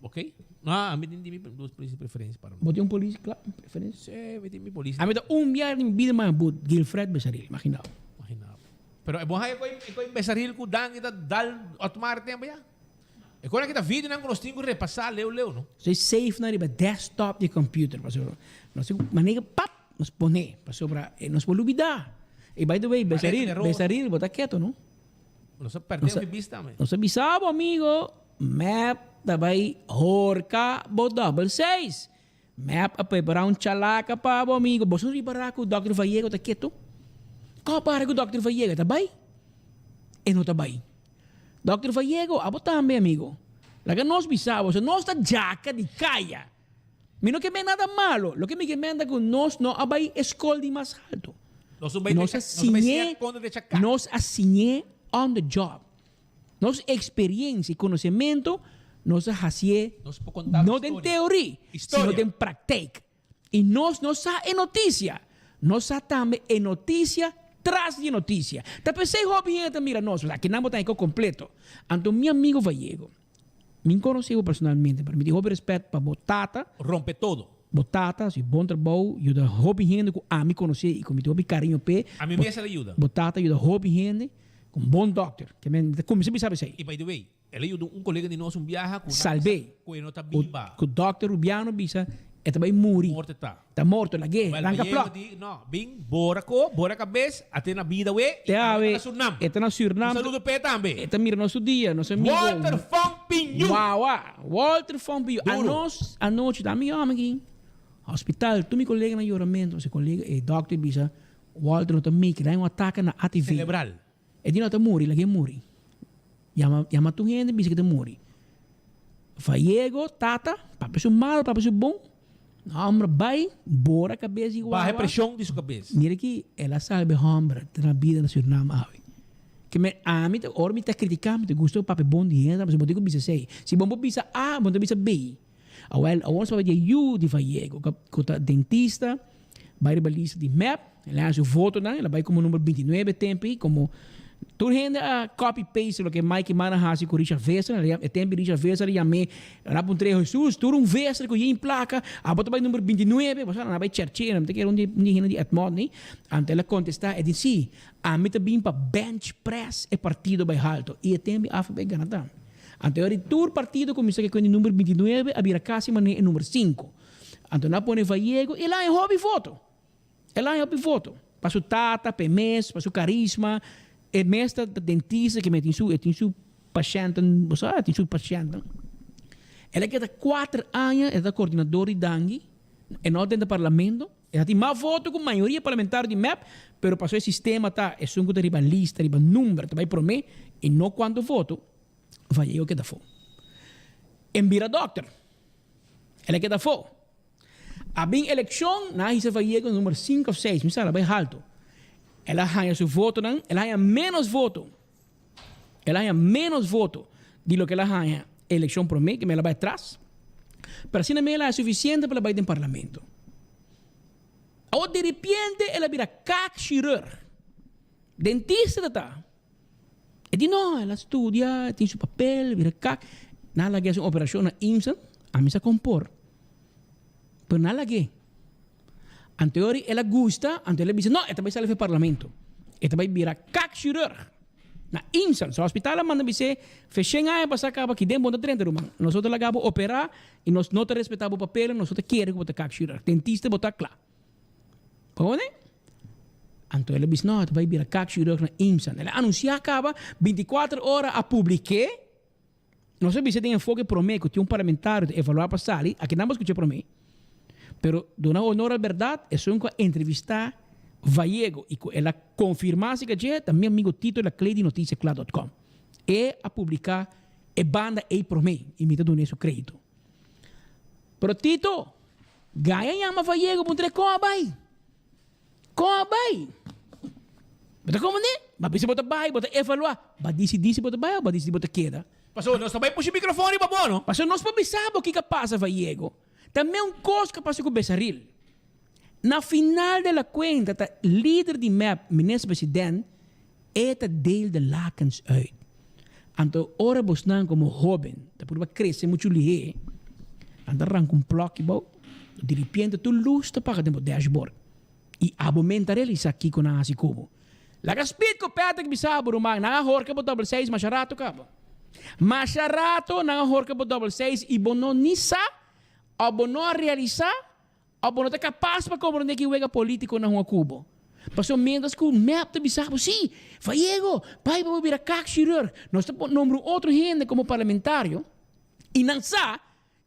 Ok? No, ami tin mi dos polis di preferencia para Bo tin un polis kla preferencia? Sí, mi tin mi polis. Ami ta un biaha di mi bida mas but Gilfred Besaril, imagina bo. Imagina bo. Pero e bon haya koy e koy Besaril ku Dangui ta dal Otmar tempo ya. E kona kita videonan ku nos tin ku repasa leu leu no. Soy safe nan riba desktop di computer pasobra nos tin ku manera pap nos pone pasobra nos por lubida. Y by the way Besaril Besaril bo ta keto no. Nos a perde hopi bista me. Nos a bisa bo amigo, mep ta bay horca bo double seis. Mep a prepara un chalaca pa bo amigo. Boso no ripara cu Dòkter Vallego ta keto? Como para cu Dòkter Vallego ta bay? E no ta bay. Dòkter Vallego, abo tambe amigo. Laga nos bisa bo, nos ta djaca di caya. Mi no ke men nada malo. Loke mi ke men ta ku nos no a bai e skol di mas haltu. Nos no bai Nos a drecha, nos no bai siñ'é, siña kon drecha kas. nos a siñ'é on the job. Nos eksperiencia i konosementu nos a hasié Nos por konta no den historia. teorí, Historia. sino den praktijk. I nos no sa e notisia. Nos sa tambe e notisia tras di e notisia. Ta p'esei hopi hende ta mira nos, pasobra akinan bo ta heko kompleto. Anto mi amigo Vallego, Mi conoce bo personalmente, pero mi tin hopi respet pa bo tata. Rompe todo. Bo tata haci bon trabou, yuda hopi hende cu ami conoce y cu mi tin hopi cariño p'e. Ami mes a yuda. Bo tata yuda hopi hende, cu un bon dokter. Ke men, mi ta cuminsa bisa esey. Y by the way. El a yuda un colega di nos un biaha cu Salb'é. Cu e no ta biba. Cu dokter Rubiano bisa e ta bay muri. Morto ta. Ta morto, lag'é, Wel, ranca Vallejo plok. di, no, bin, bora co, bora cabes, a te na bida we, Te y awe awe, ta na Surinam. e ta na Surinam. Un saludo p'e tambe. E ta mira nos tur dia, nos amigo. Walter Fong Pinyu. Wawa, Walter Fong Pinyu. Duro. Anos, anochi, ta mi hòmber aki, hospital, tur mi colega na yoramento, pasobra e colega, e dokter bisa, Walter no ta make, el a un atake na ATV. Cerebral. E di no ta muri, lag'é muri. Yama, yama tur hende bisa ku ta muri. Vallego, tata, papia su mal, papia su bon. Homber bai, bora kabes di Baha e wawa. preshon di su kabes. Mira ki el a salba e homber ta na bida na Surinam awe. Ke men ami ta, ora mi ta kritika mi ta gusta papia bon di hende, pasobra bo tin ku bisa esei. Si bo no por bisa A, bo no ta bisa B. Awel, awor nos papia di e yu di Vallego, ku ta dentista, bai riba lista di mep, el a haña su votonan, el a bai komo number bintinuebe tempu ei, komo tur hende a copy paste loke Mike Eman a hasi ku Richard Visser, el a e tempu Richard Visser a yam'é, el a puntr'é, Jesus, tur un Visser ku yen plaka, abo ta bai number bintinuebe? Bo sa, nan a bai cherch'é, nan ta kere un di un di hende di Edmond ei. Anto el a kontestá, e di, Sí, ami ta bin pa bench press e partido bai halto. I e tempu ei AFP gana tambe. Anto e ora di tur partido kuminsá ke kuenta e number bintinuebe a bira kasi manera e number sinku. Anto nan a pone Vallego y el a haña hopi voto. El a haña hopi voto. Pa su tata, pa e mes, pa su carisma. E mes ta dentista ke tin su, e tin su pashènten, bo sa, e tin su pashènten. El a keda kuater aña e ta coordinador di Dangui, e no a drenta parlamento. E ta tin mas voto ku mayoria parlamentario di mep, pero pasobra e sistema ta esun ku ta riba lista, riba number ta bai promé y no kuantu voto, Vallego keda afó. En bira dòkter. El a keda afó. A bin elekshon, nan a hisa Vallego na number sinku òf seis, mi sa, el a bai haltu. El a haña su votonan, el a haña ménos voto, el a haña ménos voto di loke el a haña elekshon promé, ke el a bai atras. Pero asina mi el a haña sufisiente pa el a bai den parlamento. Awor diripiente el a bira kaakchirurg. Dentista ta ta. E di no, el a studia, e tin su papel, bira kak. Nan a lag'é hasi un operashon na IMSA, ami sa kon por. Pero nan a lag'é. Anto e ora el a gusta, anto el a bisa, no, e ta bai sali for parlamento. E ta bai bira kakchirurg na IMSA. So hospital a manda bis'é, Feshen aña pasá kaba aki den bo no ta drenta ruman. Nos ta laga bo operá i nos no ta respetá bo papelnan, nos no ta kere ku bo ta kakchirurg. Dentista bo ta kla. Pone? Anto el a bisa, no, ta bai bira kaakchirurg na IMSA. El a anunsiá kaba, bintikuater ora a publik'é. Nos a bisa den enfoke promé ku tin un parlamentario ta evaluá pa sali, akinan bo a skucha promé. Pero duna honor al bèrdat, esun ku a entrevistá Vallego i ku el a konfirmá si ka dje, ta mi amigo Tito Laclay di noticiacla dot com. E a publiká e banda ei promé i mi ta dun'é su krédito. Pero Tito, Gaya yama Vallego puntra e kon a bai? Kon a bai? Bo ta komprendé? Bo a bisa bo ta bai, bo ta evaluá. Bo a disidí si bo ta bai òf bo a disidí bo ta keda? Pasobra nos ta bai pusha mikrofon riba bo, no? Pasobra nos por bisa bo kiko a pasa, Vallego. Ta meun kos ku a pasa ku Besaril. Na final de la kuenta ta lider di mep, minister president, e ta deel de lakens uit. Anto ora bosnan komo hoben ta purba krese muchu lihé, nan ta ranka un plòki bou, diripiente tur lus ta paga den bo dashboard i abo men ta realisá kiko nan a hasi ku bo. Laga Speed ku Patrick bisa bo ruman, nan a horka bo dòbel seis masha rato kaba. Masha rato nan a horka bo dòbel seis i bo no ni sa òf bo no a realisá Of bo no ta kapas pa komprondé ki wega polítiko nan hunga ku bo? Pasobra miéntras ku mep ta bisa bo, sí, Vallego, bai pa bo bira kaakchirurg, nos ta nombra un otro hende komo parlamentario, i nan sa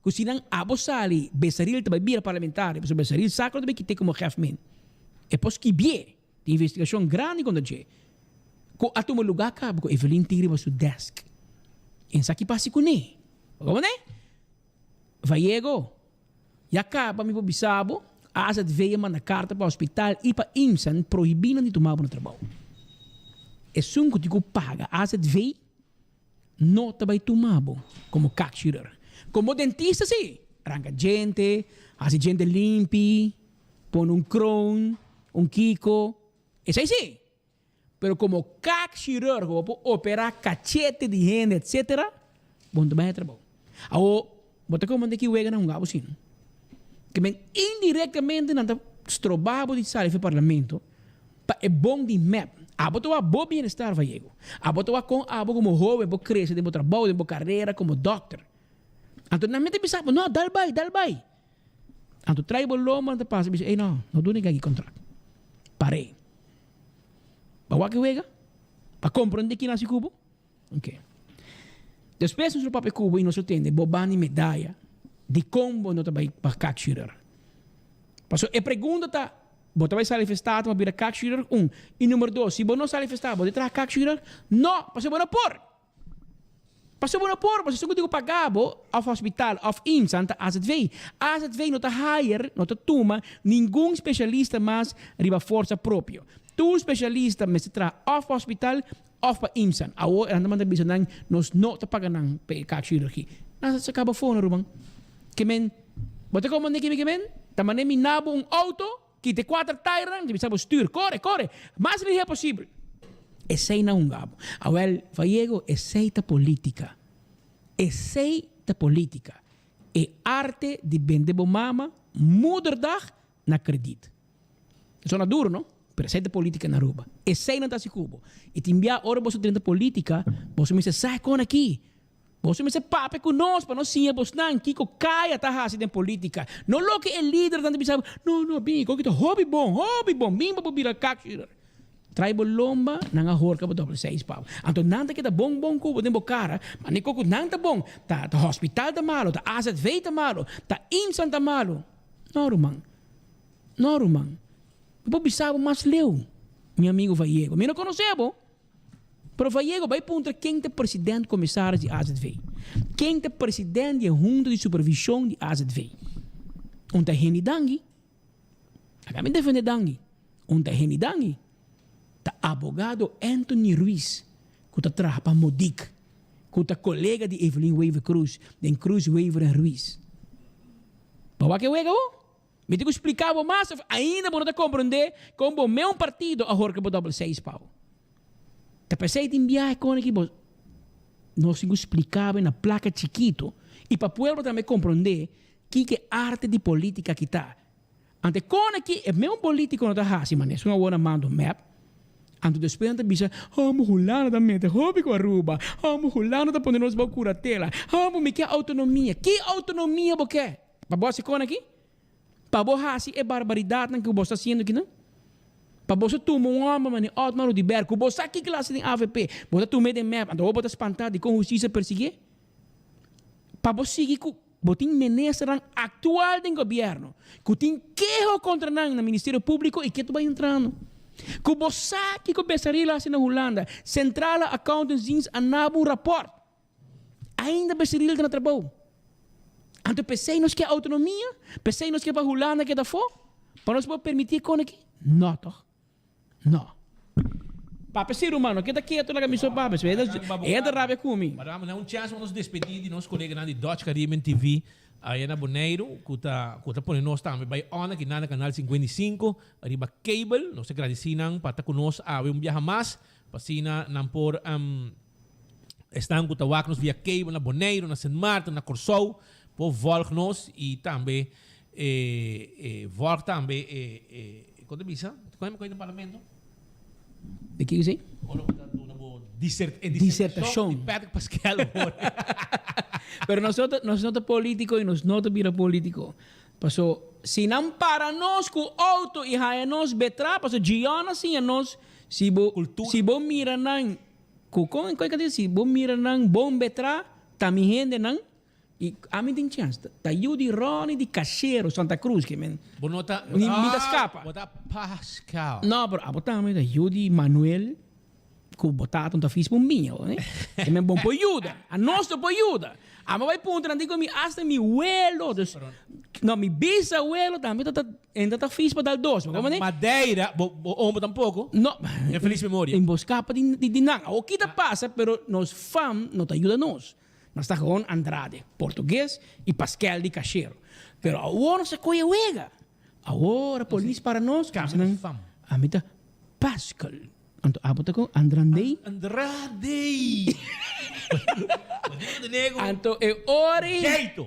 ku si nan abo sali, Besaril ta bai bira parlamentario, pasobra Besaril sa ku lo ta bai kit'é komo gèfmin. E por skibié di investigashon grandi kontra dje, ku a tuma lugá kaba ku Evelyn tin riba su desk. En sa ki pasa kuné. Bo komprondé? Vallego, Ya caba mi por bisa bo, AZV a manda carta pa hospital y pa IMSAN prohibi nan di tuma bo na trabao. Esun cu tin cu paga AZV no ta bay tuma bo como kaakchirurg. Como dentista si, ranca djente, haci djente limpi, pone un kroon, un kiko, esey si. Pero como kaakchirurg bo por opera cachete di hende etc. Bo no ta bay na trabao. Awo bo ta como ki wega nan hunga bo sin. Ke men indirectamente nan ta stroba bo di sali for parlamento pa e bon di mep. Abo ta wak bo bienestar, Vallego. Abo ta wak kon abo komo hoben por krese den bo trabou, den bo karera komo dòkter. Anto nan mester bisa bo, no, dal bai, dal bai. Anto trai bo lomba nan ta pasa bisa, ey no, no duna e gaki kontrakt. Par'é. Bo a wak e wega? Bo a komprondé kina hasi ku bo? Ok. Despues nos lo papia ku bo i nos lo tende bo bani medaya dikon bo no ta bai pa kakshurur. Pasobra e pregunta ta, bo ta bai sali festata pa bira kakshurur? Un. I number dos, si bo no sali festata, bo ta traha kakshurur? No, pasobra bo no por! Pasobra bo no por, pasobra esun ku tin ku paga bo, òf hospital òf IMSA, ta AZV. AZV no ta hire, no ta tuma ningun spesialista mas riba forsa propio. Tur spesialista mester traha òf pa hospital Of pa IMSA. Awor e nan ta manda bisa nan nos no ta paga nan pa e kaakchirurgie. Nan sa kaba fono ruman. Ke men, bo ta komprende ke mi ke men? Ta manda mi nabo un auto, kita e kuater tairnan, ta bisa bo stuur, kore, kore, mas lihe posibel. Esei nan hunga bo. Awel, Vallego, esei ta politica. Esei ta politica. E arte di bende bo mama moederdag na krediet. Sona duro no, pero esei ta politica na Aruba. Esei nan ta haci cu bo. Y tin bia ora boso drenta politica, boso mester sa con aki. Boso mester papia cu nos pa nos siña bosnan kico caya ta haci den politica. No loke e lidernan ta bisa bo, no, no, bin, koki ta hopi bon, hopi bon, bin pa bo bira kaakvuurder. Trai bo lomba, nan a horka bo doble seis pa bo. Anto nan ta keda bon bon ku bo den bo kara, ma ni koku nan ta bon, ta ta hospital ta malo, ta AZV ta malo, ta IMSAN ta malo. No ruman. No ruman. Mi por bisa bo mas leu, mi amigo Vallego. Mi no conoce bo, pero Vallego bay puntra ken ta president commissaris di AZV. Ken ta president di e hunta di supervision di AZV. Un ta Henny Dangui. Laga mi defende Dangui. Un ta Henny Dangui. Ta abogado Anthony Ruiz cu ta traha pa Modic, cu ta colega di Evelyn Wever Croes den Croes Wever en Ruiz. Bo wak e wega bo? Mi tin ku splika bo mas of ainda bo no ta komprondé kon bo meun partido a horka bo dòbel seis pa bo. Ta p'esei tin biahe kon aki bo nos tin ku splika bo na plaka chikitu i pa pueblo tambe komprondé kiko e arte di politika aki ta. Ante kon aki e meun politiko no ta hasi manera esun awor na mando mep anto despues nan ta bisa amo Hulanda ta mete hopi ku Aruba, amo Hulanda ta pone nos bou kuratela, amo mi ke outonomia. Ki outonomia bo ke? Pa bo hasi kon aki? Pa bo hasi e barbaridatnan ku bo sta hasiendo akinan? Pa boso tuma un hòmber manera Otmar Oduber ku bo sa ki klase den avp, bo ta tum'é den mep, anto bo ta spantá dikon hustisia persiguié? Pa bo sigui ku bo tin ministernan aktual den gobièrnu ku tin keho kontra nan na Ministerio Públiko i ke ta bai entrando. Ku bo sa kiko Besaril a hasi na Hulanda, Centrale Accountantsdienst a naba un rapòrt. Ainda Besaril ta na trabou. Anto p'esei nos ke outonomia? P'esei nos ke pa Hulanda keda afó? Pa nos por permití kon aki? No tòg. No. Papia si ruman, no keda ketu laga mi so papia. So e ta rabia ku mi. Madame, na un chance pa nos despedí di nos koleganan di Dutch Caribbean TV aya na Boneiru ku ta ku ta pone nos tambe bai on aki na na Kanal 55 riba cable. Nos ta gradisí nan pa ta ku nos awe un biaha mas pa asina nan por Esnan ku ta wak nos via cable na Boneiru, na Sint Maarten, na Kòrsou, por vòlg nos i tambe vòlg tambe e kon ta bisa? Kon e den parlamento? De kiko esei? Ora bo ta duna bo disertashon di Patrick Pascal hoor. Pero nos no ta nos no ta politico i nos no ta bira politico. Paso si nan para nos ku auto i haña nos betra paso Gion a siña nos si bo si bo mira nan Ku kon e koi si bo mira nan bon betra ta mi hendenan i ami tin chens ta yu di Ronnie di Cachero Santa Cruz ke men Bo no ta mi mi ta skapa. Bo ta Pascal. No pero abo tambe ta yu di Manuel ku bo tata no ta fis pa un biña bo ke men bon por yuda a nos no por yuda amo bai puntra nan di ku mi hasta mi welo dus no mi bisawelo tambe ta ta Enta ta fis pa dal dos, bo comprende? Madeira, bo bo omo tampoco. No. Den feliz memoria. En bo scapa di di nan. Awor ki ta pasa, pero nos fam no ta yuda nos. Nos ta gewoon Andrade, portugues, y Pasquel di cachero. Pero awor nos a coge wega. Awor a polis para nos. Cambia nos fam. Ami ta Pascal. Anto abo ta con Andrandey? Andrade! Nego. Anto e ori,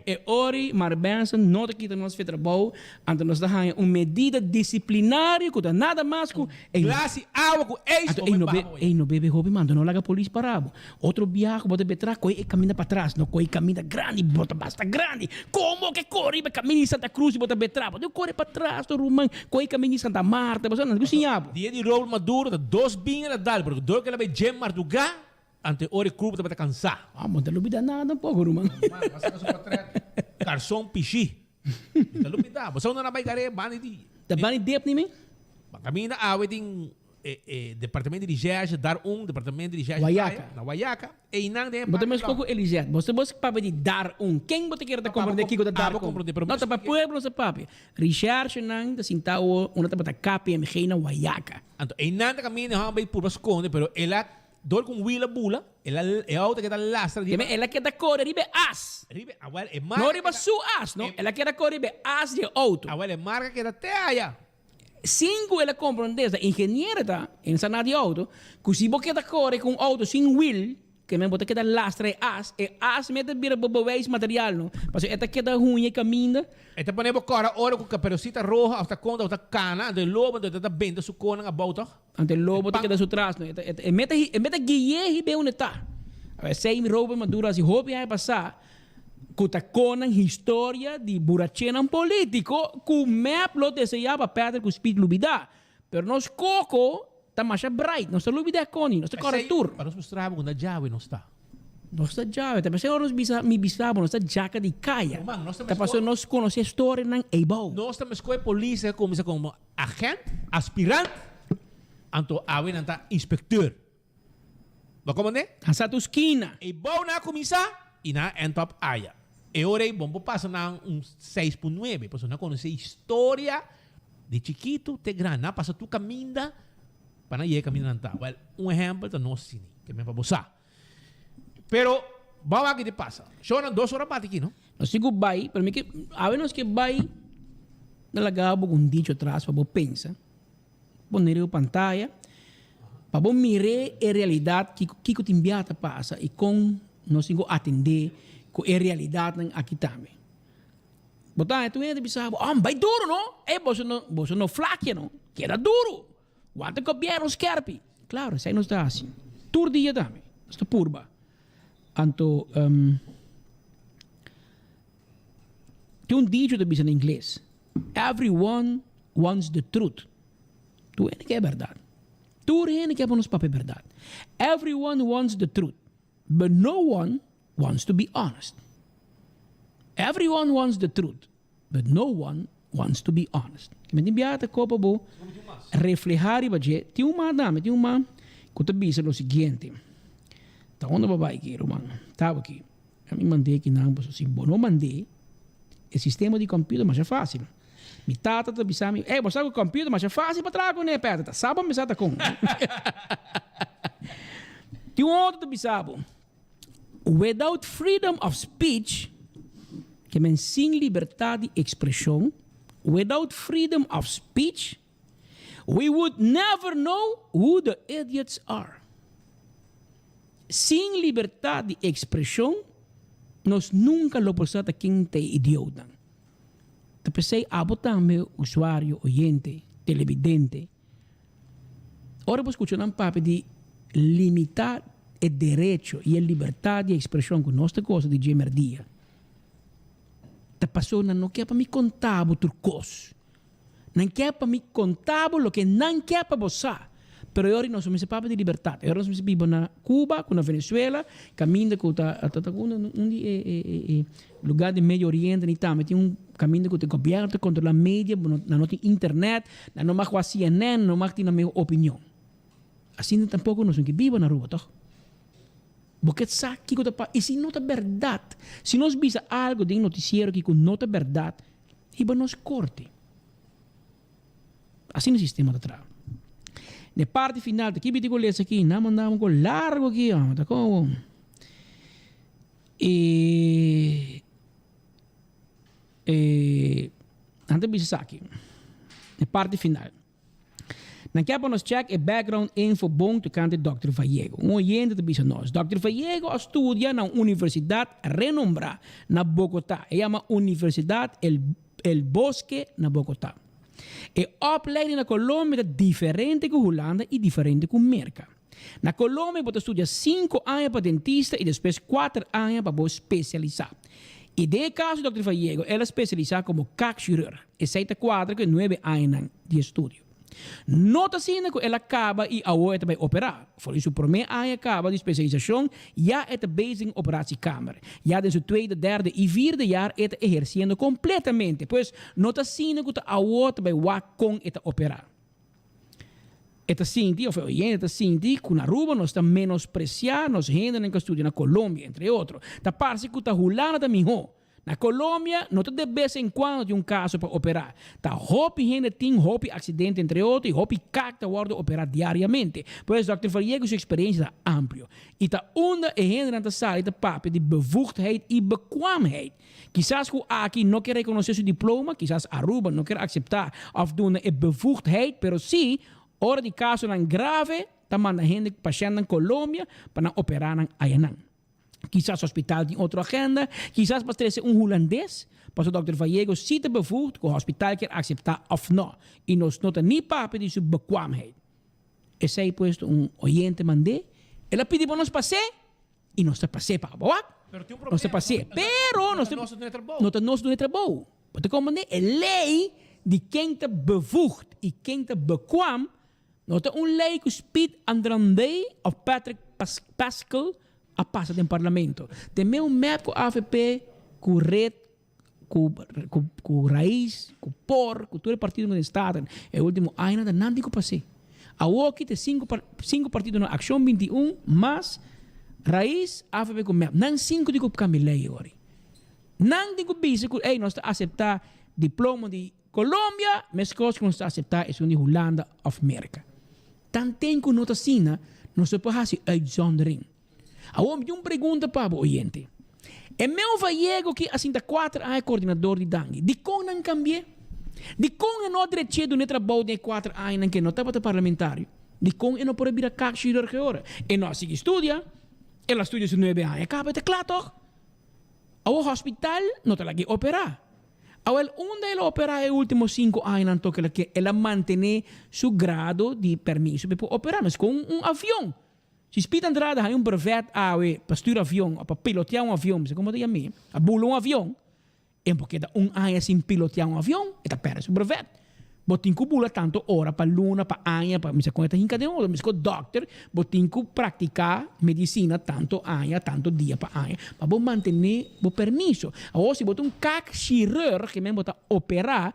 e ori Mark Benson no ta kita nos fe trabou, anto nos ta haña un medida disiplinario ku ta nada mas ku ey Glas di awa ku ijs Anto ey no be, ey no bebe hopi man, anto no laga polis para bo. Otro biaha ku bo ta betra koe e kaminda patras, no koe e kaminda grandi, bo ta basta grandi. Komo ke kore riba e kaminda di Santa Cruz i bo ta betra? Bo tin kore patras to ruman, koe e kaminda di Santa Marta, bo sa nan ku siña bo. Dia di Robert Maduro ta dos binga na dal, pero dor ku el a bai dje mardugá, Ante ora e grupo tabata cansá. Ah, bo ta lubida nada tampoco, ruman. Ruman, bo a saca su portret. Carson pishi. Mi ta lubida. Bo sa unda nan bai gar'é? Banda di. Ta banda di dep ni mi? Ba caminda awe tin e e departamento di recherche dar un, departamento di recherche Wayaca. Na Wayaca. Einan den e Bo ta parke mes lo. cu Elisette. Bo sa bo papia di dar un. Ken bo ta kere ta comprende kico ta dar Abo un? comprende, pero No, ta pa pueblo nos ta papia. Recherche nan ta sinta awo unda tabata KPMG na Wayaca. Anto einan ta caminda e homber bai purba sconde, pero el a Dor ku un wheel a bula, el a, e auto a keda lastra riba. El a keda kore riba e as. Riba e, awel, e marka. No riba su as, no. El a keda kore riba e as di e auto. Awel, e marka a keda te aya. Sin ku el a komprondé, ta ingeniero ta, en sa na di auto, ku si bo keda kore ku un auto sin wheel, ke men bo ta keda lastra e as, e as mester bira bo bewijs material, no. Pasobra e ta keda huña e kaminda. E ta pone bo kòrda ora ku kaperosita roha òf ta konta òf ta kana, anto e lobo anto e ta benta su konan abou, tòg? Anto e lobo ta keda su tras no. E meta e meta gui'é hib'é unda e ta. Awor esei mi Robert Maduro hasi hopi aña pasá ku ta konan historia di burachenan polítiko ku mep lo deseá pa Patrick ku Speed lubidá. Pero nos koko ta masha bright, nos ta lubidá koni, nos ta kòrda tur. Esei pa nos mustra bo ku na djawe nos ta. Nos ta djawe, ta p'esei ora nos bisa mi bisa bo nos ta djaka di kaya. Ruman, nos ta Ta pasobra nos konosé storianan eibou. Nos ta meskó e polis a kuminsá komo Agent, aspirant, anto awe nan ta inspecteur. Bo comprende? Nan sa tur skina. E bou nan a cuminsa y nan a end up aya. E ora ey bon por pasa nan un 6.9 pasobra nan conoce historia di chikito te grandi. Nan a pasa tur caminda pa nan yega caminda nan ta. Well, un ehempel ta nos sini, ke men pa bo sa. Pero, bo a wak ki ta pasa. Shownan dos ora bati aki, no? Nos tin ku bai, pero mi ke, awe nos ke bai na laga bo ku un dicho atras pa bo pensa, pone riba pantaya, pa bo mir'é e realidat kiko kiko tin bia ta pasa i kon nos tin ku atendé ku e realidatnan aki tambe. Bo ta haña tur hende ta bisa bo, oh bai duru no, ey boso no boso no flakia no, keda duru. Wanta gobierno skerpi. Claro, esei nos ta hasi. Tur dia tambe. Nos ta purba. Anto, um, tin un dicho ta bisa na ingles. Everyone wants the truth. Tur hende ke e berdad. Tur hende ke pa nos papia e berdad. Everyone wants the truth, but no one wants to be honest. Everyone wants the truth, But no one wants to be honest. Mi tin biaha ta kopa bo refleha riba dje. Tin un man tambe, tin un man ku ta bisa lo siguiente. Ta unda bo bai aki, ruman? Tabo aki. Mi mand'é kinan pasobra si bo no mand'é, e sistema di computer masha fácil. Mi tata ta bisa mi, ey, bo sa ku computer masha fácil pa traha kuné, Peter. Ta sa bo mi sa ta kon. Tin un otro ta bisa bo. Without freedom of speech, ke men sin libertad di ekspreshon, without freedom of speech, we would never know who the idiots are. Sin libertad di ekspreshon, nos nunka lo por sa ta ken ta e idiootnan. Ta p'esei abo tambe, usuario, oyente, televidente, Ora bo skucha nan papia di limitá e derecho i e libertat di ekspreshon ku nos ta gosa di dje merdia, ta pasobra nan no ke pa mi konta bo tur kos. Nan ke pa mi konta bo loke nan ke pa bo sa. Pero e ora nos no mester papia di libertat. E ora nos mester biba na Cuba ku na Venezuela, kaminda ku ta ta un di e Lugar di Medio Oriente ni tambe tin un caminda cu ta gobierno ta controla media, bo no, nan no tin internet, nan no mag wak CNN, nan no mag tin nan meho opinion. Asina tampoco nos no ke biba na Aruba toch? Bo ke sa kico ta pa, y si no ta berdad, si nos bisa algo den noticiero aki cu no ta berdad, hiba nos corte. Asina e sistema ta traha. Na e parti final ta kibi tin cu lesa aki, nan manda un cu largo aki, ta como. E e nan ta bisa esaki, e parti final. Nan kier pa nos check e background info bon tocante Dòkter Vallego. Un oyente ta bisa nos, Dòkter Vallego a studia na un universidad renombra na Bogotá. E yama Universidad El El Bosque na Bogotá. E opleiding na Colombia ta diferente cu Hulanda y diferente cu Merca. Na Colombia bo ta studia cinco aña pa dentista y despues cuater aña pa bo specialisa. Y den e caso di Dòkter Vallego el a specialisa como kaakchirurg. Esey ta cuadra cu e nuebe añanan di estudio. No ta asina cu el a caba y awor e ta bay opera. For di su prome aña caba di specialisacion ya e ta bezig den operatiekamer. Ya den su tweede, derde y vierde jaar e ta eherciendo completamente. Pues no ta asina cu ta awor ta bay wak con e ta opera. E ta sinti, of e oyente ta sinti, cu na Aruba nos ta menosprecia nos hendenan cu a studia na Colombia, entre otro. Ta parce cu ta Hulanda ta miho. Na Colombia no ta de bes en cuando tin un caso pa opera. Ta hopi hende tin hopi accidente entre otro y hopi kak ta wordo opera diariamente. Pues Dòkter Vallego su experiencia ta amplio. Y ta unda e hendenan ta sali ta papia di bevoegdheid y bekwaamheid. Kisas cu aki no kier reconoce su diploma, kisas Aruba no kier acepta of duna e bevoegdheid, pero si ora di casonan grave ta manda hende pashentnan Colombia pa nan opera nan ayanan. Kisas hospital tin otro agenda, kisas pa trece un Hulandes, pasobra Dòkter Vallego si ta bevoegd cu hospital kier acepta of no, y nos no ta ni papia di su bekwaamheid. Esey pues ta un oyente mand'é, el a pidi pa nos pas'é, y nos ta pas'é pa abo wak. Pero tin un Nos ta problema, pas'é, pero no nos ta ta nos ta duna e trabou. no ta nos duna e trabou. Bo ta comprende? E ley di ken ta bevoegd y ken ta bekwaam No ta un ley cu Speed Andrandey of Patrick Pascal a pasa den parlamento. Te meu mep cu avp, cu red, cu cu Raiz, cu por, cu tur e partidonan den Staten e ultimo añanan ta nan tin cu pas'e. Awoki ta e cinco cinco partidonan Accion 21 mas Raiz, avp cu mep. Nan cinco tin cu cambia ley awor. Nan tin cu bisa cu ey nos ta acepta diploma di Colombia, meskos ku nos ta aseptá esun di Hulanda òf Merka. Tanten ku no ta asina, nos no por hasi uitzondering. Awor mi tin un pregunta pa bo, oyente. E Meo Vallego ki a sinta kuater aña koordinador di Dangui, dikon nan kambi'é? Dikon e no a drech'é duna e trabou den e kuater añanan ku e no tabata parlamentario? Dikon e no por a bira kaakchirurg e ora? E no a sigui studia. El a studia su nuebe aña kaba, e ta kla tòg? Awor hospital no ta lag'é operá. Awel, unda el a operá e último sinku añanan toke el a ke el a mantené su grado di permiso pa e por operá? Meskos un un avion. Si Speed Andrade haña un brevet awe pa stuur avion o pa piloteá un avion, bisa komo ta yam'é, a bula un avion, e por keda un aña sin piloteá un avion, e ta pèrdè su brevet. Bo tin ku bula tantu ora pa luna, pa aña, pa misa kon e ta hinka den otro. Meskos dòkter, bo tin ku praktiká medisina tantu aña, tantu dia pa aña, pa bo mantené bo permiso. Awor si bo ta un kaakchirurg, ke men bo ta operá,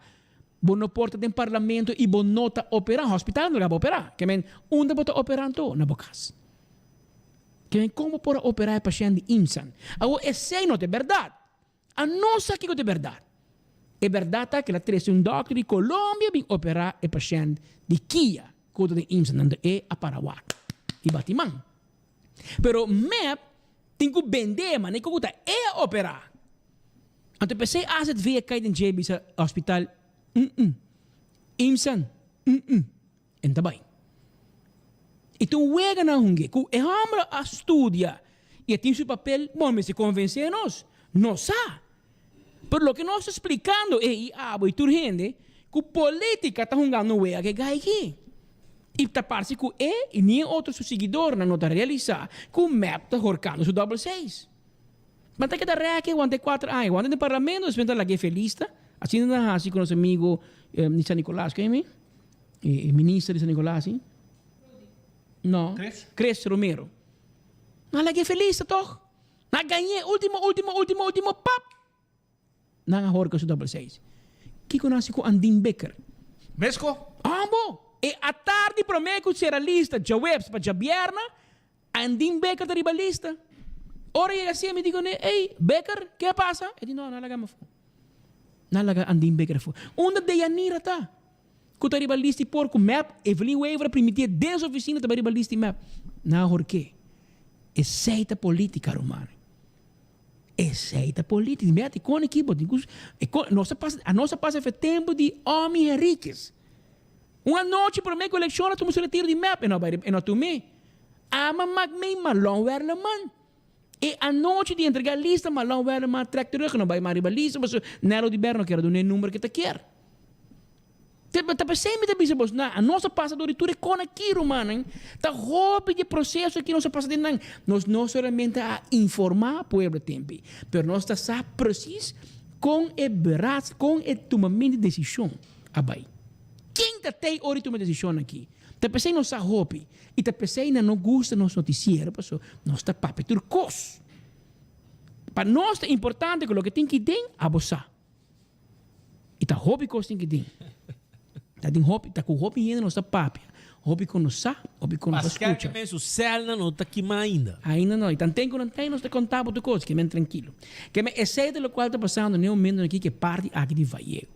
bo no por ta den parlamento i bo no ta operá. Hospital no laga bo operá. Ke men, unda bo ta operá anto? Na bo kas. Ke men, kon bo por a operá e pashènt di Imsan? Awor esei no ta e bèrdat. A nos sa kiko ta e bèrdat. E bèrdat ta ku el a trese un dòkter di Colombia bin operá e pashènt di Kia ku ta den IMSA nan e a para wak i bati man. Pero mep tin ku bend'é manera ku ta e a operá. Anto p'esei AZV a kai den dje bisa hospital, mm-mm, IMSA, mm-mm. En ta bai. I ta un wega nan hunge ku e hòmber a studia i a tin su papel, bon mester konvensé nos. Nos sa. Pero loke nos ta splikando e i abo i tur hende ku polítika ta hungando un wega ku e gai aki. I ta parse ku e i ni e otro su siguidornan no ta realisá ku mep ta horkando su dòbel seis. Nan ta keda rèk wanta e kuater aña. Wanta den parlamento despues nan ta lag'é felista. Asina nan a hasi ku nos amigo di San Nicolas, ken mi? E minister di San Nicolas, si? No. Chris? Chris Romero. Nan lag'é felista tòg. Nan a gañ'é ultimo, ultimo, ultimo, ultimo, pap! Nan a horka su dòbel seis. Kiko nan hasi ku Andin Bikker? Mesko? Ambo! E atardi promé ku sera lista djaweps pa djabièrna, Andin Bikker ta riba lista. Ora yega así mi di kuné, Ey, Bikker, ke a pasa? E di, No, nan a laga mi afó. Nan a laga Andin Bikker afó. Unda Deyanira ta? Ku ta riba lista di por ku mep, Evelyn Wever a primitié den su ofisina ta bai riba lista di mep. Nan a hork'é. Esei ta polítika, rumannan. Esei ta polítika. Mira te kon aki bo tin ku nos a pasa, nos a pasa fe tempu di Omi Henriquez. Un anochi promé ku elekshon a tuma su retiro di mep, e no a bai, e no a tum'é. Ama mak mei Marlon Werleman. E anochi di entregá lista Marlon Werleman a trèk terug, e no bai mas riba lista pasobra Nel Oduber no kier a dun'é e number ku e ta kier. Ta p'esei mi ta bisa bos, na, anos a pasa dor di tur e kon aki, rumannan. Ta hopi di e proseso aki nos a pasa den nan. Nos no solamente a informá pueblo tempi, pero nos ta sa presis kon e beraad, kon e tumamentu di desishon a bai. Ken ta tei ora di tuma desishon aki? Ta p'esei nos sa hopi, i ta p'esei nan no gusta nos notisiero, pasobra nos ta papia tur kos. Pa nos ta importante ku loke tin ki den, abo sa. I ta hopi kos tin ki tin. Ta tin hopi, ta ku hopi hende nos ta papia. Hopi ku nos sa, hopi ku nos ta Pascal skucha. ke men su sèlnan no ta kima ainda. Ainda no. I tanten ku nan ta nos ta konta bo tur kos. Ke men trankilo. Ke men esei ta lokual ta pasando n'e momentonan aki ku e parti aki di Vallejo.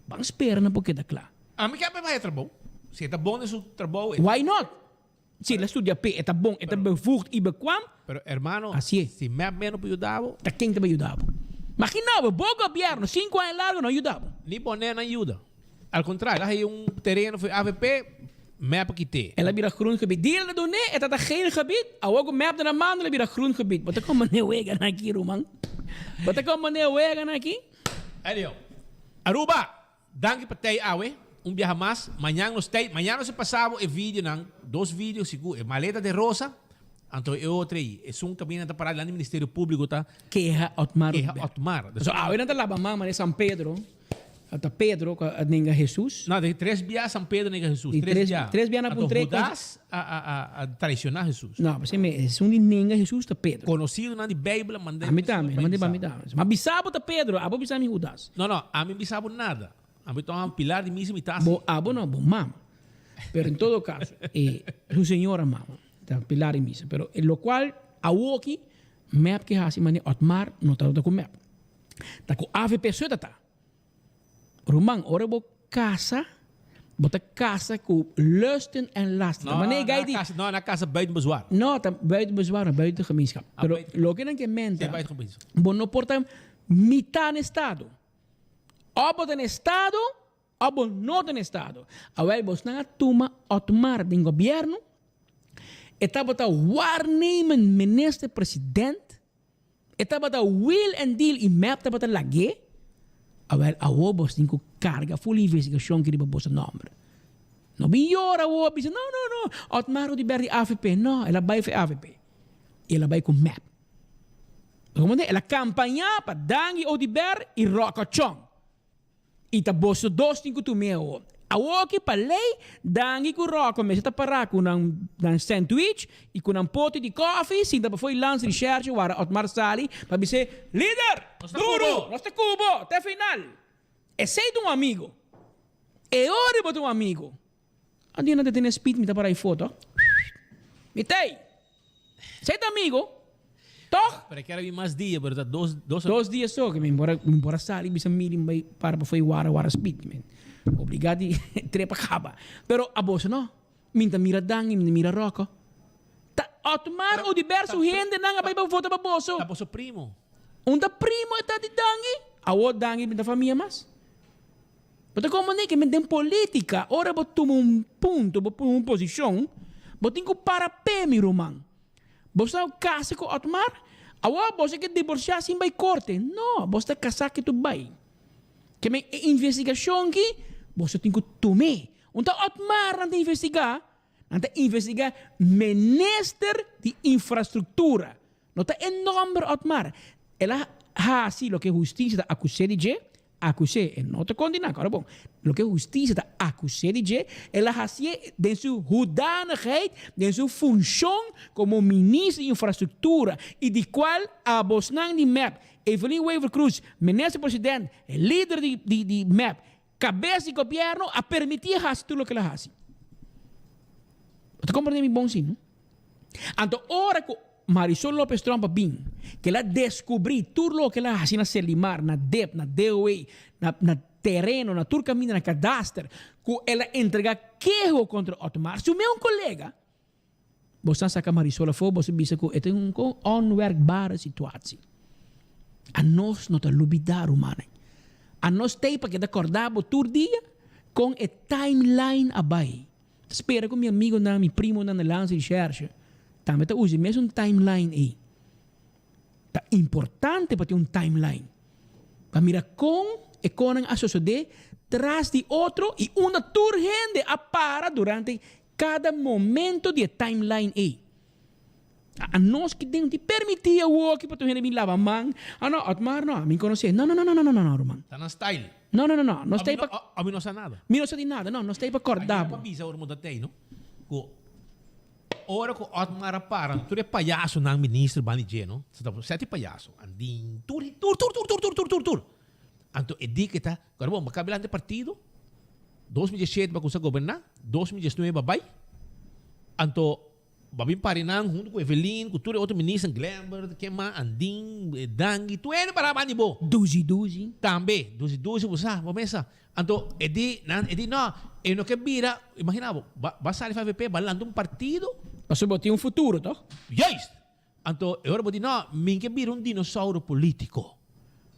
Ban spera nan por keda kla. Ami ke a bai e trabou. Si e ta bon den su trabou. Why not? Si el a studia p'e, e ta bon, e ta bevoegd i bekwam. Pero hermano, Asi e. si mep meno por yuda bo. Ta ken ta bai yuda bo? Magina bo, bo gobierno sinku aña largo no a yuda bo. Ni Bonaire no a yuda. Al contrario, a haña un tereno for avp, mep a kit'é. El a bira groengebied. Dia el a dun'é, e tabata geel gebied. Awor ku mep ta na mando, el a bira groengebied. Bo ta kon manera wega nan aki, ruman? Bo ta kon manera wega nan aki? Anyhow, Aruba! Danki pa tei awe, un biaha mas, mañan nos tei, mañan nos a pasa bo e videonan, dos video sigur, e maleta de rosa, anto e otro ei, esun kaminda ta para dilanti Ministerio Publico ta Keha Otmar keha Oduber. Otmar. So awe nan ta laba man manera San Pedro, ta Pedro ku a nenga Jesus. No, den tres bia San Pedro nega Jesus, Di tres tres bia. tres bia nan Anto puntr'é kon Judas a a a a traiciona Jesus. No, pasobra mi esun di nenga Jesus ta Pedro. Conocidonan di Bijbel a mand'é Ami tambe, a mand'é pa mi tambe. Ma bisa bo ta Pedro, abo bisa mi Judas. No, no, ami bisa bo nada. Ami ta un pilar di misa mi ta Bo abo no, bo mama. Pero en todo caso, e su señora mama ta pilar di misa. Pero lo cual awoki mep ke hasi manera Otmar no ta ku mep. Ta ku avp so ta ta. Ruman, ora bo casa, bo ta casa cu lusten en lasten. No, Manera na gai di casa, no, na casa buiten bezwaar. No, ta buiten bezwaar, no, buiten gemeenschap. Ah, Pero buiten. loke nan ke menta, Sí, buiten gemeenschap. bo no por ta mitá na estado. Of bo ta na estado, of bo no ta na estado. Awel, bosnan a tuma Otmar den gobierno, e tabata waarnemend minister president, E tabata wheel and deal y mep tabata lag'é. Awel awor bos tin cu carga full investigacion ki riba boso nomber. No bin yora awor bisa no no no Otmar Oduber di avp. No, el a bay for avp. Y el a bay cu mep. Como el a campaña pa Dangui Oduber y Rocco Chong. I ta boso dos tin ku tum'é awor. Awoki pa lei, Dangui ku Rocco mester ta pará ku nan nan sandwich i ku nan poti di kòfi, sinta pafó i lans Richèrche wara Otmar sali pa bis'é, Lider! Duru! Nos ta ku bo! Te final! Esei ta un amigo. E ora bo ta un amigo. Anto nan ta tene speed mi ta para e foto. Mi tei. Esei ta amigo. Toch? Pero e kere bin mas dia, pero ta dos, dos. Dos dia so, ke mi por a, mi por a sali bisa miri mi bai para pa foi wara wara speed. Mi obliga di trepa kaba. Pero aboso no. Mi ta mira Dan i mi ta mira Rocco. Ta Otmar Oduber su hendenan a bai pa vota pa boso. Ta boso primo. Un ta primo e ta di Dangui. Awor Dangui mi ta famia mas. Bo ta comprende ke men den politica ora bo tuma un punto, bo pone un posicion, bo tin ku para pe mi ruman. Bo sa casa ku Otmar? Awor bo sa ke divorcia sin bai corte? No, bo sta casa ke tu bai. Ke men e investigacion ki boso tin ku tume. Un ta Otmar nan ta investiga, nan ta investiga minister di infrastructura. No ta e nomber Otmar. El a haci loke husticia ta acus'é di dje, acus'é, e no ta condena, kòrda bon, loke husticia ta acus'é di dje, el a hacié den su hoedanigheid, den su funcion como minister di infrastructura y di cual abosnan di mep, Evelyn Wever-Croes, minister president, lider di di di mep, cabes di gobierno a permitié haci tur loke el a haci. Bo ta comprende mi bon si, no? Anto ora ku Marisol Lopez Tromp a bin, ku el a deskubrí tur loke el a hasi na Selimar, na dep, na DOE, na na tereno, na tur kaminda, na kadaster, ku el a entregá keho kontra Otmar, su meun kolega, boso a saka Marisol afó, boso bisa ku e ta un onwerkbare situatie. Anos no ta lubidá, rumannan. Anos t'ei pa keda kòrda bo tur dia. Kon e timeline a bai. Ta spera ku mi amigonan, mi primonan na Landsrecherche tambe ta usa e mesun timeline ei. Ta importante pa tin un timeline. Pa mira kon e konan a sosodé tras di otro i unda tur hende a para durante kada momento di e timeline ei. A nos ki den tin permití awoki pa tur hende bin laba man. Ah no, Otmar no, mi konosé. No, no, no, no, no, no, no, ruman. Ta nan style. No, no, no, no. Nos ta ei pa. Ami no sa nada. Mi no sa di nada, no. Nos ta ei pa kòrda bo. Ayer pa bisa ora bo ta tei, no? Ku ora ku Otmar a para, tur e payasonan minister ban di dje, no? Sa ta seti payaso. Andin, tur, tur, tur, tur, tur, tur, tur, tur, tur. Anto e di ke ta, Kòrda bon, bo kabia lanta e partido, 2017 bo a kuminsá goberná, 2019 bo a bai. Anto Bo a bin pari nan huntu ku Evelyn, ku tur e otro ministernan, Glenbert, ken mas, Andin, Dangui, tur hende pará banda di bo. Duzi Duzi. Tambe, Duzi Duzi, bo sa, bo mes sa. Anto e di, nan, e di, no, e no ke bira, imagina bo, ba, ba sali for avp, ba lanta un partido. Pasobra bo tin un futuro, toch? Juist! Anto e ora bo di, no, mi ke bira un dinosauro politico.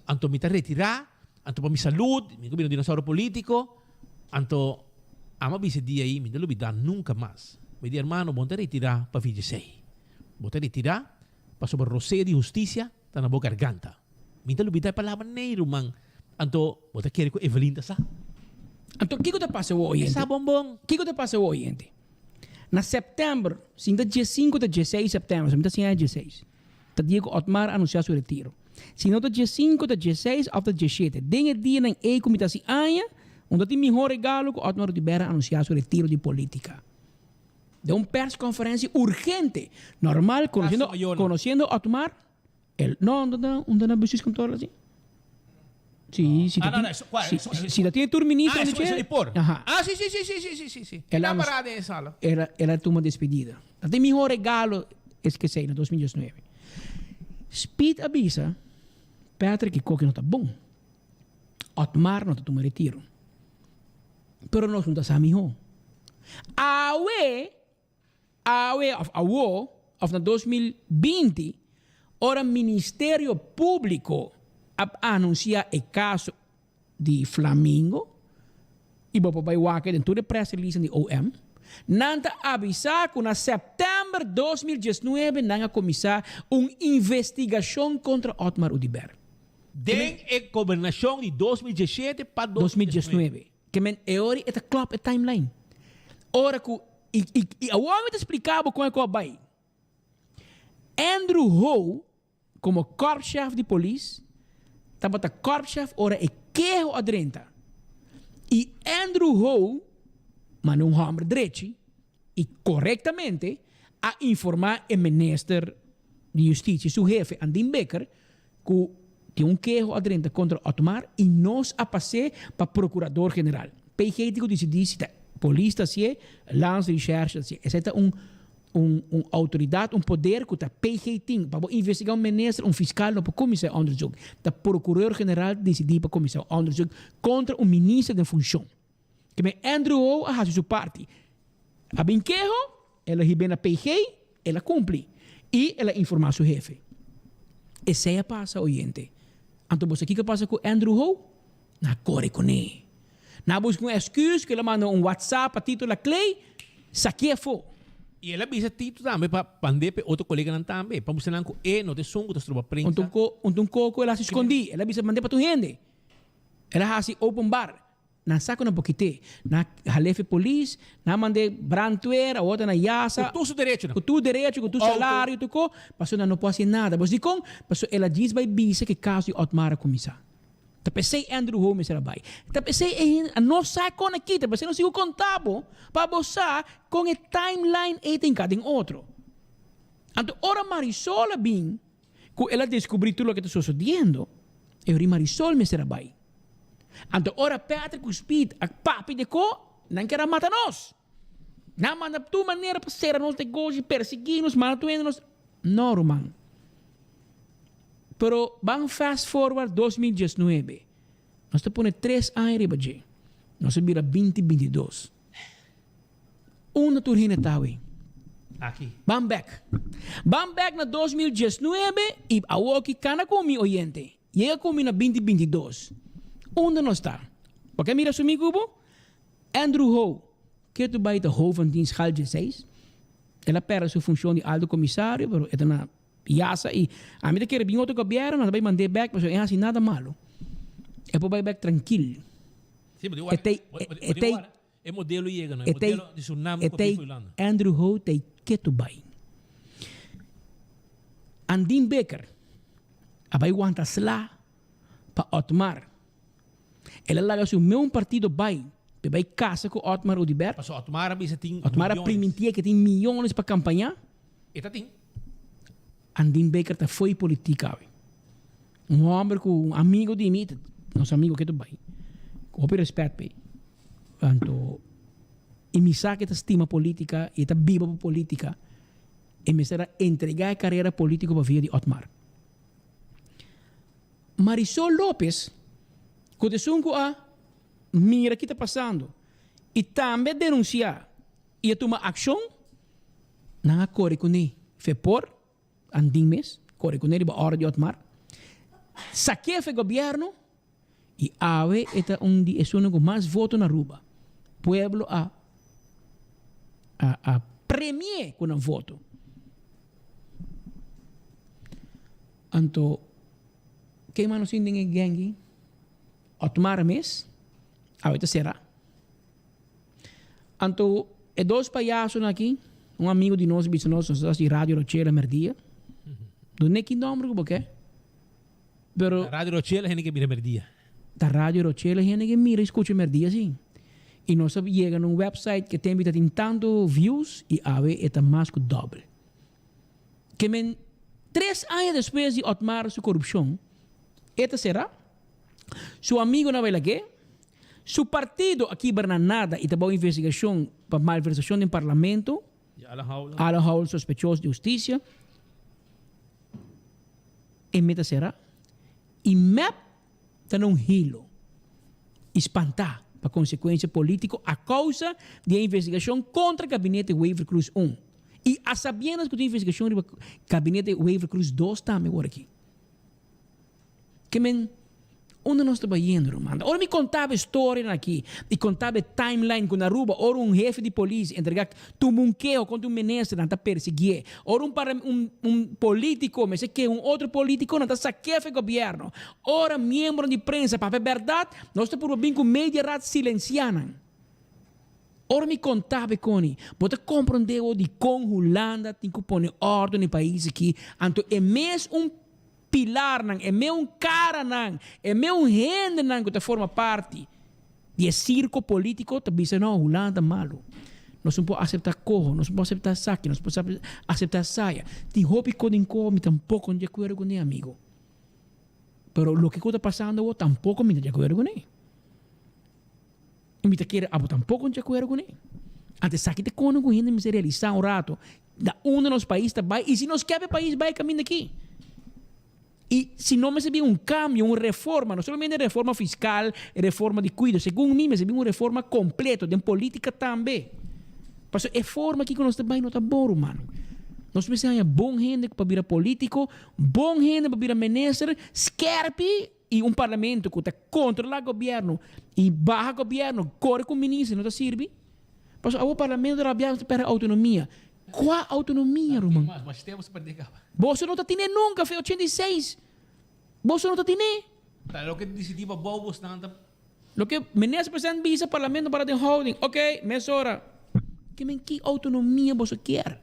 Anto mi ta retirá, anto pa mi salud, mi ke bira un dinosauro politico. Anto amo a bisa e dia ei, mi no ta lubidá nunka mas. Mi di, Hermano, bo no ta retirá pa VGC. Bo ta retirá pasobra rosea di hustisia ta na bo garganta. Mi no ta lubidá e palabra nei, ruman. Anto bo ta kere ku Evelyn ta sa? Anto kiko ta pasa awor, oyente? E sa bonbon. Kiko ta pasa awor, oyente? Na sèptèmber, si no ta diesinku ta dieseis sèptèmber, si mi ta siña dieseis. Ta dia ku Otmar a anunsiá su retiro. Si no ta diesinku, ta dieseis òf ta dieshete. Den e dianan ei ku mi ta hasi aña, un ta tin mihó regalo ku Otmar Oduber a anunsiá su retiro di polítika. Den un pèrskonferensia urgente, normal, konosiendo, konosiendo Otmar, el, no, un ta, un ta na bestuurskantoor así. Si, si ta tin, si, si ta tin e tur minister Ah, di eso, eso dje. di por. Aha. Ah, si, si, si, si, si, si, si, si. El Na a, parada den e sala. el a, el a tuma despedida. Ta tin mihó regalo es ke esei na 2019. Speed a bisa Patrick i Koki no ta bon. Otmar no ta tuma retiro. Pero nos no ta sa mihó. Awe, awe of awo of na 2020 ora Ministerio Publico a anuncia e caso di Flamingo y bo por bay wak den tur e press release di OM, nan ta avisa cu na september 2019 nan a cuminsa un investigacion contra Otmar Oduber. Den e gobernacion di 2017 pa 2019. Ke men e ora e ta klop e timeline. Ora ku i i i awor mi ta splika bo kon e kos bai. Andrew Ho komo korpschef di polis tabata korpschef ora e keho a drenta. I Andrew Ho manda un hòmber drechi i korektamente a informá e minister di Justisia, su hefe Andin Bikker, ku tin un keho a drenta kontra Otmar i nos a pas'é pa Prokurador General. PG tin ku disidí si ta polis ta hasié, Landsrecherche ta hasié. Esei ta un un un outoridat, un poder ku ta PG tin. Pa bo investigá un minister, un fiskal no por kuminsá e onderzoek. Ta Prokuror General ta disidí pa kuminsá un onderzoek kontra un minister den funshon. Kimen Andrew Ho a hasi su parti. A bin keho, el a hib'é na PG, el a kumpli i el a informá su hefe. Esei a pasa, oyente. Anto bo sa kiko a pasa ku Andrew Ho? Nan a kore kuné. Nan a buska un èsküs ku el a manda un WhatsApp pa Tito Laclay, sakié afó. I el a bisa Tito tambe pa mand'é pa e otro koleganan tambe, pa mustra nan ku e no ta esun ku ta stroba prensa. Untu un koko el a hasi skondí, el a bisa mand'é pa tur hende. El a hasi open bar. Nan sa ku nan por kit'é. Nan a hal'é fi polis, nan a mand'é brandweer, awor ta na yasa. Ku tur su derechonan. Ku tur derecho, ku tur salario, tur ko. Pasobra nan no por hasi nada. Bo si dikon? Pasobra el a djis bai bisa ku e kaso di Otmar a kuminsá. Ta p'esei Andrew Ho mester a bai. Ta p'esei e hende a no sa kon a kita. P'esei nos sigu konta bo pa bo sa kon e timeline ei ta hinká den otro. Anto ora Marisol a bin ku el a deskubrí tur loke ta sosodiendo, e ora Marisol mester a bai. Anto ora Patrick ku Speed a papia di ko, nan kier a mata nos. Nan manda tur manera pa sera nos negoshi, persiguí nos, manda tur hende nos. No, ruman. Pero ban fast forward 2019. Nos ta pone tres aña riba dje. Nos a bira binti 22. Unda tur hende ta awe? Aki. Ban bek. Ban bek na 2019 i awoki kana ku mi oyente. Yega ku mi na 2022. Unda nos ta? Bo ke mira su mi ku bo? Andrew Ho, ketu bai ta hoofd van dienst Gal 16. El a perde su funcion di alto comisario, pero e ta na Yasa y ami ta kere bin otro gobierno, nan ta bai mand'é bek pasobra e hasi nada malo. E por bai bek trankil. Sí, E tei, e tei, E modelo yega no, e e tei, modelo di Suriname e ku tei Bifu Hulanda. Andrew Ho tei ketu bai. Andin Bikker a bai wanta sla pa Otmar. El a laga su meun partido bai p'e bai casa cu Otmar Oduber. Pasobra Otmar a bisa tin Otmar a millones. primintié ke tin millones pa campaña. E ta tin. Andin Bikker ta fo'i politica awe. Un homber cu un amigo di mi, nos amigo ke ta bai, cu hopi respet p'e. Anto, y mi sa ke ta stima politica y e ta biba pa politica, e mester a entrega e carera politico pa via di Otmar. Marisol Lopez, cu ta esun cu a mira ki ta pasando y tambe a denuncia y a tuma accion, nan a core cune fe por Andin mes, core cune riba ora di Otmar, sakia fe gobierno y awe e ta un di esunnan cu mas voto na Aruba. Pueblo a a a premie cu nan voto. Anto ken mas nos tin den e gengi? Otmar mes, awe ta sera. Anto e dos payasonan aki, un amigo di nos bisa nos, nos ta hasi Radio Rochela merdia. Dun'e ki nomber ku bo ke, pero. Ta Radio Rochela hende ke mira merdia. Ta Radio Rochela hende ke mira i skucha merdia si. I nos a yega na un website ke tempi ta tin tantu views i awe e ta mas ku dòbel. Ke men tres aña despues di Otmar su korupshon, e ta sera, su amigonan a bai lag'é, su partido a kibra na nada i ta bou investigashon pa malversashon den parlamento, Alan Howell sospechoso di hustisia, e me ta sera, i mep ta na un hilo i spantá pa konsekuensia polítiko a kousa di e investigashon kontra gabinete Wever-Croes un i a sabiendas ku tin investigashon riba gabinete Wever-Croes dos tambe awor aki. Ke men, unda nos ta bayendo, ruman? Ora mi kontaba e storianan aki i kontaba e timeline ku na Aruba ora un hefe di polis entrega tuma un keho kontra un minister nan ta persiguié. Ora un para un un politico mester keha un otro politico nan ta sak'é af'e gobierno. Ora miembronan di prensa papia berdad nos ta purba bin ku media raad silenciá nan. Ora mi kontaba e koni, bo ta komprondé wou dikon Hulanda tin ku pone òrdu na e pais aki, anto e mes un pilarnan, e meun karanan, e meun hendenan ku ta forma parti di e sirko polítiko ta bisa no, Hulanda ta malu. Nos no por aseptá koho, nos no por aseptá esaki, nos no por aseptá esaya. Tin hopi kos den koho mi tampoko no di akuerdo kuné, amigo. Pero loke ku ta pasando awor tampoko mi ta di akuerdo kuné. I mi ta kere abo tampoko no di akuerdo kuné. Anto esaki ta kono ku hende mester realisá un rato Na unda nos pais ta bai y si nos kebe pais bai caminda aki. Y si no mester bin un cambio, un reforma, no solamente reforma fiscal, reforma di cuido, segun mi mester bin un reforma completo den politica tambe. Pasobra e forma aki cu nos ta bai no ta bon ruman. Nos mester haña bon hende pa bira politico, bon hende pa bira minister, skerpi y un parlamento cu ta controla gobierno y baha gobierno, core cu minister no ta sirbi. Pasobra awor parlamento rabia nos ta perde autonomia. Cua autonomia ruman? Boso no ta tine nunca fe 86. Boso no ta tine. Ta loke dicidi pa bou bosnan ta. Loke minister president bisa parlamento para den houding. Ok, mesora. Ke men ki autonomia boso kier?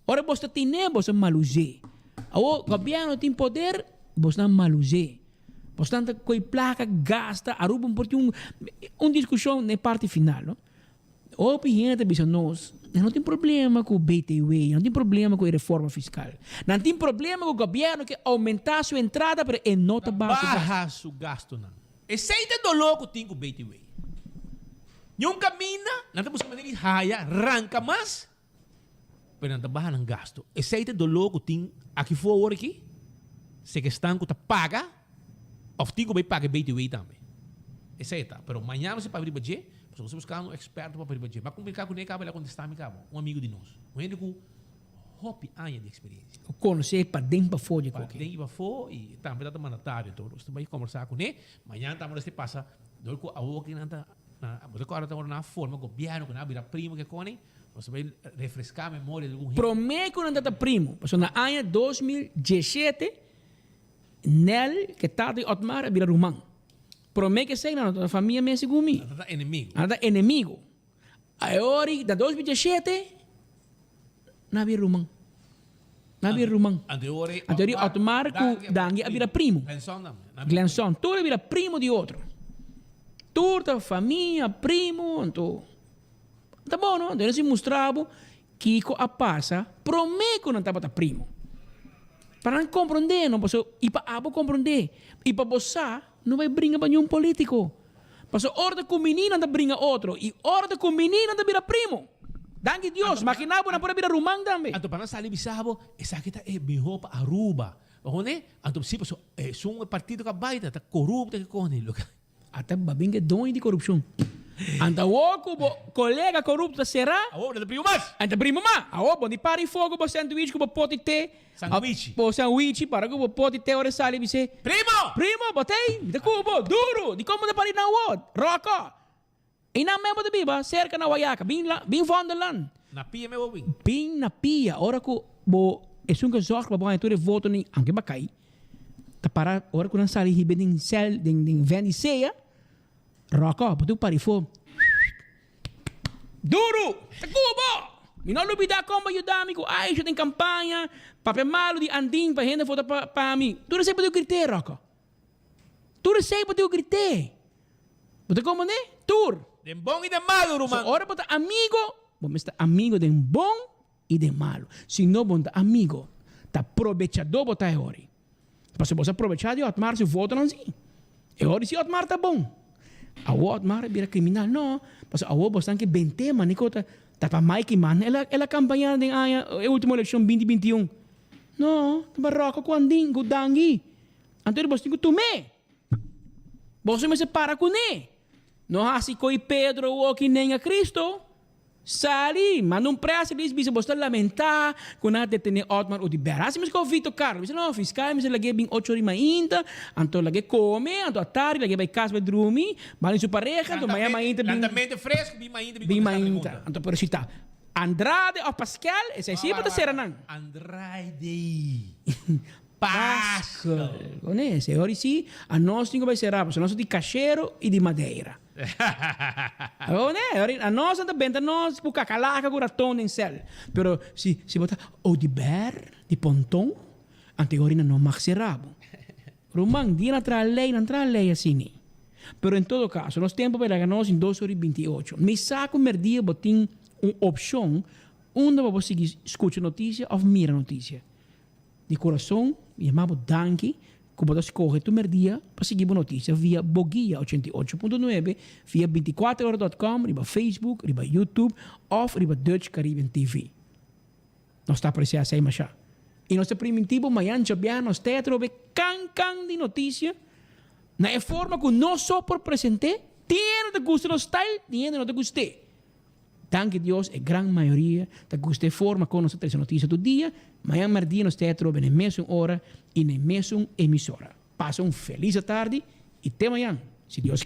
Ora boso ta tine boso maluze. Awor gobierno tin poder bosnan maluze. Bosnan ta koe plaka gasta Aruba por tin un un diskushon na e parti final no. Hopi hende ta bisa nos nan no tin problema ku BTW, nan no tin problema ku e reforma fiskal. Nan tin problema ku gobierno ke oumenta su entrada pero e no ta baha su gasto. Baha su gastonan. Esei ta e doló ku tin ku BTW. Niun kaminda nan ta buska manera di haya ranka mas. Pero nan ta baha nan gasto. Esei ta e doló ku tin aki for awor aki, se ke esnan ku ta paga òf tin ku bai paga e BTW tambe. Esei ta. Pero mañana nos ta papia riba dje, pasobra nos ta buskando un eksperto pa papia riba dje. M'a komuniká kuné kaba el a kontestá mi kaba, un amigu di nos, un hende ku hopi aña di eksperensia. Ku konosé paden pafó dje koke. Paden i pafó i tambe ta ta mandatario. Enton nos ta bai kombersá kuné. Mañana tambe nos ta pasa dor ku awor ki nan ta. Bo ta kòrda ora nan a forma gobièrnu ku nan a bira primo ke koni? Nos ta bai refreská memoria di algun hende. Promé ku nan ta ta primo, pasobra na aña 2017 Nel ku e tata di Otmar a bira ruman. Promé ku esei nan no ta famia mes segun mi. Nan ta ta enemigo. Nan ta enemigo. Ayori na 2017 nan a bira ruman. Nan a bira ruman. Anto ori Otmar ku Dangui a bira primo. Glenson tambe. Glenson. Tur a bira primo di otro. Tur ta famia, primo, anto ta bon no. Anto si mustra bo kiko a pasa prome ku nan tabata primo. Pa nan komprondé no paso i pa abo komprondé i pa bo sa no bai bringa pa niun politiko. Paso ora ta kumbiní nan ta bringa otro i ora ta kumbiní nan ta bira primo. Danki Dios, makina bo nan por a bira ruman tambe. Anto pa nan sali bisa bo esaki ta e mihó pa Aruba. Bo Anto si paso esun e partido ku a bai ta korupto ke kos ni loke. Ata babin ke doño di korupshon. Anta awor ku bo kolega korupto ta será. Awor bo no ta primo mas. Anta primo mas. Awor bo di para i fogo bo sandwich ku bo poti te. Sandwichi. Bo sandwichi para ku bo poti te ora e sali bis'é. Primo! Primo, bo t'ei? Mi ta ku bo. Duru! Dikon bo ta para i nan awor? Ròkò! I nan men bo ta biba serka na Wayaca. Bin la, bin Vondelland. Na pia me bo bin. Bin na pia. Ora ku bo esun ke zorg pa bo haña tur e votonan, aunke bo a kai, ta para ora ku nan sali hiba den sel, den den ven di sea, ròkò, bo tin ku para ifo. Duru! Ta ku bo! Mi no lubidá kon bo yuda mi ku Aisha den kampaña, papia malu di Andin pa hende vota pa pa mi. Tur esei bo tin ku grit'é, ròkò. Tur esei bo tin ku grit'é. Bo ta komprendé? Tur. Den bon i den malu, ruman. So ora bo ta amigo, bo mester ta amigo den bon i den malu. Si no bo no ta amigo, ta probechadó bo ta e ori. Pasobra bo sa probechá di Otmar su votonan si. E ori si Otmar ta bon. Awor Otmar a bira kriminal? No, pasobra awor bo esnan ke bent'é manera ku ta ta pa Mike Eman el a el a kampañá den aña e ultimo elekshon binti 21. No, ta pa Rocco ku Andin ku Dangui. Anto bo tin ku tum'é. Boso mester para kuné. No hasi ko'i Pedro woki nenga Cristo. Sali, manda un press release bisa boso ta lamentá ku nan a detené Otmar Oduber. Hasi mes ku Vito Carlos. Bisa no, fiskal mester lag'é bin ocho ora mainta, anto lag'é kome, anto atardi lag'é bai kas bai drumi, banda di su pareha, anto mañana mainta bin. Lantamente fresco, bin mainta bin Bin kontestá mainta. pregunta. Anto pero si ta Andrade òf Pascal, esei sí bo ta sera nan. Andrade. Paskel. Con ese. Ora si, a nos tin cu bay cera, pasobra nos ta di cachero y di madeira. Con e. Ora a nos nan ta benta nos cu cacalaca cu raton den cel. Pero si, si bo ta Oduber di Ponton, anto e ora nan no mag cera bo. Ruman, dia nan traha ley, nan traha ley asini. Pero en todo caso, nos tempo bay laga nos in dos ora y 28. Mi sa cu merdia bo tin un opcion unda bo por sigui scucha noticia of mira noticia. Di kurason mi yama bo danki ku bo ta skohe tur merdia pa sigui bo notisia via Boguia 88.9, via 24ora dot com, riba Facebook, riba YouTube òf riba Dutch Caribbean TV. Nos ta apresiá esei mashá. I nos ta primintí bo mañan djabièrnè nos ta atrobe kan kan di notisia na e forma ku nos so por present'é. Tin hende ta gusta nos style, tin hende no ta gust'é. Danki Dios e gran mayoria ta gusta e forma kon nos ta trese notisia tur dia. Mañan merdia nos ta atrobe na e mesun ora i na e mesun emisora. Pasa un felis atardi i te mañan, si Dios.